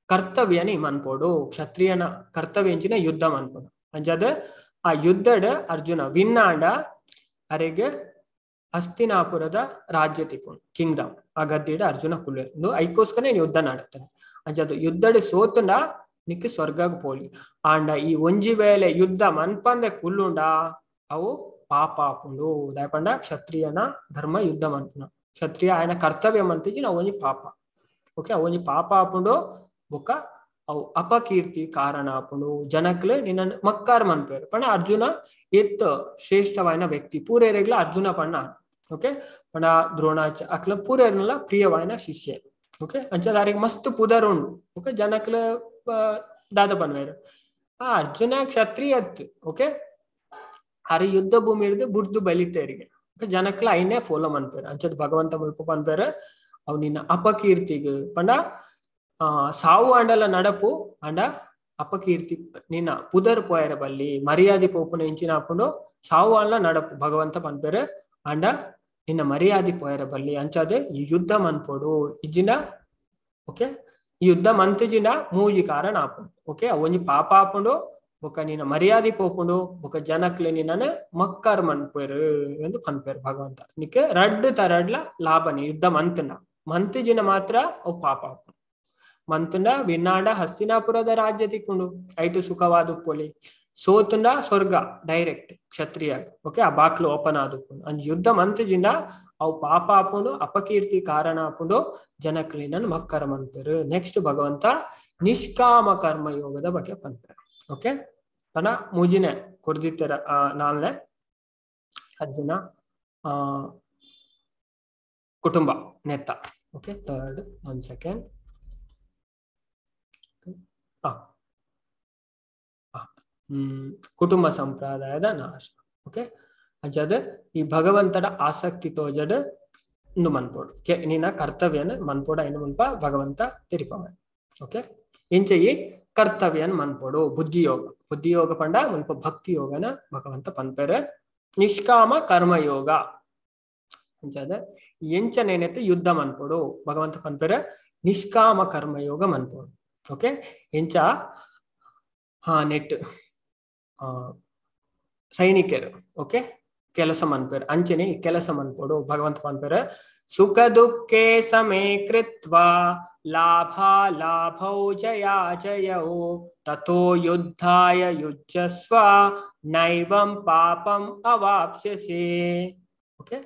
ಕರ್ತವ್ಯನ ಮನ್ಪೋಡು, ಕ್ಷತ್ರಿಯನ ಕರ್ತವ್ಯ ಎಂಚಿನ ಯುದ್ಧ ಮನ್ಪೋಡು. ಅಂಚಾದ ಆ ಯುದ್ಧಡ್ ಅರ್ಜುನ ವಿನ್ನಾಂಡ ಅರೆಗೆ ಅಸ್ತಿನಾಪುರದ ರಾಜ್ಯ ತಿಕ್ಕೊಂಡು, ಕಿಂಗ್ಡಮ್ ಆ ಗದ್ದಿಡ ಅರ್ಜುನ ಕುಲ್ಲೆ ಐಕೋಸ್ಕರ ಯುದ್ಧ ನಾಡುತ್ತಾನೆ. ಅಂಚಾದ ಯುದ್ಧಡ್ ಸೋತಂಡ ನಿಕ್ ಸ್ವರ್ಗಾಗ ಪೋಲಿ. ಆಂಡ ಈ ಒಂಜಿ ವೇಳೆ ಯುದ್ಧ ಮನ್ಪಂದೆ ಕುಲ್ಲುಂಡ ಅವು ಪಾಪ ಆಪುಂಡು. ದಾಯಪಂಡ ಕ್ಷತ್ರಿಯನ ಧರ್ಮ ಯುದ್ಧ ಮನ್ಪುನ, ಕ್ಷತ್ರಿಯ ఆయన ಕರ್ತವ್ಯ ಮಂತಿಜಿ ನಾವು ಒಂಜಿ ಪಾಪ. ಓಕೆ, ಅವು ಒಂಜಿ ಪಾಪ ಆಪುಂಡು ಬೊಕ್ಕ ಅವು ಅಪಕೀರ್ತಿ ಕಾರಣ ಆಪುಂಡು. ಜನಕ್ಲೆ ನಿನ್ನ ಮಕ್ಕಾರ ಮನ್ಪೇರು. ಪಂಡ ಅರ್ಜುನ ಎತ್ ಶ್ರೇಷ್ಠವಾಯಿನ ವ್ಯಕ್ತಿ ಪೂರೇರೆಗ್ಲ ಅರ್ಜುನ ಪಣ್ಣ. ಓಕೆ, ಪಂಡ ದ್ರೋಣಾಚ ಅಕ್ಲ ಪೂರೇರ್ನಲ ಪ್ರಿಯವಾಯಿನ ಶಿಷ್ಯ. ಓಕೆ, ಅಂಚದಾರಿಗೆ ಮಸ್ತ್ ಪುದರ್ ಉಂಡು. ಓಕೆ, ಜನಕ್ಲ ದಾದ ಪನ್ವೇರು ಆ ಅರ್ಜುನ ಕ್ಷತ್ರಿಯತ್. ಓಕೆ, ಅರೆ ಯುದ್ಧ ಭೂಮಿ ಹಿಡಿದು ಬುಡ್ದು ಬಲಿತೇರಿಗೆ. Okay, ಜನಕ್ಲ ಐನೇ follow ಮನ್ಪೇರು. ಅಂಚದ ಭಗವಂತ ಮುಲ್ಪ ಪನ್ಪೇರು ಅವು ನಿನ್ನ ಅಪಕೀರ್ತಿಗ್ ಪಂಡ ಸಾವು ಅಂಡಲ ನಡಪು ಅಂಡ ಅಪಕೀರ್ತಿ ನಿನ್ನ ಪುದರ್ ಪೋಯರ ಬಲ್ಲಿ ಮರ್ಯಾದೆ ಪೋಪುನ ಇಂಚಿನ ಹಾಕೊಂಡು ಸಾವು ಅಲ್ಲ ನಡಪು ಭಗವಂತ ಪನ್ಪೇರು ಅಂಡ ನಿನ್ನ ಮರ್ಯಾದೆ ಪೋಯರ ಬಲ್ಲಿ. ಅಂಚಾದೆ ಈ ಯುದ್ಧ ಮನ್ಪೋಡು ಇಜ್ಜಿನ. ಓಕೆ, ಈ ಯುದ್ಧ ಮಂತಿಜಿನ ಮೂಜಿ ಕಾರಣ ಆಪುಂಡು. ಓಕೆ, ಒಂಜಿ ಪಾಪ ಆಪುಂಡು, ಬೊಕ್ಕ ನಿನ್ನ ಮರ್ಯಾದೆ ಪೋಪುಂಡು, ಬೊಕ್ಕ ಜನಕ್ಲೆ ನಿನ್ನ ಮಕ್ಕರ್ ಮನ್ಪೇರು ಎಂದು ಪನ್ಪೇರು ಭಗವಂತ. ನಿಕ್ಕೆ ರಡ್ಡು ತರಡ್ಲ ಲಾಭನಿ ಯುದ್ಧ ಮಂತನ ಮಂತಿಜಿನ ಮಾತ್ರ ಅವು ಪಾಪ ಆಪುಂಡು. ಮಂತುಂಡ ವಿನ್ನಾಂಡ ಹಸ್ತಿನಾಪುರದ ರಾಜ್ಯ ತಿಕ್ಕೊಂಡು ಐಟು ಸುಖವಾದ ಪೊಲಿ ಸೋತುಂಡ ಸ್ವರ್ಗ ಡೈರೆಕ್ಟ್ ಕ್ಷತ್ರಿಯ ಓಕೆ ಆ ಬಾಕ್ಲು ಓಪನ್ ಆದುಪ್ಪುಂಡು ಅಂಚ ಯುದ್ಧ ಮಂತುಜಿಂಡ ಅವು ಪಾಪ ಆಪುಂಡು ಅಪಕೀರ್ತಿ ಕಾರಣ ಆಪುಂಡು ಜನಕ್ಲಿನ ಮಕ್ಕರ ಮನ್ಪೆರು. ನೆಕ್ಸ್ಟ್ ಭಗವಂತ ನಿಷ್ಕಾಮ ಕರ್ಮ ಯೋಗದ ಬಗ್ಗೆ ಪನ್ಪೆರು. ಓಕೆ ಪನ ಮೂಜಿನೆ ಕೊರ್ದಿತ್ತರ ನಾಲ್ನೇ ಅರ್ಜುನ ಕುಟುಂಬ ನೆತ್ತ. Okay third 1 second ಕುಟುಂಬ ಸಂಪ್ರದಾಯದ ನಾಶ. ಓಕೆ ಅಂಚಾದ ಈ ಭಗವಂತನ ಆಸಕ್ತಿ ತೋಜಡ್ ಇಂದು ಮನ್ಪೋಡು ನಿನ್ನ ಕರ್ತವ್ಯನ ಮನ್ಪೋಡ ಇನ್ನು ಮುನ್ಪ ಭಗವಂತ ತೆರಿಪವ. ಓಕೆ ಇಂಚ ಈ ಕರ್ತವ್ಯನ್ ಮನ್ಪೋಡು ಬುದ್ಧಿಯೋಗ ಬುದ್ಧಿಯೋಗ ಪಂಡ ಮುಲ್ಪ ಭಕ್ತಿ ಯೋಗನ ಭಗವಂತ ಪನ್ಪೆರೆ. ನಿಷ್ಕಾಮ ಕರ್ಮಯೋಗ ಅಂಚಾದ ಎಂಚ ನೇನೆತ್ತು ಯುದ್ಧ ಮನ್ಪೋಡು ಭಗವಂತ ಪನ್ಪೆರೆ ನಿಷ್ಕಾಮ ಕರ್ಮಯೋಗ ಮನ್ಪೋಡು. ಓಕೆ ಎಂಚ ನೆಟ್ ಸೈನಿಕರು ಓಕೆ ಕೆಲಸ ಮನ್ಪೇರು ಅಂಚನೆ ಕೆಲಸ ಮನ್ಪೋಡು ಭಗವಂತ ಪನ್ಪೇರು. ಸುಖ ದುಃಖೇ ಸಮೇ ಕೃತ್ವಾ ಲಾಭ ಲಾಭೌ ಜಯಾ ಜಯೌ ತಥೋ ಯುದ್ಧಾಯ ಯುಜ್ಯಸ್ವ ನೈವಂ ಪಾಪಂ ಅವಾಪ್ಸ್ಯಸಿ. ಓಕೆ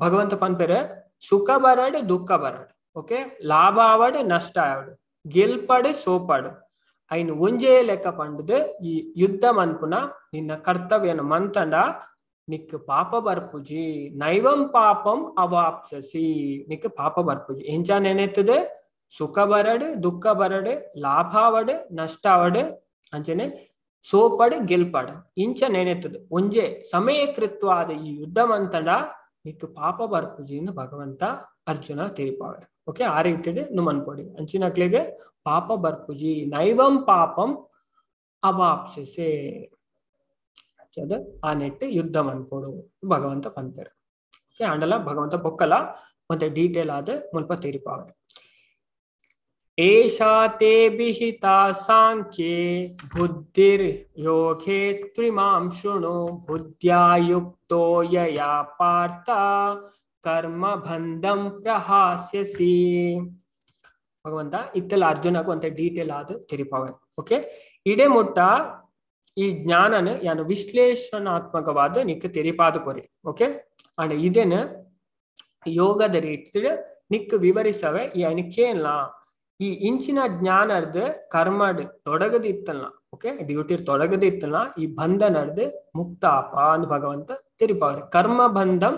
ಭಗವಂತ ಪನ್ಪೇರು ಸುಖ ಬರಡು ದುಃಖ ಬರಡು ಓಕೆ ಲಾಭ ಆವಡು ನಷ್ಟ ಆವಡು ಗೆಲ್ಪಡು ಸೋಪಾಡು ಐನು ಒಂಜೇ ಲೆಕ್ಕ ಪಂಡದು ಈ ಯುದ್ಧ ಮನ್ಪುನ ನಿನ್ನ ಕರ್ತವ್ಯನ ಮಂತಂಡ ನಿಕ್ ಪಾಪ ಬರ್ಪುಜಿ ನೈವಂ ಪಾಪಂ ಅವಾಪ್ಸಸಿ ನಿಕ್ ಪಾಪ ಬರ್ಪುಜಿ. ಎಂಚ ನೆನೆತ್ತದೆ ಸುಖ ಬರಡು ದುಃಖ ಬರಡು ಲಾಭ ಆವಡು ನಷ್ಟ ಆವಡು ಅಂಚನೆ ಸೋಪಡು ಗೆಲ್ಪಡು ಇಂಚ ನೆನೆತ್ತದೆ ಒಂಜೆ ಸಮಯಕೃತ್ವಾದ ಈ ಯುದ್ಧ ಮಂತಂಡ ನಿಕ್ ಪಾಪ ಬರ್ಪುಜಿ ಭಗವಂತ ಅರ್ಜುನ ತೆರಿಪಾವರು. ಓಕೆ ಆ ರೀತಿ ನುಮನ್ಪೊಡಿ ಅಂಚಿನಕ್ಲೆಗೆ ಪಾಪ ಬರ್ಪುಜಿ ನೈವಂ ಪಾಪಂ ಅವಾಪ್ಸೆ ಅದು ಆ ನೆಟ್ಟು ಯುದ್ಧ ಮನ್ಪೋಡು ಭಗವಂತ ಪನ್ಪೆರು. ಓಕೆ ಆಂಡಲ ಭಗವಂತ ಬೊಕ್ಕಲ ಮತ್ತೆ ಡೀಟೇಲ್ ಆದ ಮುಲ್ಪ ತೆರಿಪಾವರು. ಏಷಾ ತೇ ವಿಹಿತಾ ಸಾಂಖ್ಯೆ ಬುದ್ಧಿರ್ ಯೋಗೇ ತ್ರಿಮಾಂ ಶೃಣು ಬುದ್ಧ್ಯಾ ಯುಕ್ತೋ ಯಯಾ ಪಾರ್ಥ ಕರ್ಮ ಬಂಧಂ ಪ್ರಹಾಸ್ಯಸಿ. ಭಗವಂತ ಇತ್ತೆಲ್ಲ ಅರ್ಜುನకు ಅಂತ ಡೀಟೇಲ್ ಆದ ತೆರಿಪಾವೆ. ಓಕೆ ಇಡೇ ಮುಟ್ಟ ಈ ಜ್ಞಾನನ ಯಾನು ವಿಶ್ಲೇಷಣಾತ್ಮಕವಾದ ನಿಕ್ಕ ತೆರಿಪಾದ ಕೊರಿ. ಓಕೆ ಅಂಡ್ ಇದೇನು ಯೋಗದ ರೀತಿ ನಿಕ್ಕ ವಿವರಿಸವೆ ಈ ಕೇನ್ಲ ಈ ಇಂಚಿನ ಜ್ಞಾನರ್ದ ಕರ್ಮಡ್ ತೊಡಗದ ಇತ್ತಲ್ಲ ಓಕೆ ಡ್ಯೂಟಿ ತೊಡಗದ ಇತ್ತಲ್ಲ ಈ ಬಂಧನರ್ದ ಮುಕ್ತಾಪ ಅಂದ್ ಭಗವಂತ ತೆರಿಪಾವ್ರೆ. ಕರ್ಮ ಬಂಧಂ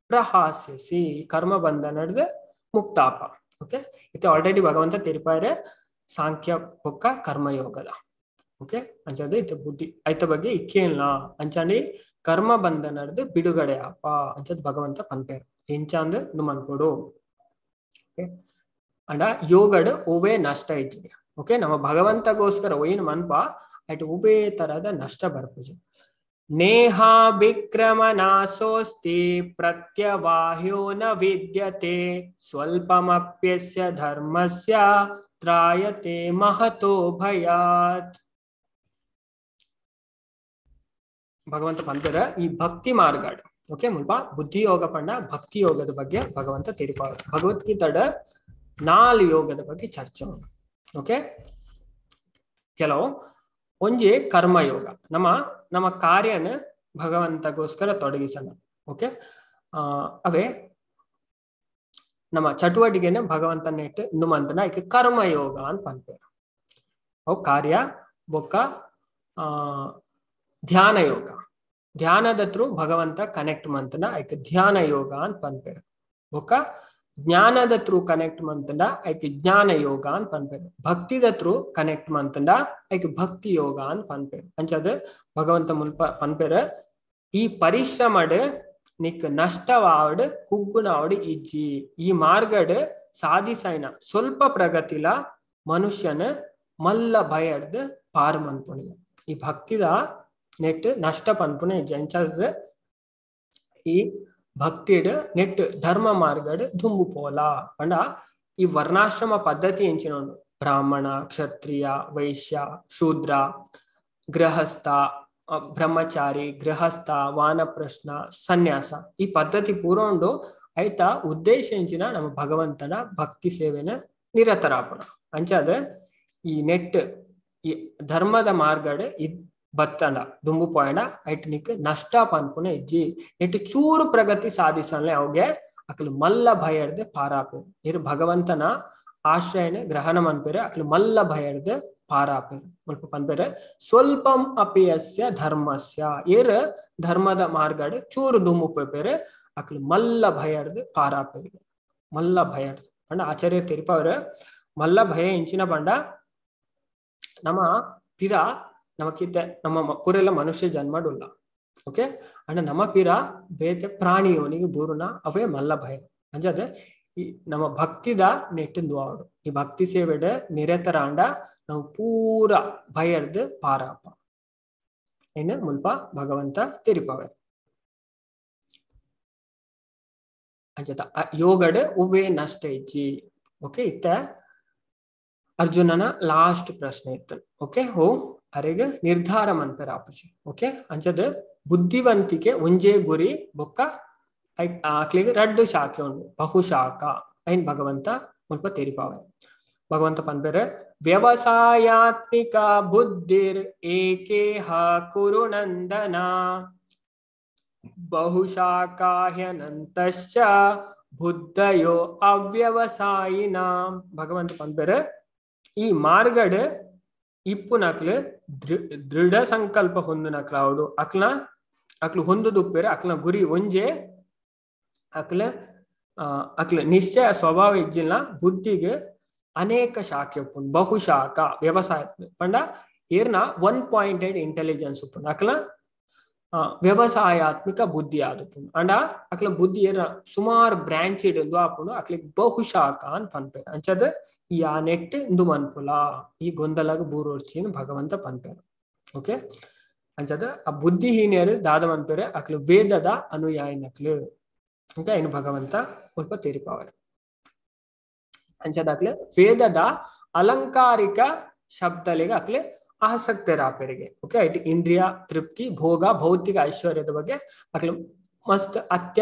ಪ್ರಹಾಸ್ಯಸಿ ಕರ್ಮ ಬಂಧನರ್ದ ಮುಕ್ತಾಪ. ಓಕೆ ಇದು ಆಲ್ರೆಡಿ ಭಗವಂತ ತೆರಿಪಾರೆ ಸಾಂಖ್ಯ ಬೊಕ್ಕ ಕರ್ಮಯೋಗದ. ಓಕೆ ಅಂಚಾದ ಇತ್ತ ಬುದ್ಧಿ ಐತ ಬಗ್ಗೆ ಇಕ್ಕೇನ್ಲ ಅಂಚಾಂಡಿ ಕರ್ಮ ಬಂಧನರ್ದ ಬಿಡುಗಡೆ ಅಪ್ಪ ಅಂಚದ್ ಭಗವಂತ ಪನ್ಪೇರು ಎಂಚಾಂದ್ ನುಮನ್ಪೋಡು. ಓಕೆ ಅಂಡ ಯೋಗಡ್ ಒವೇ ನಷ್ಟ ಇಜ್ಜಿ. ಓಕೆ ನಮ್ಮ ಭಗವಂತಗೋಸ್ಕರ ಒಯ್ಯಿನ ಮನ್ಪ ಅಟ್ ಒವೇ ತರದ ನಷ್ಟ ಬರ್ಪುಜಿ. ನೇಹ ವಿಕ್ರಮನಾಸೋಸ್ತಿ ಪ್ರತ್ಯವಾಹ್ಯೋ ನ ವಿದ್ಯತೆ ಸ್ವಲ್ಪಮಪ್ಯಸ್ಯ ಧರ್ಮಸ್ಯ ತ್ರಾಯತೆ ಮಹತೋ ಭಯಾತ್. ಭಗವಂತ ಪಂತರ ಈ ಭಕ್ತಿ ಮಾರ್ಗಾಡ್ ಓಕೆ ಮುಲ್ಪ ಬುದ್ಧಿ ಯೋಗ ಪಂಡ ಭಕ್ತಿ ಯೋಗದ ಬಗ್ಗೆ ಭಗವಂತ ತೆರಿಪಾಡ. ಭಗವದ್ಗೀತಾಡ 4 ಯೋಗದ ಬಗ್ಗೆ ಚರ್ಚೆ ಉಂಟು. ಓಕೆ ಕೆಲವು ಒಂಜಿ ಕರ್ಮಯೋಗ ನಮ್ಮ ನಮ್ಮ ಕಾರ್ಯನ ಭಗವಂತಗೋಸ್ಕರ ತೊಡಗಿಸೋಣ. ಓಕೆ ಅವೇ ನಮ್ಮ ಚಟುವಟಿಕೆನ ಭಗವಂತನ ಇಟ್ಟು ನುಮಂತನ ಐಕೆ ಕರ್ಮಯೋಗ ಅಂತ ಪನ್ಪೇರು. ಅವು ಕಾರ್ಯ ಬೊಕ್ಕ ಧ್ಯಾನ ಯೋಗ ಧ್ಯಾನದ ಥ್ರೂ ಭಗವಂತ ಕನೆಕ್ಟ್ ಮಂತನ ಐಕೆ ಧ್ಯಾನ ಯೋಗ ಅಂತ ಪನ್ಪೇರು. ಬೊಕ್ಕ ಜ್ಞಾನದ ಥ್ರೂ ಕನೆಕ್ಟ್ ಮಂತಂಡ ಐಕೆ ಜ್ಞಾನ ಯೋಗ ಅಂತ ಪನ್ಪೇರು. ಭಕ್ತಿದ ಥ್ರೂ ಕನೆಕ್ಟ್ ಮಂತಂಡ ಐಕೆ ಭಕ್ತಿ ಯೋಗ ಅಂತ ಪನ್ಪೇರು. ಅಂಚದ ಭಗವಂತ ಮುಲ್ಪ ಪನ್ಪೇರು ಈ ಪರಿಶ್ರಮಡ್ ನಿಕ್ ನಷ್ಟವಾವಡ್ ಕುಗ್ಗುನಾವಡ್ ಇಜ್ಜಿ ಈ ಮಾರ್ಗಡ್ ಸಾಧಿಸೈನ ಸ್ವಲ್ಪ ಪ್ರಗತಿಲ ಮನುಷ್ಯನ ಮಲ್ಲ ಭಯಡ್ದು ಪಾರ್ ಮನ್ಪುಣಿಯ. ಈ ಭಕ್ತಿದ ನೆಟ್ ನಷ್ಟ ಪನ್ಪುಣೆ ಇಜ್ಜಿ. ಅಂಚಾದ ಈ ಭಕ್ತಿಡ್ ನೆಟ್ ಧರ್ಮ ಮಾರ್ಗಡ್ ದುಂಬು ಪೋಲ ಪಂಡ ಈ ವರ್ಣಾಶ್ರಮ ಪದ್ಧತಿ ಎಂಚಿನ ಬ್ರಾಹ್ಮಣ ಕ್ಷತ್ರಿಯ ವೈಶ್ಯ ಶೂದ್ರ ಗೃಹಸ್ಥ ಬ್ರಹ್ಮಚಾರಿ ಗೃಹಸ್ಥ ವಾನಪ್ರಶ್ನ ಸನ್ಯಾಸ ಈ ಪದ್ಧತಿ ಪೂರ ಉಂಡು. ಆಯ್ತಾ ಉದ್ದೇಶ ಎಂಚಿನ ನಮ್ಮ ಭಗವಂತನ ಭಕ್ತಿ ಸೇವೆನ ನಿರತರಾಪಣ ಅಂಚಾದ ಈ ನೆಟ್ ಈ ಧರ್ಮದ ಮಾರ್ಗಡೆ ಇದ್ ಬತ್ತಂಡ ದುಂಬು ಪೋಯಣ ಐಟ್ ನಿಕ್ ನಷ್ಟ ಪನ್ಪುನ ಇಜ್ಜಿ ನೆಟ್ ಚೂರು ಪ್ರಗತಿ ಸಾಧಿಸಲೆ ಅವುಗೆ ಅಕ್ಲು ಮಲ್ಲ ಭಯರ್ದೆ ಪಾರಾಪೇರು ಇರು ಭಗವಂತನ ಆಶ್ರಯನ ಗ್ರಹಣ ಮನ್ಪೇರೆ ಅಕ್ಲು ಮಲ್ಲ ಭಯರ್ದೆ ಪಾರಾಪೇರು ಮುಲ್ಪ ಪನ್ಪೇರೆ ಸ್ವಲ್ಪಂ ಅಪಿಯಸ್ಯ ಧರ್ಮಸ್ಯ ಏರ್ ಧರ್ಮದ ಮಾರ್ಗಡೆ ಚೂರು ದುಂಬು ಪೋಪೇರೆ ಅಕ್ಲು ಮಲ್ಲ ಭಯರ್ದೆ ಪಾರಾಪೇರು ಮಲ್ಲ ಭಯರ್ದೆ ಪಂಡ ಆಚಾರ್ಯ ತೆರಿಪವ್ರ ಮಲ್ಲ ಭಯ ಇಂಚಿನ ಪಂಡ ನಮ್ಮ ಪಿರ ನಮಕಿತ್ತೆ ನಮ್ಮ ಪೂರೆಲ್ಲ ಮನುಷ್ಯ ಜನ್ಮಡುಲ್ಲ ಓಕೆ ಅಂಡ ನಮ್ಮ ಪಿರ ಬೇತೆ ಪ್ರಾಣಿಯೋನಿಗೆ ಬೂರುನ ಅವೇ ಮಲ್ಲ ಭಯ ಅಂಜಾದ ಈ ನಮ್ಮ ಭಕ್ತಿದ ನೆಟ್ಟಿಂದು ಆವಡು ಈ ಭಕ್ತಿ ಸೇವೆಡೆ ನಿರತರಾಂಡ ನಾವು ಪೂರ ಭಯರ್ದು ಪಾರಾಪ ಏನು ಮುಲ್ಪ ಭಗವಂತ ತೆರಿಪವೆ ಅಂಜದ ಯೋಗಡೆ ಉವೇ ನಷ್ಟ ಇಜ್ಜಿ ಓಕೆ ಇತ್ತ ಅರ್ಜುನನ ಲಾಸ್ಟ್ ಪ್ರಶ್ನೆ ಇತ್ತು ಓಕೆ ಹೋ ಅರೆಗೆ ನಿರ್ಧಾರ ಮನ್ಪೆರ ಆಪುಜಿ ಓಕೆ ಅಂಚದ ಬುದ್ಧಿವಂತಿಕೆ ಒಂಜೇ ಗುರಿ ಬೊಕ್ಕ ಆಕ್ಲಿಗೆ ರಡ್ಡು ಶಾಖೆ ಉಂಡು ಬಹುಶಾಖ ಐನ್ ಭಗವಂತ ಮುಲ್ಪ ತೆರಿಪಾವೆ ಭಗವಂತ ಪನ್ಪೆರೆ ವ್ಯವಸಾಯಾತ್ಮಿಕ ಬುದ್ಧಿರ್ ಏಕೇಹ ಕುರು ನಂದನ ಬಹುಶಾಖಾಹ್ಯನಂತಶ್ಚ ಬುದ್ಧಯೋ ಅವ್ಯವಸಾಯಿನ ಭಗವಂತ ಪನ್ಪೆರೆ ಈ ಮಾರ್ಗಡೆ ಇಪ್ಪುನಕ್ಲು ದೃಢ ಸಂಕಲ್ಪ ಹೊಂದುನಕ್ಲ ಅವಡು ಅಕ್ಲ ಅಕ್ಲು ಹೊಂದುದುಪ್ಪೇರೆ ಅಕ್ಲ ಗುರಿ ಒಂಜೆ ಅಕ್ಲ ಅಕ್ಲ ನಿಶ್ಚಯ ಸ್ವಭಾವ ಇಜ್ಜಿಲ್ಲ ಬುದ್ಧಿಗೆ ಅನೇಕ ಶಾಖೆ ಉಪ್ಪುಂಡು ಬಹುಶಾಖ ವ್ಯವಸಾಯ ಪಂಡ ಏರ್ನ ಒನ್ ಪಾಯಿಂಟೆಡ್ ಇಂಟೆಲಿಜೆನ್ಸ್ ಉಪ್ಪುಂಡು ಅಕ್ಲ ವ್ಯವಸಾಯಾತ್ಮಿಕ ಬುದ್ಧಿ ಆದುಪ್ಪುಂಡು ಅಂಡ ಅಕ್ಲ ಬುದ್ಧಿ ಏರ್ನ ಸುಮಾರು ಬ್ರಾಂಚ್ ಇಡೊಂದು ಆಪುಂಡು ಅಕ್ಲಿಗೆ ಬಹುಶಾಖ ಅಂತ ಪನ್ಪೇರು ಅಂಚದ ಈ ಆ ನೆಟ್ ಇಂದು ಮನ್ಪುಲ ಈ ಗೊಂದಲಗ ಬೂರೋರ್ಚಿನ ಭಗವಂತ ಪನ್ಪೇರು ಓಕೆ ಅಂಚದ ಆ ಬುದ್ಧಿಹೀನಿಯರು ದಾದ ಮನ್ಪೇರೆ ಅಕ್ಲು ವೇದದ ಅನುಯಾಯಿನಕ್ಲು ಓಕೆ ಏನು ಭಗವಂತ ಸ್ವಲ್ಪ ತೇರಿಪಾವರು ಅಂಚದ ಅಕ್ಲು ವೇದದ ಅಲಂಕಾರಿಕ ಶಬ್ದಲಿಗೆ ಅಕ್ಲು ಆಸಕ್ತರಾಪೇರಿಗೆ ಓಕೆ it ಇಂದ್ರಿಯ ತೃಪ್ತಿ ಭೋಗ ಭೌತಿಕ ಐಶ್ವರ್ಯದ ಬಗ್ಗೆ ಅಕ್ಲು ಮಸ್ತ್ ಅತ್ಯ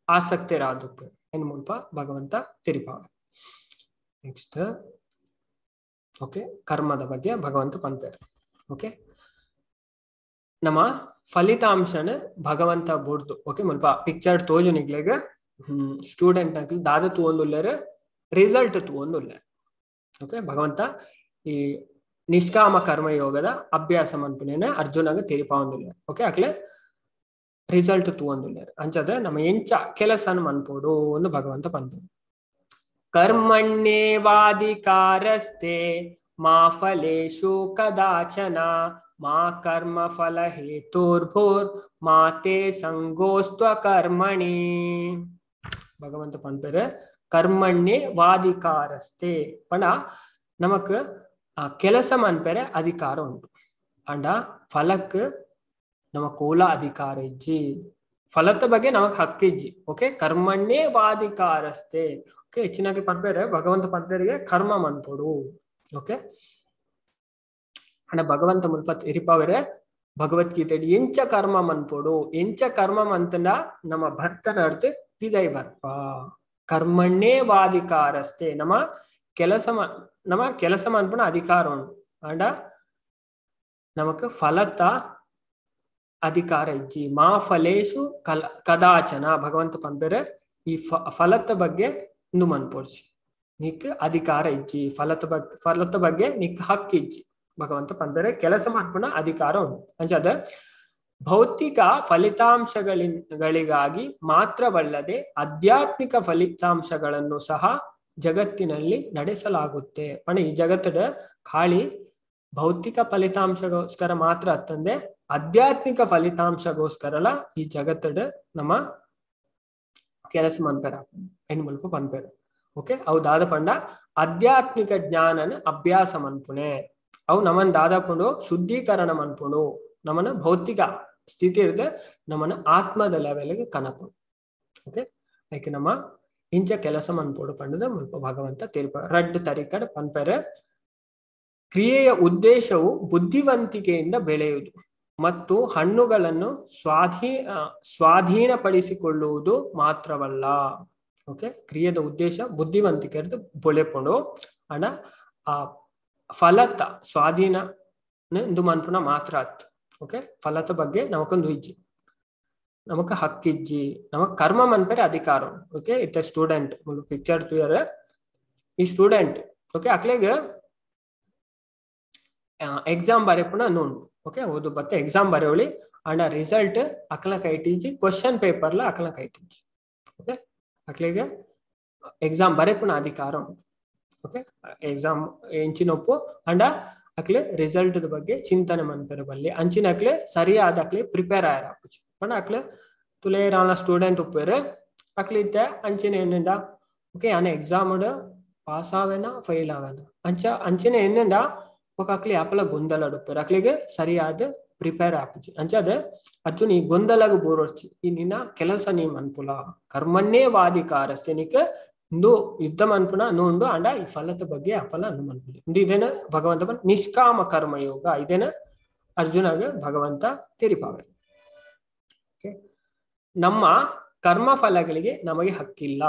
ಆಸಕ್ತರಾದುಪ್ಪು ಏನು ಮುಲ್ಪ ಭಗವಂತ ತೆರಿಪಾವರು. ನೆಕ್ಸ್ಟ್ ಓಕೆ ಕರ್ಮದ ಬಗ್ಗೆ ಭಗವಂತ ಪನ್ಪೇರು ಓಕೆ ನಮ್ಮ ಫಲಿತಾಂಶನ ಭಗವಂತ ಬುಡ್ದು ಓಕೆ ಮುಲ್ಪ ಪಿಕ್ಚರ್ ತೋಜು ನಿಗ್ಲೆಗ್ ಸ್ಟೂಡೆಂಟ್ ನಕ್ಲು ದಾದ ತೂವೊಂದುಲ್ಲೆರ್ ರಿಸಲ್ಟ್ ತೂವೊಂದುಲ್ಲೆರ್ ಓಕೆ ಭಗವಂತ ಈ ನಿಷ್ಕಾಮ ಕರ್ಮಯೋಗದ ಅಭ್ಯಾಸ ಮನ್ಪುನೇನ ಅರ್ಜುನಗ ತೆರಿಪಾವೊಂದುಲ್ಲೆರ್ ಓಕೆ ಅಕ್ಲೆ ರಿಸಲ್ಟ್ ತೂವೊಂದುಲ್ಲೆರ್ ಅಂಚದ ನಮ್ಮ ಎಂಚ ಕೆಲಸನ ಮನ್ಪೊಡು ಒಂದು ಭಗವಂತ ಪನ್ಪೇರು. ಕರ್ಮಣ್ಯೇವಾಧಿಕಾರಸ್ತೆ ಮಾ ಫಲೇಷು ಕದಾಚನ ಮಾ ಕರ್ಮ ಫಲ ಹೇತುರ್ಭುರ್ ಮಾ ತೇ ಸಂಗೋಸ್ತ್ವ ಕರ್ಮಣಿ. ಭಗವಂತ ಪನ್ಪೇರು ಕರ್ಮಣ್ಯೇ ವಾಧಿಕಾರಸ್ತೆ ಪಂಡ ನಮಕ್ ಕೆಲಸ ಮನ್ಪೆರೆ ಅಧಿಕಾರ ಉಂಟು ಅಂಡ ಫಲಕ್ ನಮಕ್ ಓಲ ಅಧಿಕಾರ ಇಜ್ಜಿ, ಫಲದ ಬಗ್ಗೆ ನಮಕ್ ಹಕ್ಕಿಜ್ಜಿ. ಓಕೆ ಕರ್ಮಣ್ಯೇ ವಾಧಿಕಾರಸ್ತೆ ಓಕೆ ಹೆಚ್ಚಿನಾಗಿ ಪನ್ಪೇರೆ ಭಗವಂತ ಪನ್ಪೇರಿಗೆ ಕರ್ಮ ಮನ್ಪೊಡು. ಓಕೆ ಅಂಡ ಭಗವಂತ ಮುಲ್ಪ ತೆರಿಪಾವೆರೆ ಭಗವದ್ಗೀತೆ ಎಂಚ ಕರ್ಮ ಮನ್ಪೊಡು, ಎಂಚ ಕರ್ಮ ಮಂತಂಡ ನಮ್ಮ ಭಕ್ತನ ಅರ್ಥ ವಿದೈ ಬರ್ಪ. ಕರ್ಮಣ್ಯೇ ವಾಧಿಕಾರಸ್ತೆ ನಮ್ಮ ಕೆಲಸ ನಮ್ಮ ಕೆಲಸ ಮನ್ಪುನ ಅಧಿಕಾರ ಉಂಟು ಅಂಡ ನಮಕ್ ಫಲತ ಅಧಿಕಾರ ಇಜ್ಜಿ. ಮಾ ಫಲೇಶು ಕದಾಚನ ಭಗವಂತ ಪನ್ಪೇರೆ ಈ ಫಲತ ಬಗ್ಗೆ ಇಂದು ಮನ್ಪೊಡ್ಚಿ, ನಿಕ್ ಅಧಿಕಾರ ಇಜ್ಜಿ, ಫಲತ ಬಗ್ಗೆ ನಿಕ್ ಹಕ್ಕಿಜ್ಜಿ. ಭಗವಂತ ಪನ್ಪೇರೆ ಕೆಲಸ ಮನ್ಪುನ ಅಧಿಕಾರ ಉಂಟು. ಅಂಚದ ಭೌತಿಕ ಫಲಿತಾಂಶಗಳಿಗಾಗಿ ಮಾತ್ರವಲ್ಲದೆ ಆಧ್ಯಾತ್ಮಿಕ ಫಲಿತಾಂಶಗಳನ್ನು ಸಹ ಜಗತ್ತಿನಲ್ಲಿ ನಡೆಸಲಾಗುತ್ತೆ. ಪಣ ಈ ಜಗತ್ತದ ಖಾಲಿ ಭೌತಿಕ ಫಲಿತಾಂಶಗೋಸ್ಕರ ಮಾತ್ರ ಅತ್ತಂದೆ ಆಧ್ಯಾತ್ಮಿಕ ಫಲಿತಾಂಶಗೋಸ್ಕರಲ ಈ ಜಗತ್ತದ ನಮ್ಮ ಕೆಲಸ ಮನ್ಪೆರ ಎನ್ ಮುಲ್ಪ ಪನ್ಪೆರು. ಓಕೆ ಅವು ದಾದ ಪಂಡ ಆಧ್ಯಾತ್ಮಿಕ ಜ್ಞಾನನ ಅಭ್ಯಾಸ ಮನ್ಪುಣೆ, ಅವು ನಮ್ಮನ್ ದಾದಪುಂಡು ಶುದ್ಧೀಕರಣ ಮನ್ಪುಂಡು, ನಮ್ಮನ ಭೌತಿಕ ಸ್ಥಿತಿ ಇರದೆ ನಮ್ಮನ ಆತ್ಮದ ಲೆವೆಲ್ಗೆ ಕನಪುಂಡು. ಓಕೆ ಅದಕ್ಕೆ ನಮ್ಮ ಇಂಚ ಕೆಲಸ ಮನ್ಪೋಡು ಪಂಡದ ಮುಲ್ಪ ಭಗವಂತ ತೀರ್ಪ ರಡ್ಡು ತರಿಕಡ್ ಪನ್ಪೆರೆ. ಕ್ರಿಯೆಯ ಉದ್ದೇಶವು ಬುದ್ಧಿವಂತಿಕೆಯಿಂದ ಬೆಳೆಯುವುದು ಮತ್ತು ಹಣ್ಣುಗಳನ್ನು ಸ್ವಾಧೀನಪಡಿಸಿಕೊಳ್ಳುವುದು ಮಾತ್ರವಲ್ಲ. ಓಕೆ ಕ್ರಿಯೆದ ಉದ್ದೇಶ ಬುದ್ಧಿವಂತಿಕೆರ್ದು ಬೊಳೆಪುಂಡು ಅಂಡ ಆ ಫಲತ ಸ್ವಾಧೀನ ಇಂದು ಮನ್ಪುನ ಮಾತ್ರ ಅತ್. ಓಕೆ ಫಲತ ಬಗ್ಗೆ ನಮಕೊಂದು ಇಜ್ಜಿ, ನಮಕ್ ಹಕ್ಕಿಜ್ಜಿ, ನಮಕ್ ಕರ್ಮ ಮನ್ಪೆರೆ ಅಧಿಕಾರ. ಓಕೆ ಇತ್ತ ಸ್ಟೂಡೆಂಟ್ ಪಿಕ್ಚರ್ ತೂಯರೆ ಈ ಸ್ಟೂಡೆಂಟ್ ಓಕೆ ಅಕ್ಲೆಗ್ ಎಕ್ಸಾಮ್ ಬರೆಪುನ ನೋಂಡು. ಓಕೆ ಓದು ಬತ್ತೆ ಎಕ್ಸಾಮ್ ಬರೆಯೋಳಿ ಅಂಡ ರಿಸಲ್ಟ್ ಅಕ್ಲ ಕೈಟಿಜ್ಜಿ, ಕ್ವಶನ್ ಪೇಪರ್ಲ ಅಕ್ಲ ಕೈಟಿಜ್ಜಿ. ಓಕೆ ಅಕ್ಲೆಗ್ ಎಕ್ಸಾಮ್ ಬರೆಪುನ ಅಧಿಕಾರ ಉಂಟು. ಓಕೆ ಎಕ್ಸಾಮ್ ಎಂಚಿನೊಪ್ಪು ಅಂಡ ಅಕ್ಲೆ ರಿಸಲ್ಟ್ ಬಗ್ಗೆ ಚಿಂತನೆ ಮನ್ಪೆರೆ ಬಲ್ಲಿ, ಅಂಚಿನ ಅಕ್ಲೆ ಸರಿಯಾದ ಅಕ್ಲೆ ಪ್ರಿಪೇರ್ ಆಯರ ಆಪುಜಿ. ಪಂಡ ಅಕ್ಲೆ ತುಲೇರಾನ ಸ್ಟೂಡೆಂಟ್ ಉಪ್ಪೇರು ಅಕ್ಲೆ ಇತ್ತೆ ಅಂಚಿನ ಎಣ್ಣೆಂಡ ಓಕೆ ಆನೆ ಎಕ್ಸಾಮ್ ಪಾಸ್ ಆವೇನಾ ಫೇಲ್ ಆವೇನಾ ಅಂಚ ಅಂಚಿನ ಎಣ್ಣೆಂಡ ఒక ಅಕ್ಲೆ ಯಾಪಲ ಗೊಂದಲ ಉಪ್ಪೇರು, ಅಕ್ಲೆಗೆ ಸರಿಯಾದ ಪ್ರಿಪೇರ್ ಆಪುಜಿ. ಅಂಚಾದ ಅರ್ಜುನ್ ಈ ಗೊಂದಲಗ ಬೋರೊಡ್ಚಿ ಈ ನಿನ್ನ ಕೆಲಸ ನೀ ಮನ್ಪುಲ ಕರ್ಮನ್ನೇ ವಾದಿಕಾರಸ್ತೆ ನಿಕ್ ಇಂದು ಯುದ್ಧ ಮನ್ಪುನ ನೋಂಡು ಅಂಡ ಈ ಫಲದ ಬಗ್ಗೆ ಆ ಫಲ ಅನ್ನು ಮನ್ಪುಜಿ. ಇಂದು ಇದೇನ ಭಗವಂತ ನಿಷ್ಕಾಮ ಕರ್ಮಯೋಗ ಇದೇನ ಅರ್ಜುನಗ ಭಗವಂತ ತೆರಿಪಾವೆ. ಓಕೆ ನಮ್ಮ ಕರ್ಮ ಫಲಗಳಿಗೆ ನಮಗೆ ಹಕ್ಕಿಲ್ಲ.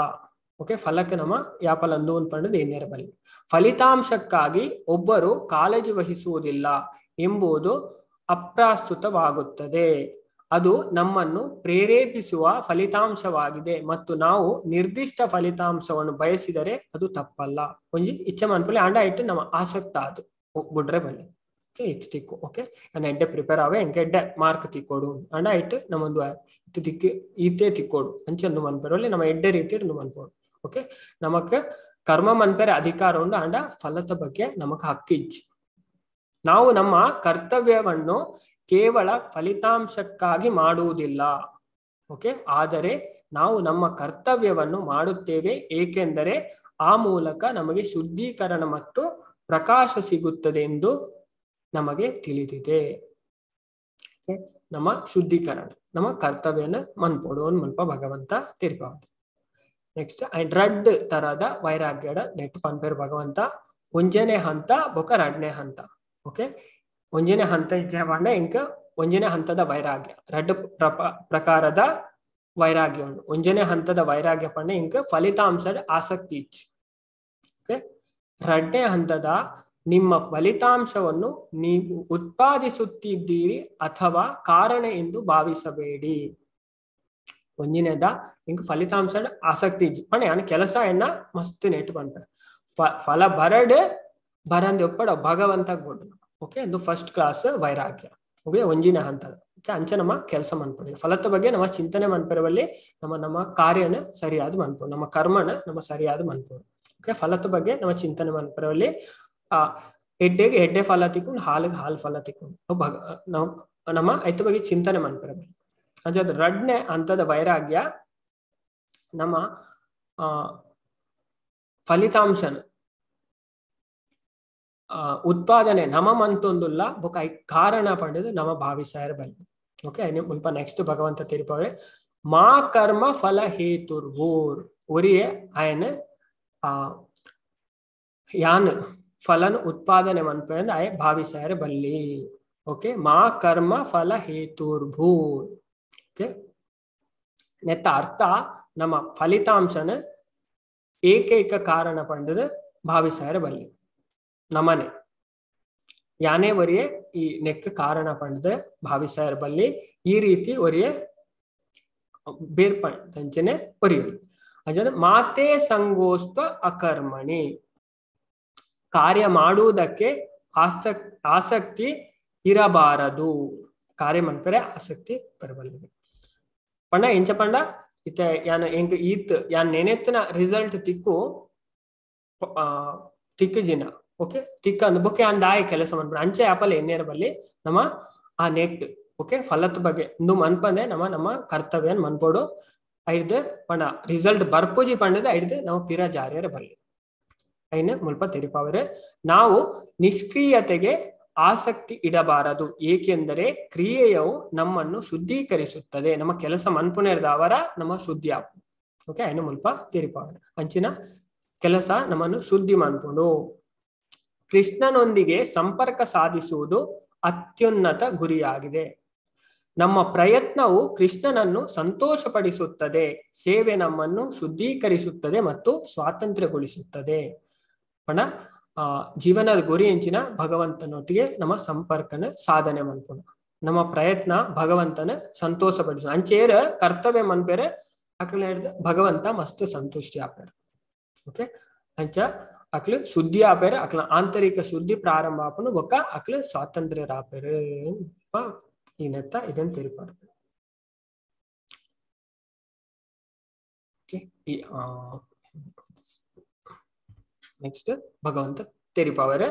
ಓಕೆ ಫಲಕ್ಕೆ ನಮ್ಮ ಯಾಪಲ ಅಂದು ಪಂಡದು ಏನೇರ ಬಲ್ಲಿ. ಫಲಿತಾಂಶಕ್ಕಾಗಿ ಒಬ್ಬರು ಕಾಳಜಿ ವಹಿಸುವುದಿಲ್ಲ ಎಂಬುದು ಅಪ್ರಸ್ತುತವಾಗುತ್ತದೆ. ಅದು ನಮ್ಮನ್ನು ಪ್ರೇರೇಪಿಸುವ ಫಲಿತಾಂಶವಾಗಿದೆ ಮತ್ತು ನಾವು ನಿರ್ದಿಷ್ಟ ಫಲಿತಾಂಶವನ್ನು ಬಯಸಿದರೆ ಅದು ತಪ್ಪಲ್ಲ. ಒಂಜಿ ಇಚ್ಛೆ ಮನ್ಪುಲೆ ಅಂಡ ಇಟ್ಟು ನಮ್ಮ ಆಸಕ್ತ ಅದು ಬುಡ್ರೆ ಬಲ್ಲಿ. ಓಕೆ ಇತ್ತು ತಿಕ್ಕು ಓಕೆ ನಾನು ಎಡ್ಡೆ ಪ್ರಿಪೇರ್ ಆವೆ ಎಂಕೆ ಎಡ್ಡೆ ಮಾರ್ಕ್ ತಿಕ್ಕೋಡು ಅಂಡ ಇಟ್ಟು ನಮ್ಮೊಂದು ಇತ್ತು ತಿಕ್ಕಿ ಈತೇ ತಿಕ್ಕೋಡು ಅಂಚೆ ಮನ್ಪೆರಲ್ಲಿ ನಮ್ಮ ಎಡ್ಡೆ ರೀತಿ ಮನ್ಪೋಡು. ಓಕೆ ನಮಕ್ ಕರ್ಮ ಮನ್ಪೆರೆ ಅಧಿಕಾರ ಉಂಡು ಅಂಡ ಫಲದ ಬಗ್ಗೆ ನಮಕ್ ಹಕ್ಕಿಜ್ಜಿ. ನಾವು ನಮ್ಮ ಕರ್ತವ್ಯವನ್ನು ಕೇವಲ ಫಲಿತಾಂಶಕ್ಕಾಗಿ ಮಾಡುವುದಿಲ್ಲ. ಓಕೆ ಆದರೆ ನಾವು ನಮ್ಮ ಕರ್ತವ್ಯವನ್ನು ಮಾಡುತ್ತೇವೆ ಏಕೆಂದರೆ ಆ ಮೂಲಕ ನಮಗೆ ಶುದ್ಧೀಕರಣ ಮತ್ತು ಪ್ರಕಾಶ ಸಿಗುತ್ತದೆ ಎಂದು ನಮಗೆ ತಿಳಿದಿದೆ. ನಮ್ಮ ಶುದ್ಧೀಕರಣ ನಮ್ಮ ಕರ್ತವ್ಯನ ಮನ್ಪೋಡು ಮಲ್ಪ ಭಗವಂತ ತೀರ್ಪಾವದು. ನೆಕ್ಸ್ಟ್ ರಡ್ ತರದ ವೈರಾಗ್ಯದ ನೆಟ್ ಪನ್ಪೇರು ಭಗವಂತ ಒಂಜನೇ ಹಂತ ಬೊಕ ರಡ್ನೇ ಹಂತ. ಓಕೆ ಒಂಜನೇ ಹಂತ ಪಂಡ ಇಂಕ ಒಂಜನೇ ಹಂತದ ವೈರಾಗ್ಯ ರಡ್ ಪ್ರಕಾರದ ವೈರಾಗ್ಯ ಉಂಡು. ಒಂಜನೇ ಹಂತದ ವೈರಾಗ್ಯ ಪಂಡ ಇಂಕ ಫಲಿತಾಂಶದ ಆಸಕ್ತಿ ಇಚ್ಚು. ಓಕೆ ರಡ್ನೇ ಹಂತದ ನಿಮ್ಮ ಫಲಿತಾಂಶವನ್ನು ನೀವು ಉತ್ಪಾದಿಸುತ್ತಿದ್ದೀರಿ ಅಥವಾ ಕಾರಣ ಎಂದು ಭಾವಿಸಬೇಡಿ. ಒಂಜಿನೇದ ಇಂಕ ಫಲಿತಾಂಶ ಆಸಕ್ತಿ ಇಜ್ಜಿ ಪಂಡ ಯಾನ್ ಕೆಲಸ ಎನ್ನ ಮಸ್ತ್ ನೆಟ್ ಪನ್ಪೆ ಫಲ ಬರಡ್ ಬರಂದೆ ಒಪ್ಪಡ ಭಗವಂತ ಕೊಡು. ಓಕೆ ಇದು ಫಸ್ಟ್ ಕ್ಲಾಸ್ ವೈರಾಗ್ಯ. ಓಕೆ ಒಂಜಿನ ಹಂತದ ಓಕೆ ಅಂಚೆ ನಮ್ಮ ಕೆಲಸ ಮನ್ಪಡಿ ಫಲದ ಬಗ್ಗೆ ನಮ್ಮ ಚಿಂತನೆ ಮನ್ಪೆರವಲ್ಲಿ ನಮ್ಮ ನಮ್ಮ ಕಾರ್ಯನ ಸರಿಯಾದ ಮನ್ಪೋಡು, ನಮ್ಮ ಕರ್ಮನ ನಮ್ಮ ಸರಿಯಾದ ಮನ್ಪೋಡು. ಓಕೆ ಫಲದ ಬಗ್ಗೆ ನಮ್ಮ ಚಿಂತನೆ ಮನ್ಪೆರವಲ್ಲಿ ಆ ಎಡ್ಡೆಗೆ ಎಡ್ಡೆ ಫಲ ತಿಕ್ಕೊಂಡು ಹಾಲಿಗೆ ಹಾಲು ಫಲ ತಿಕ್ಕೊಂಡು ನಾವು ನಮ್ಮ ಐತ ಬಗ್ಗೆ ಚಿಂತನೆ ಮನ್ಪೆರವಲ್ಲಿ. ಅಂಚೆ ಅದು ರಡ್ನೇ ಹಂತದ ವೈರಾಗ್ಯ ನಮ್ಮ ಫಲಿತಾಂಶನ ಉತ್ಪಾದನೆ ನಮ ಮಂತೊಂದುಲ್ಲ ಬೊಕ I ಕಾರಣ ಪಡೆದು ನಮ ಭಾವಿಸಾರ ಬಲ್ಲಿ. ಓಕೆ ಮುಲ್ಪ ನೆಕ್ಸ್ಟ್ ಭಗವಂತ ತೀರ್ಪವ್ರೆ ಮಾ ಕರ್ಮ ಫಲ ಹೇತುರ್ವೂರ್ ಒರಿಯೆ ಆಯನ ಯಾನ್ ಫಲನ ಉತ್ಪಾದನೆ ಮನ್ಪೆ ಆಯ ಭಾವಿಸಾರ ಬಲ್ಲಿ. ಓಕೆ ಮಾ ಕರ್ಮ ಫಲ ಹೇತುರ್ಭೂರ್. ಓಕೆ ನೆತ್ತ ಅರ್ಥ ನಮ್ಮ ಫಲಿತಾಂಶನ ಏಕೈಕ ಕಾರಣ ಪಂಡದು ಭಾವಿಸಾರ ಬಲ್ಲಿ. ನಮನೆ ಯಾನೇ ಒರಿಯೆ ಈ ನೆಕ್ ಕಾರಣ ಪಂಡದು ಭಾವಿಸಾರ ಬಲ್ಲಿ. ಈ ರೀತಿ ಒರಿಯೆ ಬೇರ್ಪಂಚನೆ ಒರಿಯು ಅಜದ ಮಾತೇ ಸಂಗೋಸ್ತ್ವ ಅಕರ್ಮಣಿ ಕಾರ್ಯ ಮಾಡುವುದಕ್ಕೆ ಆಸಕ್ತಿ ಇರಬಾರದು. ಕಾರ್ಯ ಮನ್ಪೆರೆ ಆಸಕ್ತಿ ಬರಬಲ್ಲ ಪಂಡ ಎಂಚ ಪಂಡ ಇತ್ತ ಯಾನ್ ಎಂಕ್ ಈತ್ ಯಾನ್ ನೆನೆತ್ತಿನ ರಿಸಲ್ಟ್ ತಿಕ್ಕು ತಿಕ್ಕು ಜಿನ ಓಕೆ ತಿಕ್ಕ ಅಂದ್ ಬೊಕ್ಕೆ ಯಾನ್ ದಾಯ ಕೆಲಸ ಮನ್ಪುಣ ಅಂಚೆ ಆಪಲ್ ಎನ್ನೇರ ಬಲ್ಲಿ ನಮ್ಮ ಆ ನೆಟ್ ಓಕೆ ಫಲದ ಬಗ್ಗೆ ಇಂದು ಮನ್ಪಂದೆ ನಮ್ಮ ನಮ್ಮ ಕರ್ತವ್ಯ ಮನ್ಪೋಡು ಐದು ಪಂಡ ರಿಸಲ್ಟ್ ಬರ್ಪೂಜಿ ಪಂಡದ ಐದು ನಾವು ಪಿರ ಜಾರಿಯರ ಬಲ್ಲಿ ಐನ ಮುಲ್ಪ ತೆರಿಪಾವರೆ. ನಾವು ನಿಷ್ಕ್ರಿಯತೆಗೆ ಆಸಕ್ತಿ ಇಡಬಾರದು ಏಕೆಂದರೆ ಕ್ರಿಯೆಯು ನಮ್ಮನ್ನು ಶುದ್ಧೀಕರಿಸುತ್ತದೆ. ನಮ್ಮ ಕೆಲಸ ಮನ್ಪುನೇರ್ದವರ ನಮ್ಮ ಶುದ್ಧಿ ಆಪು. ಓಕೆ ಐನ ಮುಲ್ಪ ತೆರಿಪಾವರೆ ಅಂಚಿನ ಕೆಲಸ ನಮ್ಮನ್ನು ಶುದ್ಧಿ ಮನ್ಪುಂಡು. ಕೃಷ್ಣನೊಂದಿಗೆ ಸಂಪರ್ಕ ಸಾಧಿಸುವುದು ಅತ್ಯುನ್ನತ ಗುರಿಯಾಗಿದೆ. ನಮ್ಮ ಪ್ರಯತ್ನವು ಕೃಷ್ಣನನ್ನು ಸಂತೋಷಪಡಿಸುತ್ತದೆ, ಸೇವೆ ನಮ್ಮನ್ನು ಶುದ್ಧೀಕರಿಸುತ್ತದೆ ಮತ್ತು ಸ್ವಾತಂತ್ರ್ಯಗೊಳಿಸುತ್ತದೆ. ಪಣ ಜೀವನದ ಗುರಿ ಎಂಚಿನ ಭಗವಂತನೊಟ್ಟಿಗೆ ನಮ್ಮ ಸಂಪರ್ಕನ ಸಾಧನೆ ಮನ್ಪುಣ, ನಮ್ಮ ಪ್ರಯತ್ನ ಭಗವಂತನ ಸಂತೋಷಪಡಿಸ ಅಂಚೇರ ಕರ್ತವ್ಯ ಮನ್ಪೇರೆ ಅಕ್ಲ ಭಗವಂತ ಮಸ್ತ್ ಸಂತುಷ್ಟಿ ಆಪೇರ. ಓಕೆ, ಅಂಚ ಅಕ್ಲು ಶುದ್ಧಿ ಆಪೇರ, ಅಕ್ಲ ಆಂತರಿಕ ಶುದ್ಧಿ ಪ್ರಾರಂಭ ಆಪನು ಬೊಕ್ಕ ಅಕ್ಲು ಸ್ವಾತಂತ್ರ್ಯ ಆಪೇರು ಈ ನೆತ್ತ ಇದನ್ನು ತೆರಿಪಾರ. ಓಕೆ, ಈ ನೆಕ್ಸ್ಟ್ ಭಗವಂತ ತೆರಿಪವರೆ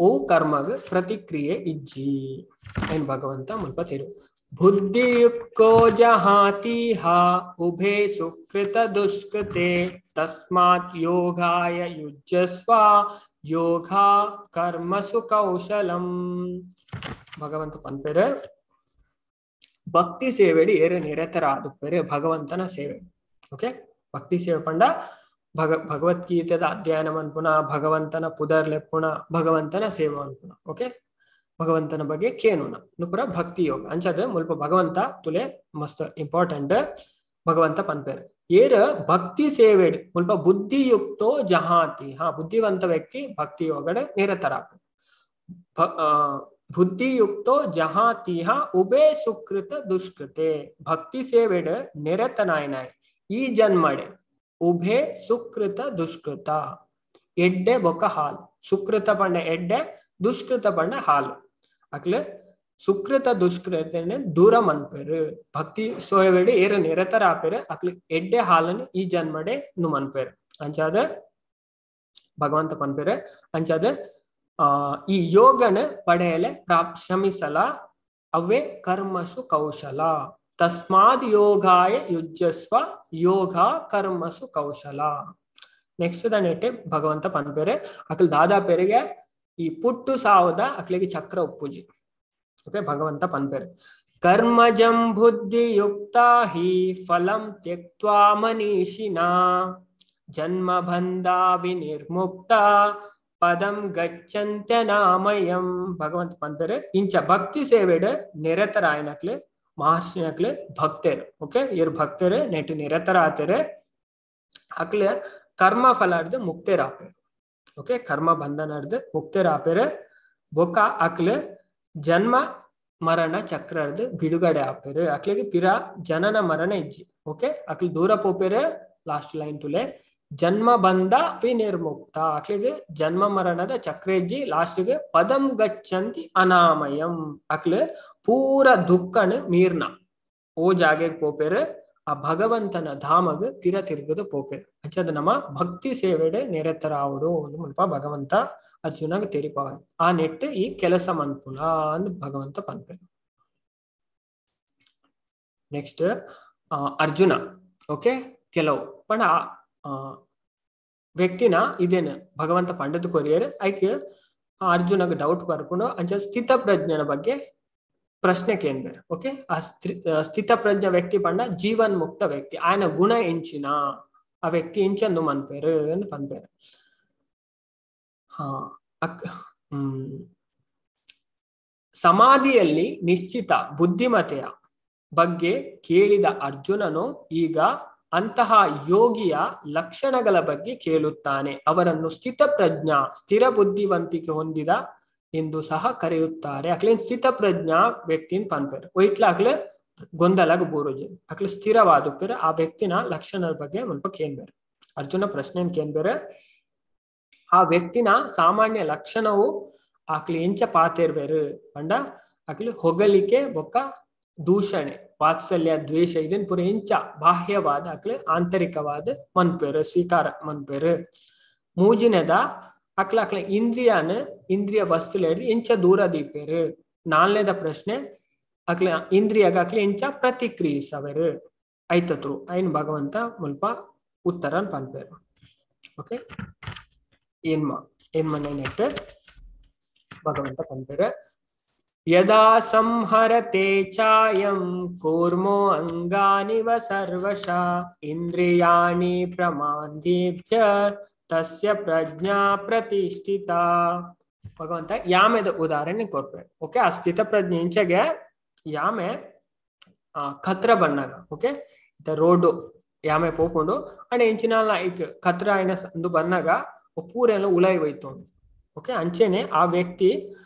ಓ ಕರ್ಮಗ ಪ್ರತಿಕ್ರಿಯೆ ಇಜ್ಜಿ ಏನ್ ಭಗವಂತ ಮುಲ್ಪ ತೆರು. ಬುದ್ಧಿಯುಕ್ತೋ ಜಹಾತಿ ಹಾ ಉಭೇ ಸುಕೃತ ದುಷ್ಕೃತೆ ತಸ್ಮಾತ್ ಯೋಗಾಯ ಯುಜ್ಯಸ್ವ ಯೋಗ ಕರ್ಮಸು ಕೌಶಲಂ. ಭಗವಂತ ಪನ್ಪೇರೆ ಭಕ್ತಿ ಸೇವೆಡಿ ಏರು ನಿರತರ ಆದುಪ್ಪೇರೆ ಭಗವಂತನ ಸೇವೆ. ಓಕೆ, ಭಕ್ತಿ ಸೇವೆ ಪಂಡ ಭಗವದ್ಗೀತೆದ ಅಧ್ಯಯನ ಮನ್ಪುಣ, ಭಗವಂತನ ಪುದರ್ಲೆಪ್ಪುಣ, ಭಗವಂತನ ಸೇವೆ ಮನ್ಪುಣ. ಓಕೆ, ಭಗವಂತನ ಬಗ್ಗೆ ಕೇನುನ ನುಪುರ ಭಕ್ತಿ ಯೋಗ ಅಂಚದ ಮುಲ್ಪ ಭಗವಂತ ತುಲೆ ಮಸ್ತ್ ಇಂಪಾರ್ಟೆಂಟ್. ಭಗವಂತ ಪನ್ಪೇರೆ ಏರ ಭಕ್ತಿ ಸೇವೆಡ್ ಮುಲ್ಪ ಬುದ್ಧಿಯುಕ್ತೋ ಜಹಾತಿ. ಹಾ, ಬುದ್ಧಿವಂತ ವ್ಯಕ್ತಿ ಭಕ್ತಿ ಯೋಗಡೆ ನಿರತರ. ಬುದ್ಧಿಯುಕ್ತೋ ಜಹಾತಿ ಹಾ ಉಬೇ ಸುಕೃತ ದುಷ್ಕೃತೆ. ಭಕ್ತಿ ಸೇವೆಡ್ ನಿರತನಾಯನಾಯ್ ಈ ಜನ್ಮಡೆ ಉಭೆ ಸುಕೃತ ದುಷ್ಕೃತ, ಎಡ್ಡೆ ಬೊಕ್ಕ ಹಾಲು. ಸುಕೃತ ಪಂಡ ಎಡ್ಡೆ, ದುಷ್ಕೃತ ಪಂಡ ಹಾಲು. ಅಕ್ಲೆ ಸುಕೃತ ದುಷ್ಕೃತನೆ ದೂರ ಮನ್ಪೇರು. ಭಕ್ತಿ ಸೋಯವೇಡಿ ಏರ ನಿರತರ ಆಪೇರು ಅಕ್ಲೆ ಎಡ್ಡೆ ಹಾಲನ್ನು ಈ ಜನ್ಮಡೆ ನು ಮನ್ಪೇರು. ಅಂಚಾದ ಭಗವಂತ ಪನ್ಪೇರು ಅಂಚಾದ ಈ ಯೋಗನ ಪಡೆಯಲೆ ಶ್ರಮಿಸಲ ಅವೇ ಕರ್ಮಸು ಕೌಶಲ. ತಸ್ಮಾದ್ ಯೋಗಾಯ ಯುಜ್ಯಸ್ವ ಯೋಗ ಕರ್ಮಸು ಕೌಶಲ. ನೆಕ್ಸ್ಟ್ ದನೆಟ್ಟೆ ಭಗವಂತ ಪನ್ಪೇರೆ ಅಕ್ಲ ದಾದಾ ಪೇರಿಗೆ ಈ ಪುಟ್ಟು ಸಾವದ ಅಕ್ಲಿಗೆ ಚಕ್ರ ಉಪ್ಪುಜಿ. ಓಕೆ, ಭಗವಂತ ಪನ್ಪೇರೆ ಕರ್ಮಜಂ ಬುದ್ಧಿಯುಕ್ತ ಹಿ ಫಲಂ ತ್ಯಕ್ತ್ವಾ ಮನೀಷಿನಾ ಜನ್ಮ ಬಂಧ ವಿನಿರ್ಮುಕ್ತ ಪದಂ ಗಚ್ಚಂತ್ಯನಾಮಯಂ. ಭಗವಂತ ಪನ್ಪೇರೆ ಇಂಚ ಭಕ್ತಿ ಸೇವೆಡ್ ನಿರತರಾಯನಕ್ಲೆ ಮಹರ್ಷಿನಕ್ಲೆ ಭಕ್ತರು. ಓಕೆ, ಇವ್ರು ಭಕ್ತರು ನೆಟ್ಟು ನಿರತರ ಆತರೆ ಅಕ್ಲೆ ಕರ್ಮ ಫಲಾರ್ದು ಮುಕ್ತರಾಪೇರು. ಓಕೆ, ಕರ್ಮ ಬಂಧನಾರ್ದು ಮುಕ್ತರಾಪೇರು ಬೊಕ್ಕ ಅಕ್ಲೆ ಜನ್ಮ ಮರಣ ಚಕ್ರರ್ದು ಬಿಡುಗಡೆ ಆಪೇರು. ಅಕ್ಲಿಗೆ ಪಿರ ಜನನ ಮರಣ ಇಜ್ಜಿ. ಓಕೆ, ಅಕ್ಲಿ ದೂರ ಪೋಪೇರು. ಲಾಸ್ಟ್ ಲೈನ್ ತುಲೆ ಜನ್ಮ ಬಂಧ ವಿನಿರ್ಮುಕ್ತ. ಅಕ್ಲಿಗೆ ಜನ್ಮ ಮರಣದ ಚಕ್ರ ಇಜ್ಜಿ. ಲಾಸ್ಟ್ಗೆ ಪದಂ ಗಚ್ಚಂತಿ ಅನಾಮಯಂ. ಅಕ್ಲೆ ಪೂರ ದುಃಖನ ಮೀರ್ನ ಓ ಜಾಗೆಗೆ ಪೋಪೇರು, ಆ ಭಗವಂತನ ಧಾಮಗ್ ಪಿರ ತಿರುಗದು ಪೋಪೇರು. ಅಂಚದ ನಮ್ಮ ಭಕ್ತಿ ಸೇವೆಡೆ ನಿರತರಾವಡು ಮುಲ್ಪ ಭಗವಂತ ಅರ್ಜುನಗ್ ತೆರಿಪಾವ. ಆ ನೆಟ್ಟು ಈ ಕೆಲಸ ಮನ್ಪುಣ ಅಂದ್ ಭಗವಂತ ಪನ್ಪೇರು. ನೆಕ್ಸ್ಟ್ ಅರ್ಜುನ. ಓಕೆ, ಕೆಲವು ಪಂಡ ವ್ಯಕ್ತಿನ ಇದೇನು ಭಗವಂತ ಪಂಡದ ಕೊರಿಯರ್ ಐಕೆ ಅರ್ಜುನಗ್ ಡೌಟ್ ಬರ್ಕೊಂಡು ಅಂಚ ಸ್ಥಿತ ಪ್ರಜ್ಞನ ಬಗ್ಗೆ ಪ್ರಶ್ನೆ ಕೇನ್ಬೇರೆ. ಓಕೆ, ಆ ಸ್ಥಿತ ಪ್ರಜ್ಞ ವ್ಯಕ್ತಿ ಪಂಡ ಜೀವನ್ ಮುಕ್ತ ವ್ಯಕ್ತಿ, ಆಯನ ಗುಣ ಎಂಚಿನ, ಆ ವ್ಯಕ್ತಿ ಎಂಚಂದು ಮನ್ಪೇರು ಅಂತ ಪನ್ಪೇರು. ಸಮಾಧಿಯಲ್ಲಿ ನಿಶ್ಚಿತ ಬುದ್ಧಿಮತೆಯ ಬಗ್ಗೆ ಕೇಳಿದ ಅರ್ಜುನನು ಈಗ ಅಂತಹ ಯೋಗಿಯ ಲಕ್ಷಣಗಳ ಬಗ್ಗೆ ಕೇಳುತ್ತಾನೆ. ಅವರನ್ನು ಸ್ಥಿತಪ್ರಜ್ಞ, ಸ್ಥಿರ ಬುದ್ಧಿವಂತಿಕೆ ಹೊಂದಿದ ಎಂದು ಸಹ ಕರೆಯುತ್ತಾರೆ. ಅಕ್ಲೇನ್ ಸ್ಥಿತಪ್ರಜ್ಞ ವ್ಯಕ್ತಿನ ಪನ್ಪೇರು. ಒಯ್ಟ್ಲ ಅಕ್ಲೆ ಗೊಂದಲಾಗ ಬೋರೋಜಿ ಅಕ್ಲೆ ಸ್ಥಿರವಾದ ಆ ವ್ಯಕ್ತಿನ ಲಕ್ಷಣದ ಬಗ್ಗೆ ಸ್ವಲ್ಪ ಕೇನ್ಬೇರೆ. ಅರ್ಜುನ ಪ್ರಶ್ನೆ ಕೇನ್ಬೇರೆ ಆ ವ್ಯಕ್ತಿನ ಸಾಮಾನ್ಯ ಲಕ್ಷಣವು ಆಕ್ಲಿ ಎಂಚ ಪಾತಿರ್ಬೇರು ಪಂಡ ಅಕ್ಲಿ ಹೊಗಲಿಕೆ ಬೊಕ್ಕ ದೂಷಣೆ ವಾತ್ಸಲ್ಯ ದ್ವೇಷ ಇದನ್ ಪೂರ ಇಂಚ ಬಾಹ್ಯವಾದ ಅಕ್ಲೆ ಆಂತರಿಕವಾದ ಮನ್ಪೇರು ಸ್ವೀಕಾರ ಮನ್ಪೇರು. ಮೂಜಿನದ ಅಕ್ಲ ಅಕ್ಲ ಇಂದ್ರಿಯಾನ ಇಂದ್ರಿಯ ವಸ್ತುಲ ಇಂಚ ದೂರ ದೀಪೇರು. ನಾಲ್ನೇದ ಪ್ರಶ್ನೆ ಅಕ್ಲ ಇಂದ್ರಿಯಾಗ ಅಕ್ಲೆ ಇಂಚ ಪ್ರತಿಕ್ರಿಯಿಸವೇರು ಐತತ್ರು ಐನ್ ಭಗವಂತ ಮುಲ್ಪ ಉತ್ತರ ಪನ್ಪೇರು. ಓಕೆ, ಏನ್ಮ ಏನ್ಮನೆ ನೆಟ್ ಭಗವಂತ ಪನ್ಪೇರು ಯದಾ ಸಂಹರತೆ ಚಾಯಂ ಕೂರ್ಮೋ ಅಂಗಾನಿವ ಸರ್ವಶಃ ಇಂದ್ರಿಯಾಣಿ ಪ್ರಮಾಂದೇಭ್ಯ ತಸ್ಯ ಪ್ರಜ್ಞಾ ಪ್ರತಿಷ್ಠಿತಾ. ಭಗವಂತ ಯಾಮೆದ ಉದಾಹರಣೆ ಕೊರ್ಪೆ. ಓಕೆ, ಆ ಸ್ಥಿತಪ್ರಜ್ಞೆ ಇಂಚೆಗೆ ಯಾಮೆ ಖತ್ರ ಬಣ್ಣಾಗ, ಓಕೆ, ರೋಡ್ ಯಾಮೆ ಪೋಪುಂಡು ಅಂಡ್ ಇಂಚಿನ ಲೈಕ್ ಖತ್ರ ಐನ ಒಂದು ಬನ್ನಾಗ ಪೂರ ಉಲಾಯಿ ಹೋಯ್ತು. ಓಕೆ, ಅಂಚೆನೆ ಆ ವ್ಯಕ್ತಿ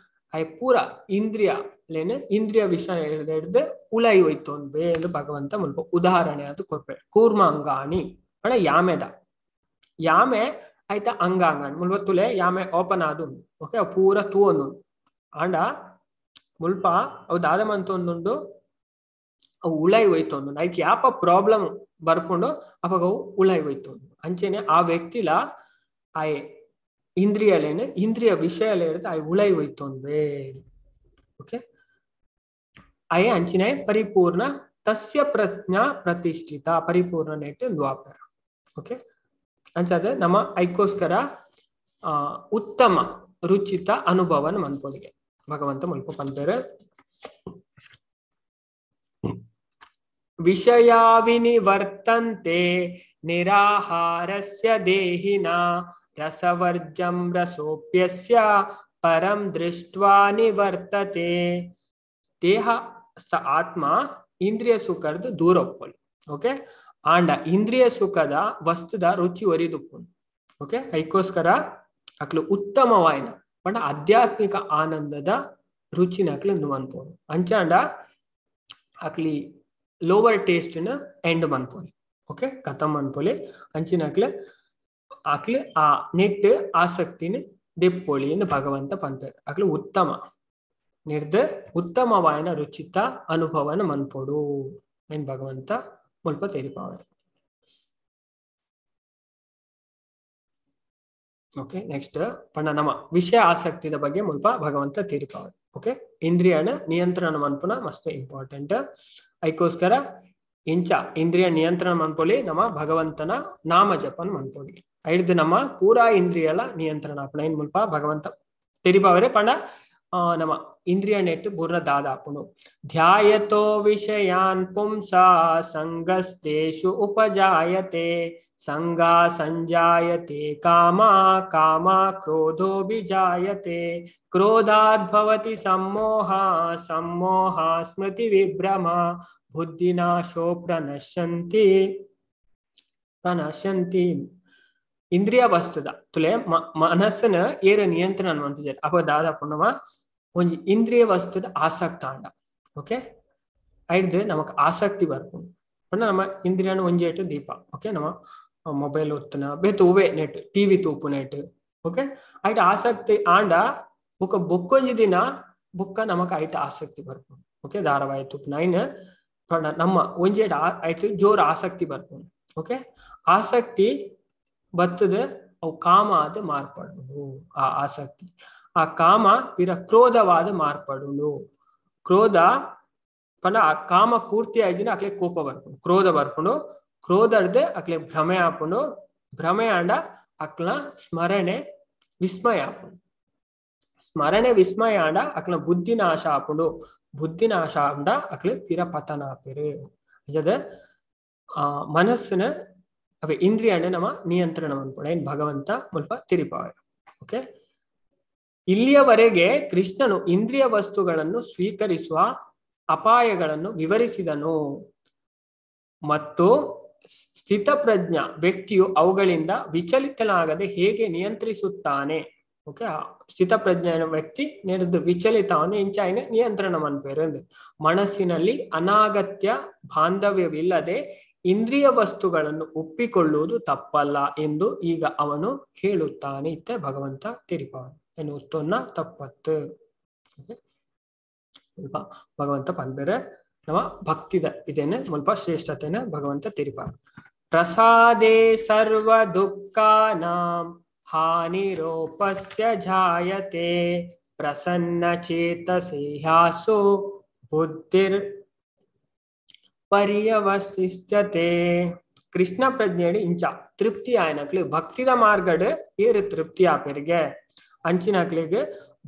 I ಪೂರ ಇಂದ್ರಿಯ ಲೇನು ಇಂದ್ರಿಯ ವಿಷಯ ಹಿಡ್ದು ಉಲಾಯಿ ಹೋಯ್ತು ಎಂದು ಭಗವಂತ ಮುಲ್ಪ ಉದಾಹರಣೆ ಅದು ಕೊರ್ಪೆ. ಕೂರ್ಮ ಅಂಗಾಣಿ ಪಂಡ ಯಾಮೆದ ಯಾಮೆ ಆಯ್ತಾ ಅಂಗಾಂಗ ಮುಲ್ಪ ತುಲೆ ಯಾಮೆ ಓಪನ್ ಆದು. ಓಕೆ, ಪೂರ ತೂವೊಂದು ಆಂಡ ಮುಲ್ಪ ಅವು ದಾದ ಮಂತೊಂದುಂಡು ಅವು ಉಲಾಯಿ ಹೋಯ್ತು ಅಂದು ಐಕ್ ಯಾಪ ಪ್ರಾಬ್ಲಮ್ ಬರ್ಕೊಂಡು ಅವಾಗ ಅವು ಉಲಾಯಿ ಹೋಯ್ತು. ಅಂಚೆನೆ ಆ ವ್ಯಕ್ತಿಲ ಆಯ್ ಇಂದ್ರಿಯಲೇನು ಇಂದ್ರಿಯ ವಿಷಯಲೇ ಹಿಡ್ದು ಆಯ್ ಉಲಾಯಿ ಹೋಯ್ತು ಅಂದ್ವೆ. ಓಕೆ, ಆಯ್ ಅಂಚಿನ ಪರಿಪೂರ್ಣ ತಸ್ಯ ಪ್ರಜ್ಞಾ ಪ್ರತಿಷ್ಠಿತ ಪರಿಪೂರ್ಣ ನೆಟ್ ದ್ವಾಪರ. ಓಕೆ, ಅಂಚಾದ ನಮ್ಮ ಐಕ್ಕೋಸ್ಕರ ಉತ್ತಮ ರುಚಿತ ಅನುಭವನ ಮನ್ಪೊಡಿಗೆ ಭಗವಂತ ಮುಲ್ಪ ಪನ್ಪೇರು. ವಿಷಯ ವಿನಿವರ್ತಂತೆ ನಿರಾಹಾರಸ್ಯ ದೇಹಿನ ರಸವರ್ಜಂ ರಸೋಪ್ಯಸ್ಯ ಪರಂ ದೃಷ್ಟ್ವಾ ನಿವರ್ತತೆ. ದೇಹ ಆತ್ಮ ಇಂದ್ರಿಯ ಸುಖದ ದೂರ ಒಪ್ಪಲು. ಓಕೆ, ಆಂಡ ಇಂದ್ರಿಯ ಸುಖದ ವಸ್ತುದ ರುಚಿ ಒರಿದುಪ್ಪುಂಡು. ಓಕೆ, ಐಕ್ಕೋಸ್ಕರ ಅಕ್ಲು ಉತ್ತಮವಾಯಿನ ಪಂಡ ಆಧ್ಯಾತ್ಮಿಕ ಆನಂದದ ರುಚಿನ ಅಕ್ಲು ಮನ್ಪೋಡು. ಅಂಚಾಂಡ ಅಕ್ಲಿ ಲೋವರ್ ಟೇಸ್ಟ್ ನ ಎಂಡ್ ಮನ್ಪೋಲಿ. ಓಕೆ, ಕಥಮ್ ಮನ್ಪೋಲಿ. ಅಂಚಿನ ಅಕ್ಲು ಅಕ್ಲು ಆ ನೆಟ್ ಆಸಕ್ತಿನ ದೆಪ್ಪೊಳಿ ಎಂದು ಭಗವಂತ ಪಂತಾರೆ. ಅಕ್ಲು ಉತ್ತಮ ನಿರ್ದ ಉತ್ತಮವಾಯಿನ ರುಚಿತ ಅನುಭವನ ಮನ್ಪೋಡು ಏನ್ ಭಗವಂತ ಮುಲ್ಪ ತೆರಿಪಾವರು. ಓಕೆ, ನೆಕ್ಸ್ಟ್ ಪಂಡ ನಮ್ಮ ವಿಷಯ ಆಸಕ್ತಿದ ಬಗ್ಗೆ ಮುಲ್ಪ ಭಗವಂತ ತೀರಿಪಾವರು. ಓಕೆ, ಇಂದ್ರಿಯನ ನಿಯಂತ್ರಣ ಮನ್ಪುನ ಮಸ್ತ್ ಇಂಪಾರ್ಟೆಂಟ್. ಐಕ್ಕೋಸ್ಕರ ಇಂಚ ಇಂದ್ರಿಯ ನಿಯಂತ್ರಣ ಮನ್ಪೊಲಿ ನಮ್ಮ ಭಗವಂತನ ನಾಮ ಜಪನ್ ಮನ್ಪೊಲಿ. ಐಡ್ದು ನಮ್ಮ ಪೂರಾ ಇಂದ್ರಿಯಲ ನಿಯಂತ್ರಣ ಆಪುಣ ಇನ್ ಮುಲ್ಪ ಭಗವಂತ ತೆರಿಪಾವರೆ. ಪಂಡ ನಮ್ಮ ಇಂದ್ರಿಯ ನೆಟ್ಟು ಪೂರ್ಣ ದಾದ ಆಪುಂಡು. ಧ್ಯಾಯತೋ ವಿಷಯಾನ್ ಪುಂಸಾ ಸಂಗಸ್ತೇಷು ಉಪಜಾಯತೆ ಸಂಗಾ ಸಂಜಾಯತೆ ಕಾಮ ಕಾಮ ಕ್ರೋಧೋ ಬಿಜಾಯತೆ ಕ್ರೋಧಾದ್ ಭವತಿ ಸಮ್ಮೋಹ ಸಮ್ಮೋಹ ಸ್ಮೃತಿ ವಿಭ್ರಮ ಬುದ್ಧಿನಾಶೋ ಪ್ರಣಶ್ಯಂತಿ ಪ್ರಣಶ್ಯಂತಿ. ಇಂದ್ರಿಯ ವಸ್ತುದ ತುಲೆ ಮನಸ್ಸನ ಏರ ನಿಯಂತ್ರಣ ಅಂತಿದ್ದಾರೆ. ಅಪ್ಪ ದಾದಾ ಪುಣ್ಣಮ ಒಂಜಿ ಇಂದ್ರಿಯ ವಸ್ತುದ ಆಸಕ್ತ ಅಂಡ. ಓಕೆ, ಐಡ್ದು ನಮಕ್ ಆಸಕ್ತಿ ಬರ್ಪುಂಡು. ಪಂಡ ನಮ್ಮ ಇಂದ್ರಿಯನ ಒಂಜಿ ಏಟು ದೀಪ. ಓಕೆ, ನಮ್ಮ ಮೊಬೈಲ್ ಒತ್ತುನ ಬೇತು ಉವೆ ನೆಟ್ ಟಿವಿ ತೂಪು ನೆಟ್. ಓಕೆ, ಐಟ್ ಆಸಕ್ತಿ ಆಂಡ ಬುಕ್ಕ ಬೊಕ್ಕೊಂಜಿ ದಿನ ಬುಕ್ಕ ನಮಕ್ ಐಟ್ ಆಸಕ್ತಿ ಬರ್ಪುಂಡು. ಓಕೆ, ಧಾರಾವಾಹಿ ತೂಪು ನೈನ್ ಪಂಡ ನಮ್ಮ ಒಂಜಿ ಏಟು ಐಟ್ ಜೋರು ಆಸಕ್ತಿ ಬರ್ಪುಂಡು. ಓಕೆ, ಆಸಕ್ತಿ ಬತ್ತದ ಅವು ಕಾಮ ಆದ ಮಾರ್ಪಡುಂಡು. ಆ ಆಸಕ್ತಿ ಆ ಕಾಮ ಪಿರ ಕ್ರೋಧವಾದ ಮಾರ್ಪಡುಂಡು. ಕ್ರೋಧ ಪಂಡ ಆ ಕಾಮ ಪೂರ್ತಿ ಆಯ್ಜಿನ ಅಕ್ಲೆ ಕೋಪ ಬರ್ಪುಂಡು, ಕ್ರೋಧ ಬರ್ಪುಂಡು. ಕ್ರೋಧರ್ದೆ ಅಕ್ಲೆ ಭ್ರಮೆ ಆಪುಂಡು. ಭ್ರಮೆ ಆಂಡ ಅಕ್ಲ ಸ್ಮರಣೆ ವಿಸ್ಮಯ ಆಪುಂಡು. ಸ್ಮರಣೆ ವಿಸ್ಮಯ ಆಂಡ ಅಕ್ಲ ಬುದ್ಧಿ ನಾಶ ಆಪುಂಡು. ಬುದ್ಧಿ ನಾಶ ಆಂಡ ಅಕ್ಲೆ ಪಿರ ಪತನ ಆಪೇರು. ಅಂಚದ ಆ ಮನಸ್ಸಿನ ಅವೆ ಇಂದ್ರಿಯನ ನಮ್ಮ ನಿಯಂತ್ರಣ ಮನ್ಪೊಡು ಏನ್ ಭಗವಂತ ಮುಲ್ಪ ತಿರಿಪಾವೆ. ಓಕೆ, ಇಲ್ಲಿಯವರೆಗೆ ಕೃಷ್ಣನು ಇಂದ್ರಿಯ ವಸ್ತುಗಳನ್ನು ಸ್ವೀಕರಿಸುವ ಅಪಾಯಗಳನ್ನು ವಿವರಿಸಿದನು ಮತ್ತು ಸ್ಥಿತಪ್ರಜ್ಞ ವ್ಯಕ್ತಿಯು ಅವುಗಳಿಂದ ವಿಚಲಿತನಾಗದೆ ಹೇಗೆ ನಿಯಂತ್ರಿಸುತ್ತಾನೆ. ಓಕೆ, ಸ್ಥಿತಪ್ರಜ್ಞ ವ್ಯಕ್ತಿ ನೆರೆದು ವಿಚಲಿತವನ್ನು ಇಂಚಾಯಿನ ನಿಯಂತ್ರಣ ಮನ್ಪೇರು. ಮನಸ್ಸಿನಲ್ಲಿ ಅನಾಗತ್ಯ ಬಾಂಧವ್ಯವಿಲ್ಲದೆ ಇಂದ್ರಿಯ ವಸ್ತುಗಳನ್ನು ಒಪ್ಪಿಕೊಳ್ಳುವುದು ತಪ್ಪಲ್ಲ ಎಂದು ಈಗ ಅವನು ಹೇಳುತ್ತಾನೆ. ಇತ್ತೆ ಭಗವಂತ ತಿರಿಪವನು ಏನು ಉತ್ತೊನ್ನ ತಪ್ಪತ್ತು. ಓಕೆ, ಸ್ವಲ್ಪ ಭಗವಂತ ಪನ್ಪೇರೆ ನಮ್ಮ ಭಕ್ತಿದ ಇದೇನೆ ಸ್ವಲ್ಪ ಶ್ರೇಷ್ಠತೆನ ಭಗವಂತ ತಿರಿಪ. ಪ್ರಸಾದೇ ಸರ್ವ ದುಃಖಾನಾಂ ಹಾನಿರೋಪಸ್ಯ ಜಾಯತೆ ಪ್ರಸನ್ನ ಚೇತಸೆ ಹ್ಯಾಸೋ ಬುದ್ಧಿರ್ ಪರ್ಯವಸಿಷ್ಯತೆ. ಕೃಷ್ಣ ಪ್ರಜ್ಞೆಯಡಿ ಇಂಚ ತೃಪ್ತಿ ಆಯನಕ್ಲು ಭಕ್ತಿದ ಮಾರ್ಗಡ್ ಏರು ತೃಪ್ತಿ ಆಪೆರಿಗೆ ಅಂಚಿನಕ್ಲಿಗೆ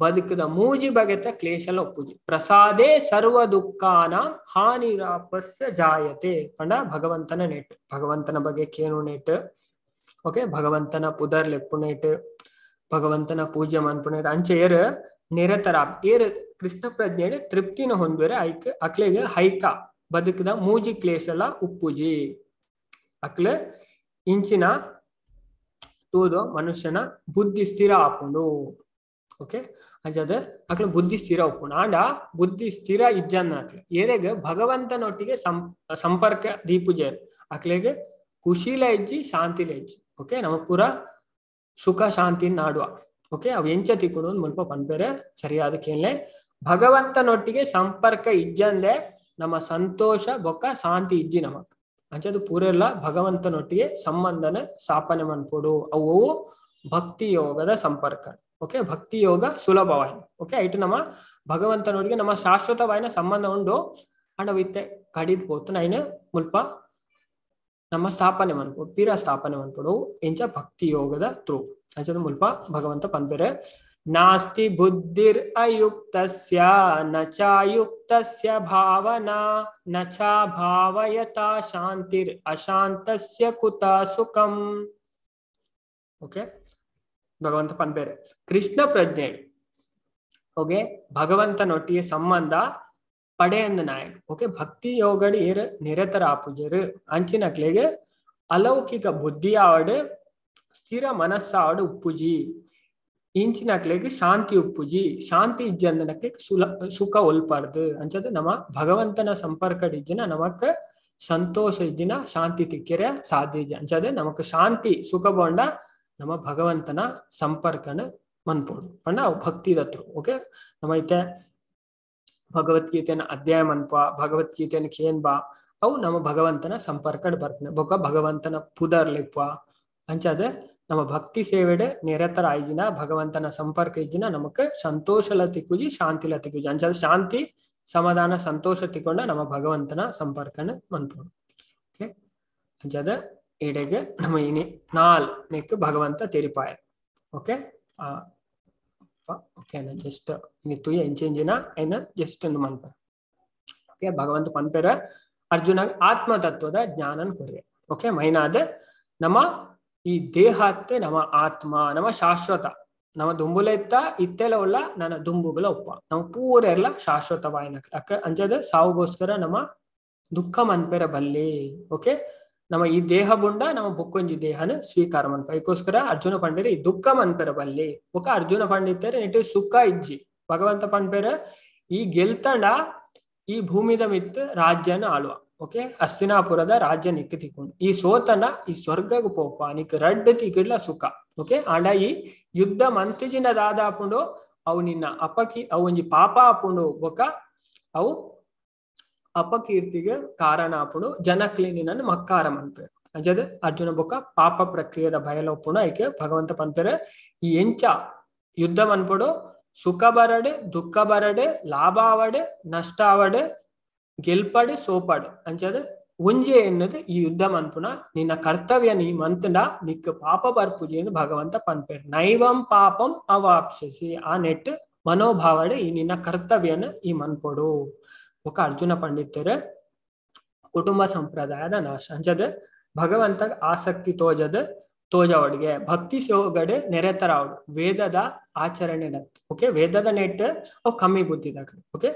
ಬದುಕದ ಮೂಜಿ ಬಗೆತ ಕ್ಲೇಶಲ ಒಪ್ಪುಜಿ. ಪ್ರಸಾದೇ ಸರ್ವ ದುಃಖಾನ ಹಾನಿರಾಪಸ್ಯ ಜಾಯತೆ ಪಂಡ ಭಗವಂತನ ನೆಟ್, ಭಗವಂತನ ಬಗ್ಗೆ ಕೇನು ನೆಟ್, ಓಕೆ, ಭಗವಂತನ ಪುದರ್ ಲೆಪ್ಪು ನೆಟ್, ಭಗವಂತನ ಪೂಜೆ ಮನ್ಪುನ ಅಂಚೆ ಏರ್ ನಿರತರ ಏರ್ ಕೃಷ್ಣ ಪ್ರಜ್ಞೆ ತೃಪ್ತಿನ ಹೊಂದುವರೆ ಐಕ್ ಅಕ್ಲೆಗ್ ಹೈಕ ಬದುಕದ ಮೂಜಿ ಕ್ಲೇಶಲ ಉಪ್ಪುಜಿ. ಅಕ್ಲೆ ಇಂಚಿನ ತೂದು ಮನುಷ್ಯನ ಬುದ್ಧಿ ಸ್ಥಿರ ಆಪುಂಡು. ಓಕೆ, ಅಂಚಾದ ಅಕ್ಲೆ ಬುದ್ಧಿ ಸ್ಥಿರ ಉಪ್ಪುಂಡು. ಆಂಡ ಬುದ್ಧಿ ಸ್ಥಿರ ಇಜ್ಜನ್ನ ಅಕ್ಲೆ ಏರೆಗ್ ಭಗವಂತನೊಟ್ಟಿಗೆ ಸಂಪರ್ಕ ದೀಪುಜೆ ಅಕ್ಲೆಗ್ ಖುಷಿಲ ಇಜ್ಜಿ ಶಾಂತಿಲ ಇಜ್ಜಿ. ಓಕೆ, ನಮ್ಮ ಪೂರ ಸುಖ ಶಾಂತಿ ನಾಡುವ. ಓಕೆ, ಅವು ಎಂಚ ತಿಕ್ಕೊಂಡು ಮುಲ್ಪ ಪನ್ಪೇರೆ ಸರಿಯಾದ ಕೇಳಲೆ. ಭಗವಂತನೊಟ್ಟಿಗೆ ಸಂಪರ್ಕ ಇಜ್ಜಂದೆ ನಮ್ಮ ಸಂತೋಷ ಬೊಕ್ಕ ಶಾಂತಿ ಇಜ್ಜಿ ನಮಕ್. ಅಂಚದು ಪೂರೆಲ್ಲ ಭಗವಂತನೊಟ್ಟಿಗೆ ಸಂಬಂಧನ ಸ್ಥಾಪನೆ ಮನ್ಪೊಡು. ಅವು ಭಕ್ತಿ ಯೋಗದ ಸಂಪರ್ಕ. ಓಕೆ, ಭಕ್ತಿ ಯೋಗ ಸುಲಭವಾಯಿನ. ಓಕೆ, ಐಟು ನಮ್ಮ ಭಗವಂತನೊಟ್ಟಿಗೆ ನಮ್ಮ ಶಾಶ್ವತವಾಯಿನ ಸಂಬಂಧ ಉಂಡು. ಅಂಡ ಇತ್ತೆ ಕಡಿದ್ ಪೋತು ನೈನ್ ಮುಲ್ಪ ನಮ್ಮ ಸ್ಥಾಪನೆ ಮನ್ಪೊಡು, ಪಿರ ಸ್ಥಾಪನೆ ಮನ್ಪೊಡು ಎಂಚ ಭಕ್ತಿ ಯೋಗದ ಥ್ರೂ. ಅಂಚದ ಮುಲ್ಪ ಭಗವಂತ ಪನ್ಪೆರೆ ನಾಸ್ತಿ ಬುದ್ಧಿರ್ ಅಯುಕ್ತಸ್ಯ ನ ಚಾಯುಕ್ತಸ್ಯ ಭಾವನಾ ನ ಚ ಭಾವಯತಾ ಶಾಂತಿರ್ ಅಶಾಂತಸ್ಯ ಕುತ ಸುಖಂ. ಓಕೆ, ಭಗವಂತ ಪನ್ಪೆರೆ ಕೃಷ್ಣ ಪ್ರಜ್ಞೆ ಓಕೆ ಭಗವಂತನೊಟ್ಟಿಗೆ ಸಂಬಂಧ ಪಡೆಯಂದ ನಾಯಕ್. ಓಕೆ, ಭಕ್ತಿ ಯೋಗಡಿ ಏರ್ ನಿರತರ ಆಪುಜರು ಅಂಚಿನಕ್ಲೆಗೆ ಅಲೌಕಿಕ ಬುದ್ಧಿ ಆವಡ್ ಸ್ಥಿರ ಮನಸ್ಸಾವಡ್ ಉಪ್ಪುಜಿ. ಇಂಚಿನಕ್ಲೆಗ್ ಶಾಂತಿ ಉಪ್ಪುಜಿ. ಶಾಂತಿ ಇಜ್ಜಂದನಕ್ಲೆಗ್ ಸುಖ ಒಲ್ಪಾರ್ದು. ಅಂಚದ ನಮ್ಮ ಭಗವಂತನ ಸಂಪರ್ಕ ಇಜ್ಜಿನ ನಮಕ್ ಸಂತೋಷ ಇಜ್ಜಿನ ಶಾಂತಿ ತಿಕ್ಕೆರೆ ಸಾಧ್ಯ ಇಜ್ಜಿ. ಅಂಚದ ನಮಕ್ ಶಾಂತಿ ಸುಖ ಬೋಂಡ ನಮ್ಮ ಭಗವಂತನ ಸಂಪರ್ಕನ ಮನ್ಪೊಡು ಪಂಡ ಅವು ಭಕ್ತಿ ದತ್ರು. ಓಕೆ, ನಮ್ಮ ಐತೆ ಭಗವದ್ಗೀತೆನ ಅಧ್ಯಾಯ ಮನ್ಪ, ಭಗವದ್ಗೀತೆನ ಕೇನ್ಬಾ, ಅವು ನಮ್ಮ ಭಗವಂತನ ಸಂಪರ್ಕ ಬರ್ಪನೆ ಬೊಕ್ಕ ಭಗವಂತನ ಪುದರ್ಲಿಪ್ಪ. ಅಂಚಾದ ನಮ್ಮ ಭಕ್ತಿ ಸೇವೆಡೆ ನಿರತರ ಆಯ್ಜಿನ ಭಗವಂತನ ಸಂಪರ್ಕ ಇಜ್ಜಿನ ನಮಕ್ ಸಂತೋಷಲ ತಿಕ್ಕುಜಿ ಶಾಂತಿಲ ತಿಕ್ಕುಜಿ. ಅಂಚಾದ ಶಾಂತಿ ಸಮಾಧಾನ ಸಂತೋಷ ತಿಕ್ಕೊಂಡ ನಮ್ಮ ಭಗವಂತನ ಸಂಪರ್ಕನ ಮನ್ಪೊಡು. ಓಕೆ, ಅಂಚಾದ ಇಡೆಗೆ ನಮ್ಮ ಇನಿ ನಾಲ್ ನೆಕ್ ಭಗವಂತ ತೆರಿಪಾಯ. ಓಕೆ, ಓಕೆ, ಜಸ್ಟ್ ಇನಿ ತುಯ ಎಂಚೆಂಜಿನ ಐನ ಜಸ್ಟ್ ಒಂದು ಮನ್ಪ. ಓಕೆ, ಭಗವಂತ ಪನ್ಪೆರ ಅರ್ಜುನ ಆತ್ಮತತ್ವದ ಜ್ಞಾನನ್ ಕೊರ್ರೆ. ಓಕೆ, ಮೈನಾದ ನಮ್ಮ ಈ ದೇಹತ್ತೆ ನಮ್ಮ ಆತ್ಮ ನಮ್ಮ ಶಾಶ್ವತ ನಮ್ಮ ದುಂಬುಲ ಇತ್ತ ಇತ್ತೆಲ ಉಳ್ಳ ನನ್ನ ದುಂಬುಗಳ ಉಪ್ಪ ನಮ್ಮ ಪೂರ ಎಲ್ಲ ಶಾಶ್ವತವಾಯಿನ ಅಕ್ಕ. ಅಂಚದ ಸಾವುಗೋಸ್ಕರ ನಮ್ಮ ದುಃಖ ಮನ್ಪೆರ ಬಲ್ಲಿ. ಓಕೆ, ನಮ್ಮ ಈ ದೇಹ ಬುಂಡ ನಮ್ಮ ಬೊಕ್ಕೊಂಜಿ ದೇಹನ ಸ್ವೀಕಾರ ಮನ್ಪ. ಅದಕ್ಕೋಸ್ಕರ ಅರ್ಜುನ ಪಂಡಿರ ಈ ದುಃಖ ಮನ್ಪೆರ ಬಲ್ಲಿ. ಬೊಕ್ಕ ಅರ್ಜುನ ಪಂಡಿತರೆ ನೆಟ್ಟು ಸುಖ ಇಜ್ಜಿ. ಭಗವಂತ ಪಂಡ್ಪೆರ ಈ ಗೆಲ್ತಂಡ ಈ ಭೂಮಿದ ಮಿತ್ ರಾಜ್ಯನ ಆಳುವ. ಓಕೆ, ಅಸ್ತಿನಾಪುರದ ರಾಜ್ಯ ನಿಕ್ ತಿಕ್ಕೊಂಡು ಈ ಸೋತನ ಈ ಸ್ವರ್ಗಗ್ ಪೋಪ ನಿಕ್ ರಡ್ಡ್ ತಿಕ್ಕಿಡ್ಲ ಸುಖ. ಓಕೆ, ಆಂಡ ಈ ಯುದ್ಧ ಮಂತಿಜಿನ ದಾದಾಪುಂಡು ಅವು ನಿನ್ನ ಅಪಕಿ ಅವು ಒಂಜಿ ಪಾಪ ಆಪುಂಡು. ಬೊಕ್ಕ ಅವು ಅಪಕೀರ್ತಿಗೆ ಕಾರಣ ಆಪುಂಡು. ಜನಕ್ಲಿ ನಿನ್ನನ್ನು ಮಕ್ಕಾರ ಮನ್ಪೇರು. ಅಂಚದ ಅರ್ಜುನ ಬೊಕ್ಕ ಪಾಪ ಪ್ರಕ್ರಿಯೆದ ಭಯಲ ಒಪ್ಪುಂಡು. ಐಕೆ ಭಗವಂತ ಪನ್ಪೇರೆ ಈ ಎಂಚ ಯುದ್ಧ ಮನ್ಪೊಡು ಸುಖ ಬರಡು ದುಃಖ ಬರಡು ಲಾಭ ಆವಡು ನಷ್ಟ ಆವಡು ಗೆಲ್ಪಡು ಸೋಪಾಡು. ಅಂಚದ ಒಂಜೆ ಎನ್ನದು ಈ ಯುದ್ಧ ಮನ್ಪುನ ನಿನ್ನ ಕರ್ತವ್ಯ ನೀ ಮಂತಂಡ ನಿಕ್ ಪಾಪ ಬರ್ಪುಜಿ ಭಗವಂತ ಪನ್ಪೇರು. ನೈವಂ ಪಾಪಂ ಅವಾಪ್ಸಿಸಿ ಆ ನೆಟ್ ಮನೋಭಾವಡೆ ಈ ನಿನ್ನ ಕರ್ತವ್ಯನ ಈ ಮನ್ಪೊಡು. ಬೊಕ್ಕ ಅರ್ಜುನ ಪಂಡಿತರು ಕುಟುಂಬ ಸಂಪ್ರದಾಯದ ನಾಶ. ಅಂಚದ ಭಗವಂತ ಆಸಕ್ತಿ ತೋಜದ ತೋಜವಡಿಗೆ ಭಕ್ತಿ ಸೋಗಡೆ ನೆರೆತರಾವಡು ವೇದದ ಆಚರಣೆ. ಓಕೆ, ವೇದದ ನೆಟ್ ಅವು ಕಮ್ಮಿ ಬುದ್ಧಿದಾಗ. ಓಕೆ,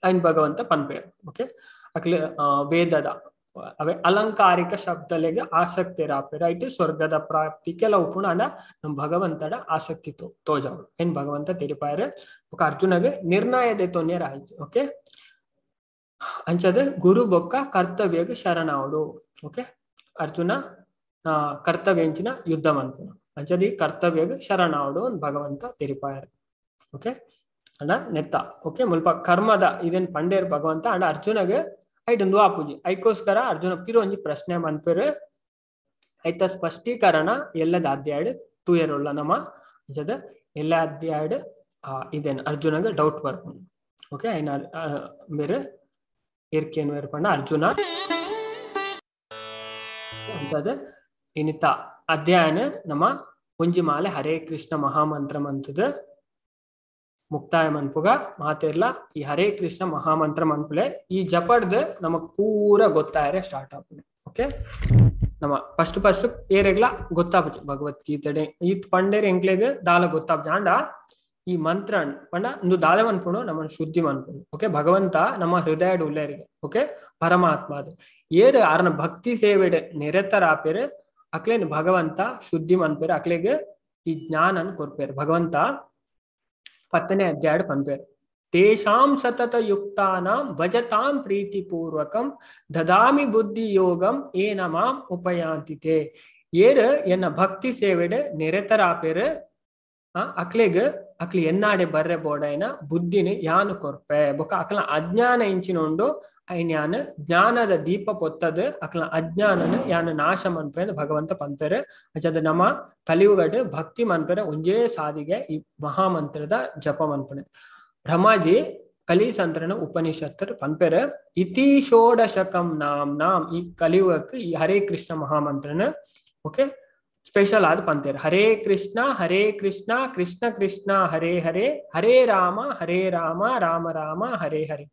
ಐನ್ ಭಗವಂತ ಪನ್ಪೇರು. ಓಕೆ, ಅಕ್ಲೆ ವೇದದ ಅವೇ ಅಲಂಕಾರಿಕ ಶಬ್ದಲೆಗೆ ಆಸಕ್ತಿ ರಾಪೇರ ಐಟ್ ಸ್ವರ್ಗದ ಪ್ರಾಪ್ತಿ ಕೆಲವು ಪುಣ ನಮ್ ಭಗವಂತಡ ಆಸಕ್ತಿ ತೋಜವಡು ಏನ್ ಭಗವಂತ ತೆರಿಪಾಯರು. ಬೊಕ್ಕ ಅರ್ಜುನಗೆ ನಿರ್ಣಯದ ತೊನ್ಯರ ಆಯ್ತು. ಓಕೆ, ಅಂಚದ ಗುರು ಬೊಕ್ಕ ಕರ್ತವ್ಯಗೆ ಶರಣಾವಡು. ಓಕೆ, ಅರ್ಜುನ ಕರ್ತವ್ಯಂಚಿನ ಯುದ್ಧ ಮನ್ಪುನ ಅಂಚದ ಈ ಕರ್ತವ್ಯಗೆ ಶರಣಾವಡು ಭಗವಂತ ತೆರಿಪಾಯರು. ಓಕೆ, ಅಣ್ಣ ನೆತ್ತ. ಓಕೆ, ಮುಲ್ಪ ಕರ್ಮದ ಇದೇನ್ ಪಂಡೇರ್ ಭಗವಂತ ಅಂಡ ಅರ್ಜುನಗೆ ಐಟ್ ಒಂದು ಆಪುಜಿ. ಐಕೋಸ್ಕರ ಅರ್ಜುನ ಪಿರು ಒಂಜಿ ಪ್ರಶ್ನೆ ಮನ್ಪೇರು. ಐತ ಸ್ಪಷ್ಟೀಕರಣ ಎಲ್ಲದ ಅಧ್ಯಾಯ ತೂಯರುಳ್ಳ ನಮ್ಮ ಅಂಚದ ಎಲ್ಲ ಅಧ್ಯಾಯ ಇದೇನು ಅರ್ಜುನಗೆ ಡೌಟ್ ಬರ್ಪುಂಡು. ಓಕೆ, ಐನ ಬೇರೆ ಏರ್ಕೇನು ಏರ್ಪಂಡ ಅರ್ಜುನ ಅಂಚದ ಇನಿತ ಅಧ್ಯಾಯನ ನಮ್ಮ ಒಂಜಿ ಮಾಲೆ ಹರೇ ಕೃಷ್ಣ ಮಹಾಮಂತ್ರ ಮಂತದ ಮುಕ್ತಾಯ ಮನ್ಪುಗ ಮಾತಿರ್ಲ. ಈ ಹರೇ ಕೃಷ್ಣ ಮಹಾಮಂತ್ರ ಮನ್ಪುಲೆ ಈ ಜಪಡ್ದು ನಮಗ್ ಪೂರ ಗೊತ್ತಾಯರೆ ಸ್ಟಾರ್ಟ್ ಆಪುಂಡು. ಓಕೆ. ನಮ್ಮ ಫಸ್ಟ್ ಫಸ್ಟ್ ಏರೆಗ್ಲ ಗೊತ್ತಾಪುಜಿ ಭಗವದ್ಗೀತೆ ಈತ್ ಪಂಡೇರ್ ಎಂಕ್ಲೆಗ್ ದಾಲ ಗೊತ್ತಾಪುಜಿ. ಆಂಡ ಈ ಮಂತ್ರ ಪಂಡ ಇಂದು ದಾದ ಮನ್ಪುಂಡು, ನಮ್ಮನ್ನು ಶುದ್ಧಿ ಮನ್ಪುಂಡು. ಓಕೆ, ಭಗವಂತ ನಮ್ಮ ಹೃದಯಡ್ ಉಲ್ಲೇರಿಗೆ. ಓಕೆ, ಪರಮಾತ್ಮ ಅದು ಏರು ಆರ್ನ ಭಕ್ತಿ ಸೇವೆಡ್ ನಿರತರಾಪೇರು ಅಕ್ಲೇನ್ ಭಗವಂತ ಶುದ್ಧಿ ಮನ್ಪೇರು, ಅಕ್ಲೆಗ್ ಈ ಜ್ಞಾನನ್ ಕೊರ್ಪೇರು. ಭಗವಂತ 10ನೇ ಅಧ್ಯಾಯ ಪನ್ಪೇರು, ತೇಷಾಂ ಸತತ ಯುಕ್ತಾನಾಂ ಭಜತಾಂ ಪ್ರೀತಿ ಪೂರ್ವಕಂ ದದಾಮಿ ಬುದ್ಧಿ ಯೋಗಂ ಏನ ಮಾಂ ಉಪಯಾಂತಿತೆ. ಏರು ಎನ್ನ ಭಕ್ತಿ ಸೇವೆಡ್ ನಿರತರಾಪೇರು ಅಕ್ಲೆಗ್ ಅಕ್ಲಿ ಎನ್ನಾಡೆ ಬರ್ರೆ ಬೋಡೈನ ಬುದ್ಧಿನ ಯಾನು ಕೊರ್ಪೆ. ಬೊಕ್ಕ ಅಕ್ಲ ಅಜ್ಞಾನ ಇಂಚಿನ ಉಂಡು ಐನ್ ಯಾನು ಜ್ಞಾನದ ದೀಪ ಪೊತ್ತದು ಅಕ್ಲ ಅಜ್ಞಾನನ ಯಾನು ನಾಶ ಮನ್ಪೆ ಭಗವಂತ ಪನ್ಪೇರು. ಅಂಚಾದ ನಮ್ಮ ಕಲಿಯುಗಡ್ ಭಕ್ತಿ ಮನ್ಪೆರೆ ಒಂಜೇ ಸಾದಿಗೆ ಈ ಮಹಾಮಂತ್ರದ ಜಪ ಮನ್ಪುಣೆ. ಬ್ರಹ್ಮಾಜಿ ಕಲಿಸಂತ್ರನ ಉಪನಿಷತ್ತರ್ ಪನ್ಪೆರು ಇತಿ ಷೋಡಶಕಂ ನಾಮ್ ನಾಮ್. ಈ ಕಲಿಯುಗಕ್ಕೆ ಈ ಹರೇ ಕೃಷ್ಣ ಮಹಾಮಂತ್ರನ ಓಕೆ ಸ್ಪೆಷಲ್ ಆದ ಪಂತೇರು. ಹರೇ ಕೃಷ್ಣ ಹರೇ ಕೃಷ್ಣ ಕೃಷ್ಣ ಕೃಷ್ಣ ಹರೇ ಹರೇ ಹರೇ ರಾಮ ಹರೇ ರಾಮ ರಾಮ ರಾಮ ಹರೇ ಹರೇ.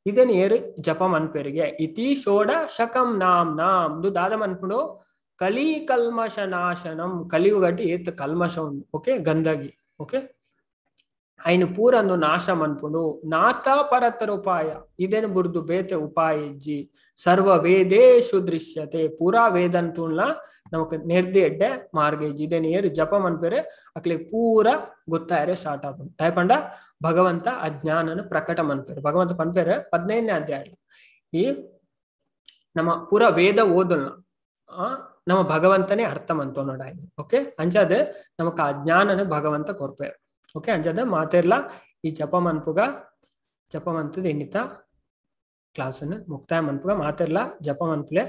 ಇದನ್ನ ಏರು ಜಪ ಮನ್ಪೆರಿಗೆ ಇತಿ ಷೋಡಶಕಂ ನಾಮ್ ನಾಮ್ ದು ದಾದ ಮನ್ಪುಡು ಕಲಿ ಕಲ್ಮಶ ನಾಶನಂ. ಕಲಿಯುಗಟ್ಟಿ ಏತ್ ಕಲ್ಮಶ ಉಂಡು. ಓಕೆ, ಗಂದಗಿ. ಓಕೆ, ಐನು ಪೂರನ್ನು ನಾಶ ಮನ್ಪುಂಡು. ನಾಥ ಪರತರ ಉಪಾಯ ಇದೇನು ಬುರ್ದು ಬೇತೆ ಉಪಾಯ ಇಜ್ಜಿ. ಸರ್ವ ವೇದೇಶು ದೃಶ್ಯತೆ ಪೂರಾ ವೇದಂತುಳ್ಳ ನಮಕ್ ನೆರ್ದಿ ಎಡ್ಡೆ ಮಾರ್ಗ ಇಜ್ಜಿ. ಇದೇನು ಏರು ಜಪ ಮನ್ಪೇರೆ ಅಕ್ಲೆ ಪೂರ ಗೊತ್ತಾಯರೆ ಸ್ಟಾರ್ಟ್ ಆಪುಂಡು. ತಾಯ್ಪಂಡ ಭಗವಂತ ಅಜ್ಞಾನನ ಪ್ರಕಟ ಮನ್ಪೇರು. ಭಗವಂತ ಪನ್ಪೇರೆ 15ನೇ ಅಧ್ಯಾಯ ಈ ನಮ್ಮ ಪೂರ ವೇದ ಓದಲ್ನ ನಮ್ಮ ಭಗವಂತನೇ ಅರ್ಥ ಮಂತೋ ನೋಡ. ಓಕೆ, ಅಂಚಾದ ನಮಕ್ ಆ ಜ್ಞಾನನ ಭಗವಂತ ಕೊರ್ಪೇರು. ಓಕೆ, ಅಂಜದ ಮಾತಿರ್ಲ ಈ ಜಪ ಮನ್ಪುಗ ಜಪ ಮಂತದ ಎನ್ನಿತ ಕ್ಲಾಸನ್ನು ಮುಕ್ತಾಯ ಮನ್ಪುಗ ಮಾತಿರ್ಲ ಜಪ ಮನ್ಪುಲೆ.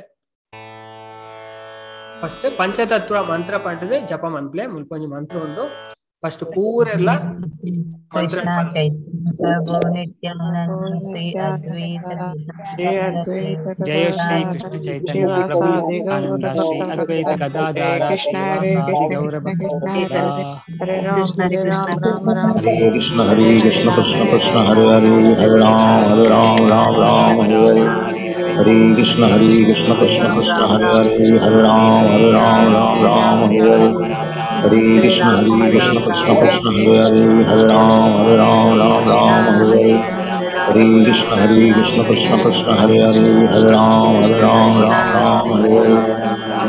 ಫಸ್ಟ್ ಪಂಚತತ್ವ ಮಂತ್ರ ಪಂಡದೆ ಜಪ ಮನ್ಪುಲೆ ಮುಲ್ಪೊಂಜಿ ಮಂತ್ರ ಉಂಡು. ಫಸ್ಟ್ ಪೂರೆರ್ಲ ಮಂತ್ರ. ಜಯ ಶ್ರೀ ಕೃಷ್ಣ ಚೈತನ್ಯ ಪ್ರಭು ನಿತ್ಯಾನಂದ ಶ್ರೀ ಅದ್ವೈತ ಗದಾಧರ ಶ್ರೀವಾಸಾದಿ ಗೌರ ಭಕ್ತ. Hare Krishna Hare Krishna Krishna Krishna Hare Hare Hare Rama Hare Rama Rama Rama Hare Hare. Hare Krishna Hare Krishna Krishna Krishna Hare Hare Hare Rama Hare Rama Rama Rama Hare Hare. Hare Krishna Hare Krishna Krishna Krishna Hare Hare Hare Rama Hare Rama Rama Rama Hare Hare. Hare Krishna Hare Krishna Krishna Krishna Hare Hare Hare Rama Hare Rama Rama Rama Hare Hare. Hare Krishna Hare Krishna Krishna Krishna Hare Hare Hare Rama Hare Rama Rama Rama Hare Hare. Hare Krishna Hare Krishna Krishna Krishna Hare Hare Hare Rama Hare Rama Rama Rama Hare Hare. Hare Krishna Hare Krishna Krishna Krishna Hare Hare Hare Rama Hare Rama Rama Rama Hare Hare.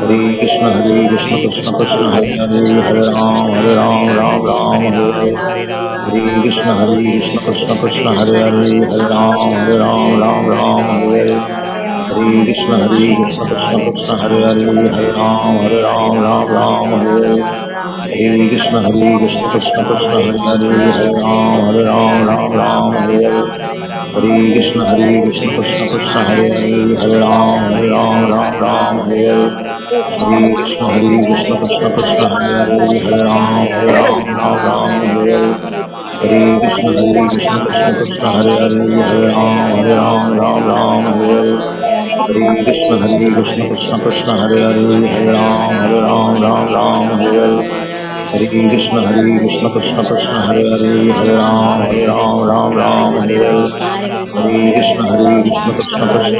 Hare Krishna Hare Krishna Krishna Krishna Hare Hare Hare Rama Hare Rama Rama Rama Hare Hare. Hare Krishna Hare Krishna Krishna Krishna Hare Hare Hare Rama Hare Rama Rama Rama Hare Hare. Hare Krishna Hare Krishna Krishna Krishna Hare Hare Hare Rama Hare Rama Rama Rama Hare Hare. Hare Krishna Hare Krishna Krishna Krishna Hare Hare Hare Rama Hare Rama Rama Rama Hare Hare. Hare Krishna Hare Krishna Krishna Krishna Hare Hare Hare Rama Hare Rama Rama Rama Hare Hare. Hare Krishna Hare Krishna Krishna Krishna Hare Hare Hare Rama Hare Rama Rama Rama Hare Hare. Hare Krishna Hare Krishna Krishna Krishna Hare Hare Hare Rama Hare Rama Rama Rama Hare Hare. Hare Krishna Hare Krishna Krishna Krishna Hare Hare Hare Rama Hare Rama Rama Rama Hare Hare. Hare Krishna Hare Krishna Krishna Krishna Hare Hare Hare Rama Hare Rama Rama Rama Hare Hare. Hare Krishna Hare Krishna Krishna Krishna Hare Hare Hare Rama Hare Rama Rama Rama Hare Hare. Hare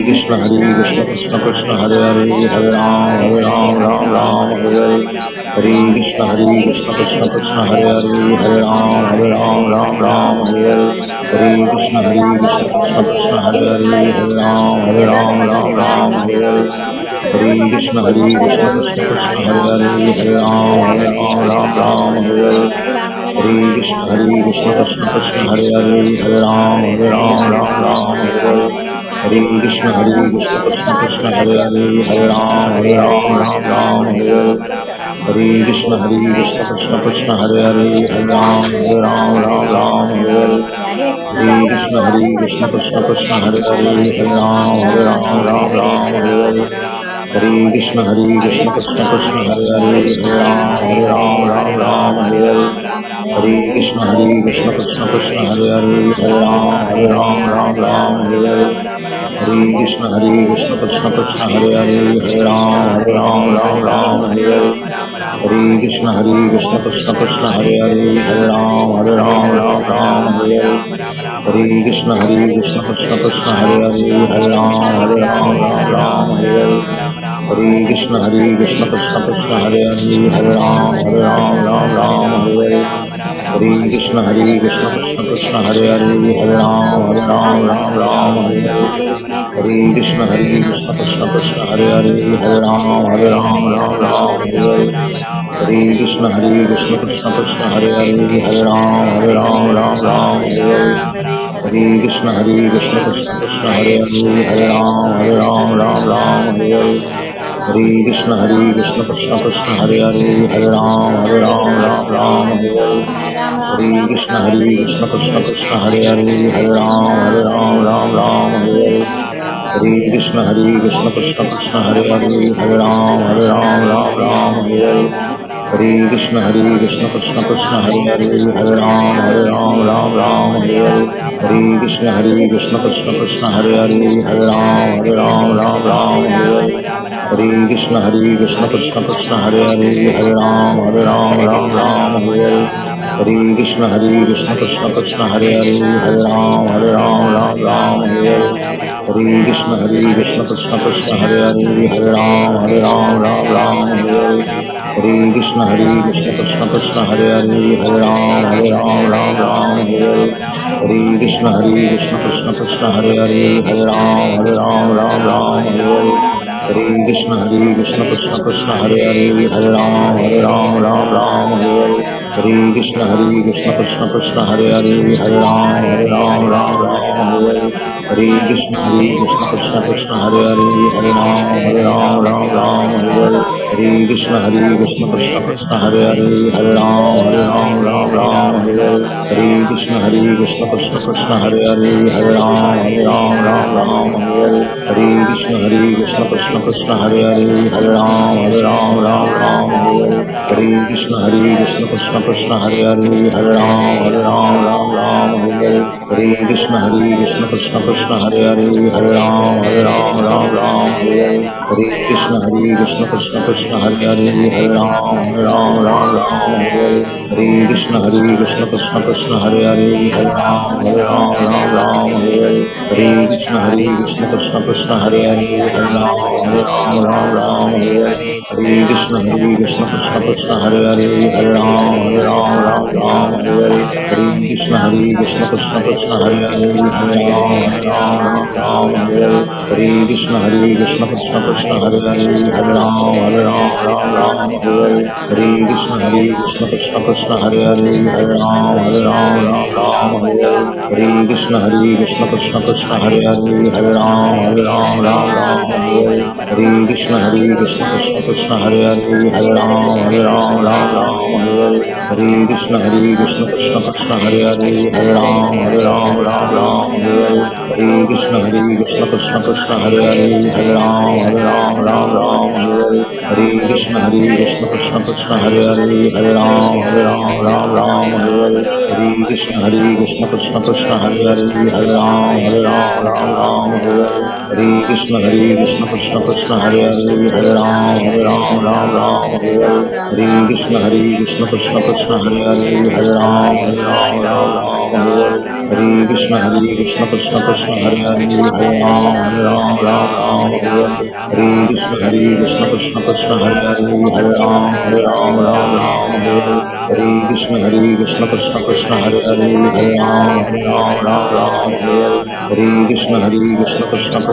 Krishna Hare Krishna Krishna Krishna Hare Hare Hare Rama Hare Rama Rama Rama Hare Hare. Hare Krishna Hare Krishna Krishna Krishna Hare Hare Hare Rama Hare Rama Rama Rama Hare Hare. Hare Krishna Hare Krishna Krishna Krishna Hare Hare Hare Rama Hare Rama Rama Rama Hare Hare. Hare Krishna Hare Krishna Krishna Krishna Hare Hare Hare Rama Hare Rama Rama Rama Hare Hare. Hare Krishna Hare Krishna Krishna Krishna Hare Hare Hare Rama Hare Rama Rama Rama Hare Hare. Hare Krishna Hare Krishna Krishna Krishna Hare Hare Hare Rama Hare Rama Rama Rama Hare Hare. Hare Krishna Hare Krishna Krishna Krishna Hare Hare Hare Rama Hare Rama Rama Rama Hare Hare. Hare Krishna Hare Krishna Krishna Krishna Hare Hare Hare Rama Hare Rama Rama Rama Hare Hare. Hare Krishna Krishna Krishna Hare Hare Hare Ram Ram Ram Hare Hare Hare Krishna Krishna Krishna Hare Hare Hare Ram Ram Ram Hare Hare Hare Krishna Krishna Krishna Hare Hare Hare Ram Ram Ram Hare Hare Krishna Krishna Krishna Hare Hare Hare Ram Ram Ram Hare Hare Krishna Krishna Krishna Hare Hare Hare Ram Ram Ram Hare Hare Krishna Krishna Krishna Hare Hare Hare Ram Ram Ram Hare Hare Krishna Krishna Krishna Hare Hare Hare Ram Ram Ram Hare Krishna Krishna Krishna Hare Hare Hare Ram Ram Ram Hare Krishna Krishna Krishna Hare Hare Hare Ram Ram Ram Hare Krishna Krishna Krishna Hare Hare Hare Ram Ram Ram Hare Krishna Krishna Krishna Hare Hare Hare Ram Ram Ram Hare Krishna Krishna Krishna Hare Hare Hare Ram Ram Ram Hare Krishna Krishna Krishna Hare Hare Hare Ram Ram Ram Hare Krishna Krishna Krishna Hare Hare Hare Ram Ram Ram Hare Krishna Krishna Krishna Hare Hare Hare Ram Ram Ram Hare Krishna Krishna Krishna Hare Hare Hare Ram Ram Ram Hare Krishna Krishna Krishna Hare Hare Hare Ram Ram Ram Hare Krishna Krishna Krishna Hare Hare Hare Ram Ram Ram Hare Krishna Krishna Krishna Hare Hare Hare Ram Ram Ram Hare Krishna Krishna Krishna Hare Hare Hare Ram Ram Ram Hare Krishna Krishna Krishna Hare Hare Hare Ram Ram Ram Hare Krishna Krishna Krishna Hare Hare Hare Ram Ram Ram Hare Krishna Krishna Krishna Hare Hare Hare Ram Ram Ram Hare Krishna Krishna Krishna Hare Hare Hare Ram Ram Ram Hare Krishna Krishna Krishna Hare Hare Hare Ram Ram Ram Hare Krishna Krishna Krishna Hare Hare Hare Ram Ram Ram Hare Krishna Krishna Krishna Hare Hare Hare Ram Ram Ram Hare Krishna Krishna Krishna Hare Hare Hare Ram Ram Ram Hare Krishna Krishna Krishna Hare Hare Hare Ram Ram Ram Hare Krishna Krishna Krishna Hare Hare Hare Ram Ram Ram Hare Krishna Krishna Krishna Hare Hare Hare Ram Ram Ram Hare Krishna Krishna Krishna Hare Hare Hare Ram Ram Ram Hare Krishna Krishna Krishna Hare Hare Hare Ram Ram Ram Hare Krishna Krishna Krishna Hare Hare Hare Ram Ram Ram Hare Krishna Krishna Krishna Hare Hare Hare Ram Ram Ram Hare Krishna Krishna Krishna Hare Hare Hare Ram Ram Ram Hare Krishna Krishna Krishna Hare Hare Hare Ram Ram Ram Hare Krishna Krishna Krishna Hare Hare Hare Ram Ram Ram Hare Krishna Krishna Krishna Hare Hare Hare Ram Ram Ram Hare Krishna Krishna Krishna Hare Hare Hare Ram Ram Ram Hare Krishna Krishna Krishna Hare Hare Hare Ram Ram Ram Hare Krishna Krishna Krishna Hare Hare Hare Ram Ram Ram Hare Krishna Krishna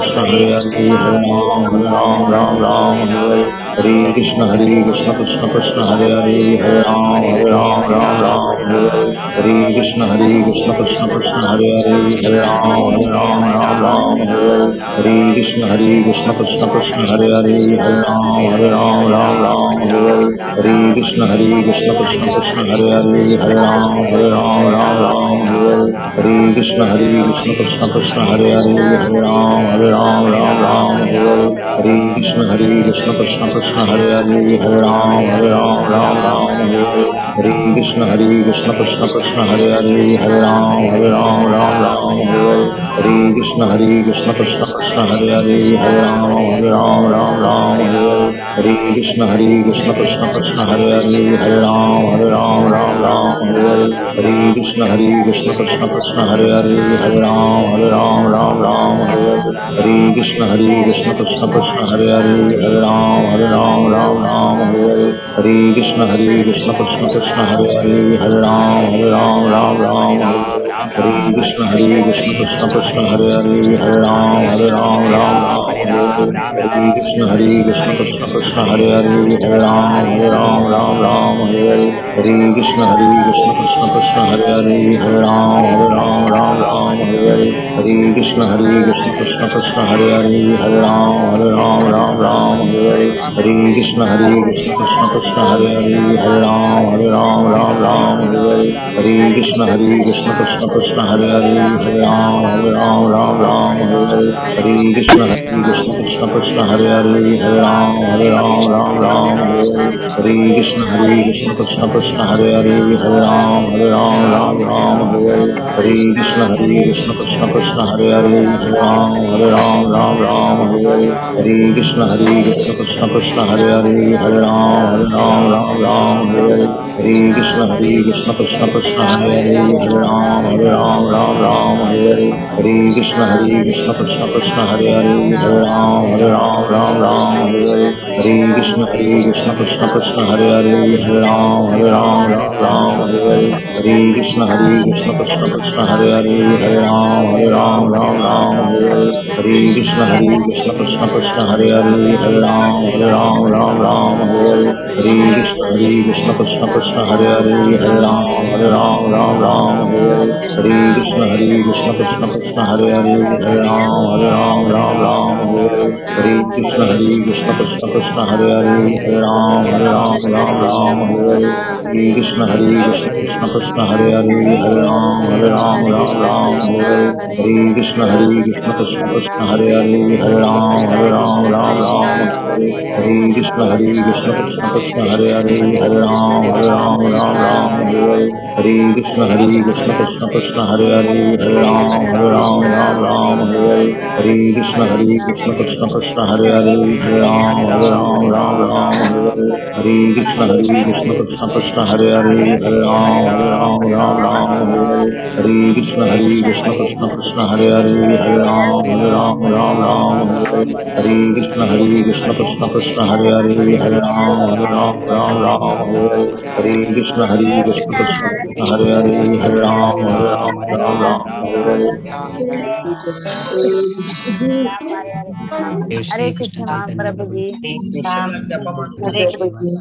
Krishna Hare Hare Hare Ram Ram Ram Hare Krishna Krishna Krishna Hare Hare Hare Ram Ram Ram Hare Krishna Krishna Krishna Hare Hare Hare Ram Ram Ram Hare Krishna Krishna Krishna Hare Hare Hare Ram Ram Ram Hare Krishna Krishna Krishna Hare Hare Hare Ram Ram Ram Hare Krishna Krishna Krishna Hare Hare Hare Ram Ram Ram Hare Krishna Krishna Krishna Hare Hare Hare Ram Ram Ram Hare Krishna Krishna Krishna Hare Hare Hare Ram Ram Ram Hare Krishna Krishna Krishna Hare Hare Hare Ram Hare Ram Ram Ram Hare Hare Hare Krishna Krishna Krishna Hare Hare Hare Ram Hare Ram Ram Ram Hare Hare Krishna Krishna Krishna Hare Hare Hare Ram Hare Ram Ram Ram Hare Hare Krishna Krishna Krishna Hare Hare Hare Ram Hare Ram Ram Ram Hare Hare Krishna Krishna Krishna Hare Hare Hare Ram Hare Ram Ram Ram Hare Hare Krishna Krishna Krishna Hare Hare Hare Ram Hare Ram Ram Ram Hare Hare Krishna Krishna Krishna Hare Hare Hare Ram Hare Ram Ram Ram Hare Krishna Krishna Krishna Hare Hare Hare Ram Hare Ram Ram Ram Hare Hare Krishna Krishna Krishna Hare Hare Hare Ram Hare Ram Ram Ram Hare Hare Krishna Krishna Krishna Hare Hare Hare Ram Hare Ram Ram Ram Hare Hare Krishna Krishna Krishna Hare Hare Hare Ram Hare Ram Ram Ram Hare Hare Krishna Krishna Krishna Hare Hare Hare Ram Hare Ram Ram Ram Hare Hare Krishna Krishna Krishna Hare Hare Hare Ram Hare Ram Ram Ram Hare Hare Krishna Krishna Krishna Hare Hare Hare Ram Hare Ram Ram Ram Hare Hare Krishna Krishna Krishna Hare Hare Hare Ram Hare Ram Ram Ram Hare Hare Krishna Krishna Krishna Hare Hare Hare Ram Hare Ram Ram Ram Hare Hare Krishna Krishna Krishna Hare Hare Hare Ram Hare Ram Ram Ram Hare Hare Krishna Krishna Krishna Hare Hare Hare Ram Hare Ram Ram Ram Hare Hare Krishna Krishna Krishna Hare Hare Hare Ram Hare Ram Ram Ram Hare Hare Krishna Krishna Krishna Hare Hare Hare Ram Hare Ram Ram Ram Hare Hare Krishna Krishna Krishna Hare Hare Hare Ram Hare Ram Ram Ram Hare Hare Krishna Krishna Krishna Hare Hare Hare Ram Hare Ram Ram Ram Hare Hare Krishna Krishna Krishna Hare Hare Hare Ram Hare Ram Ram Ram Hare Hare Krishna Krishna Krishna Hare Hare Hare Ram Hare Ram Ram Ram Hare Hare Krishna Krishna Hare Hare Hare Ram Hare Ram Ram Ram Hare Hare Krishna Krishna Krishna Hare Hare Hare Ram Hare Ram Ram Ram Hare Hare Krishna Krishna Krishna Hare Hare Hare Ram Hare Ram Ram Ram Hare Hare Krishna Krishna Krishna Hare Hare Hare Ram Hare Ram Ram Ram Hare Hare Krishna Krishna Krishna Hare Hare Hare Ram Hare Ram Ram Ram Hare Hare Krishna Krishna Krishna Hare Hare Hare Ram Hare Ram Ram Ram Hare Hare Krishna Krishna Krishna Hare Hare Hare Ram Hare Ram Ram Ram Hare Hare Krishna Krishna Krishna Hare Hare Hare Ram Hare Ram Ram Ram Hare Hare Krishna Krishna Krishna Hare Hare Hare Ram Hare Ram Ram Ram Hare Krishna Prabhuji. Hare Hare Krishna.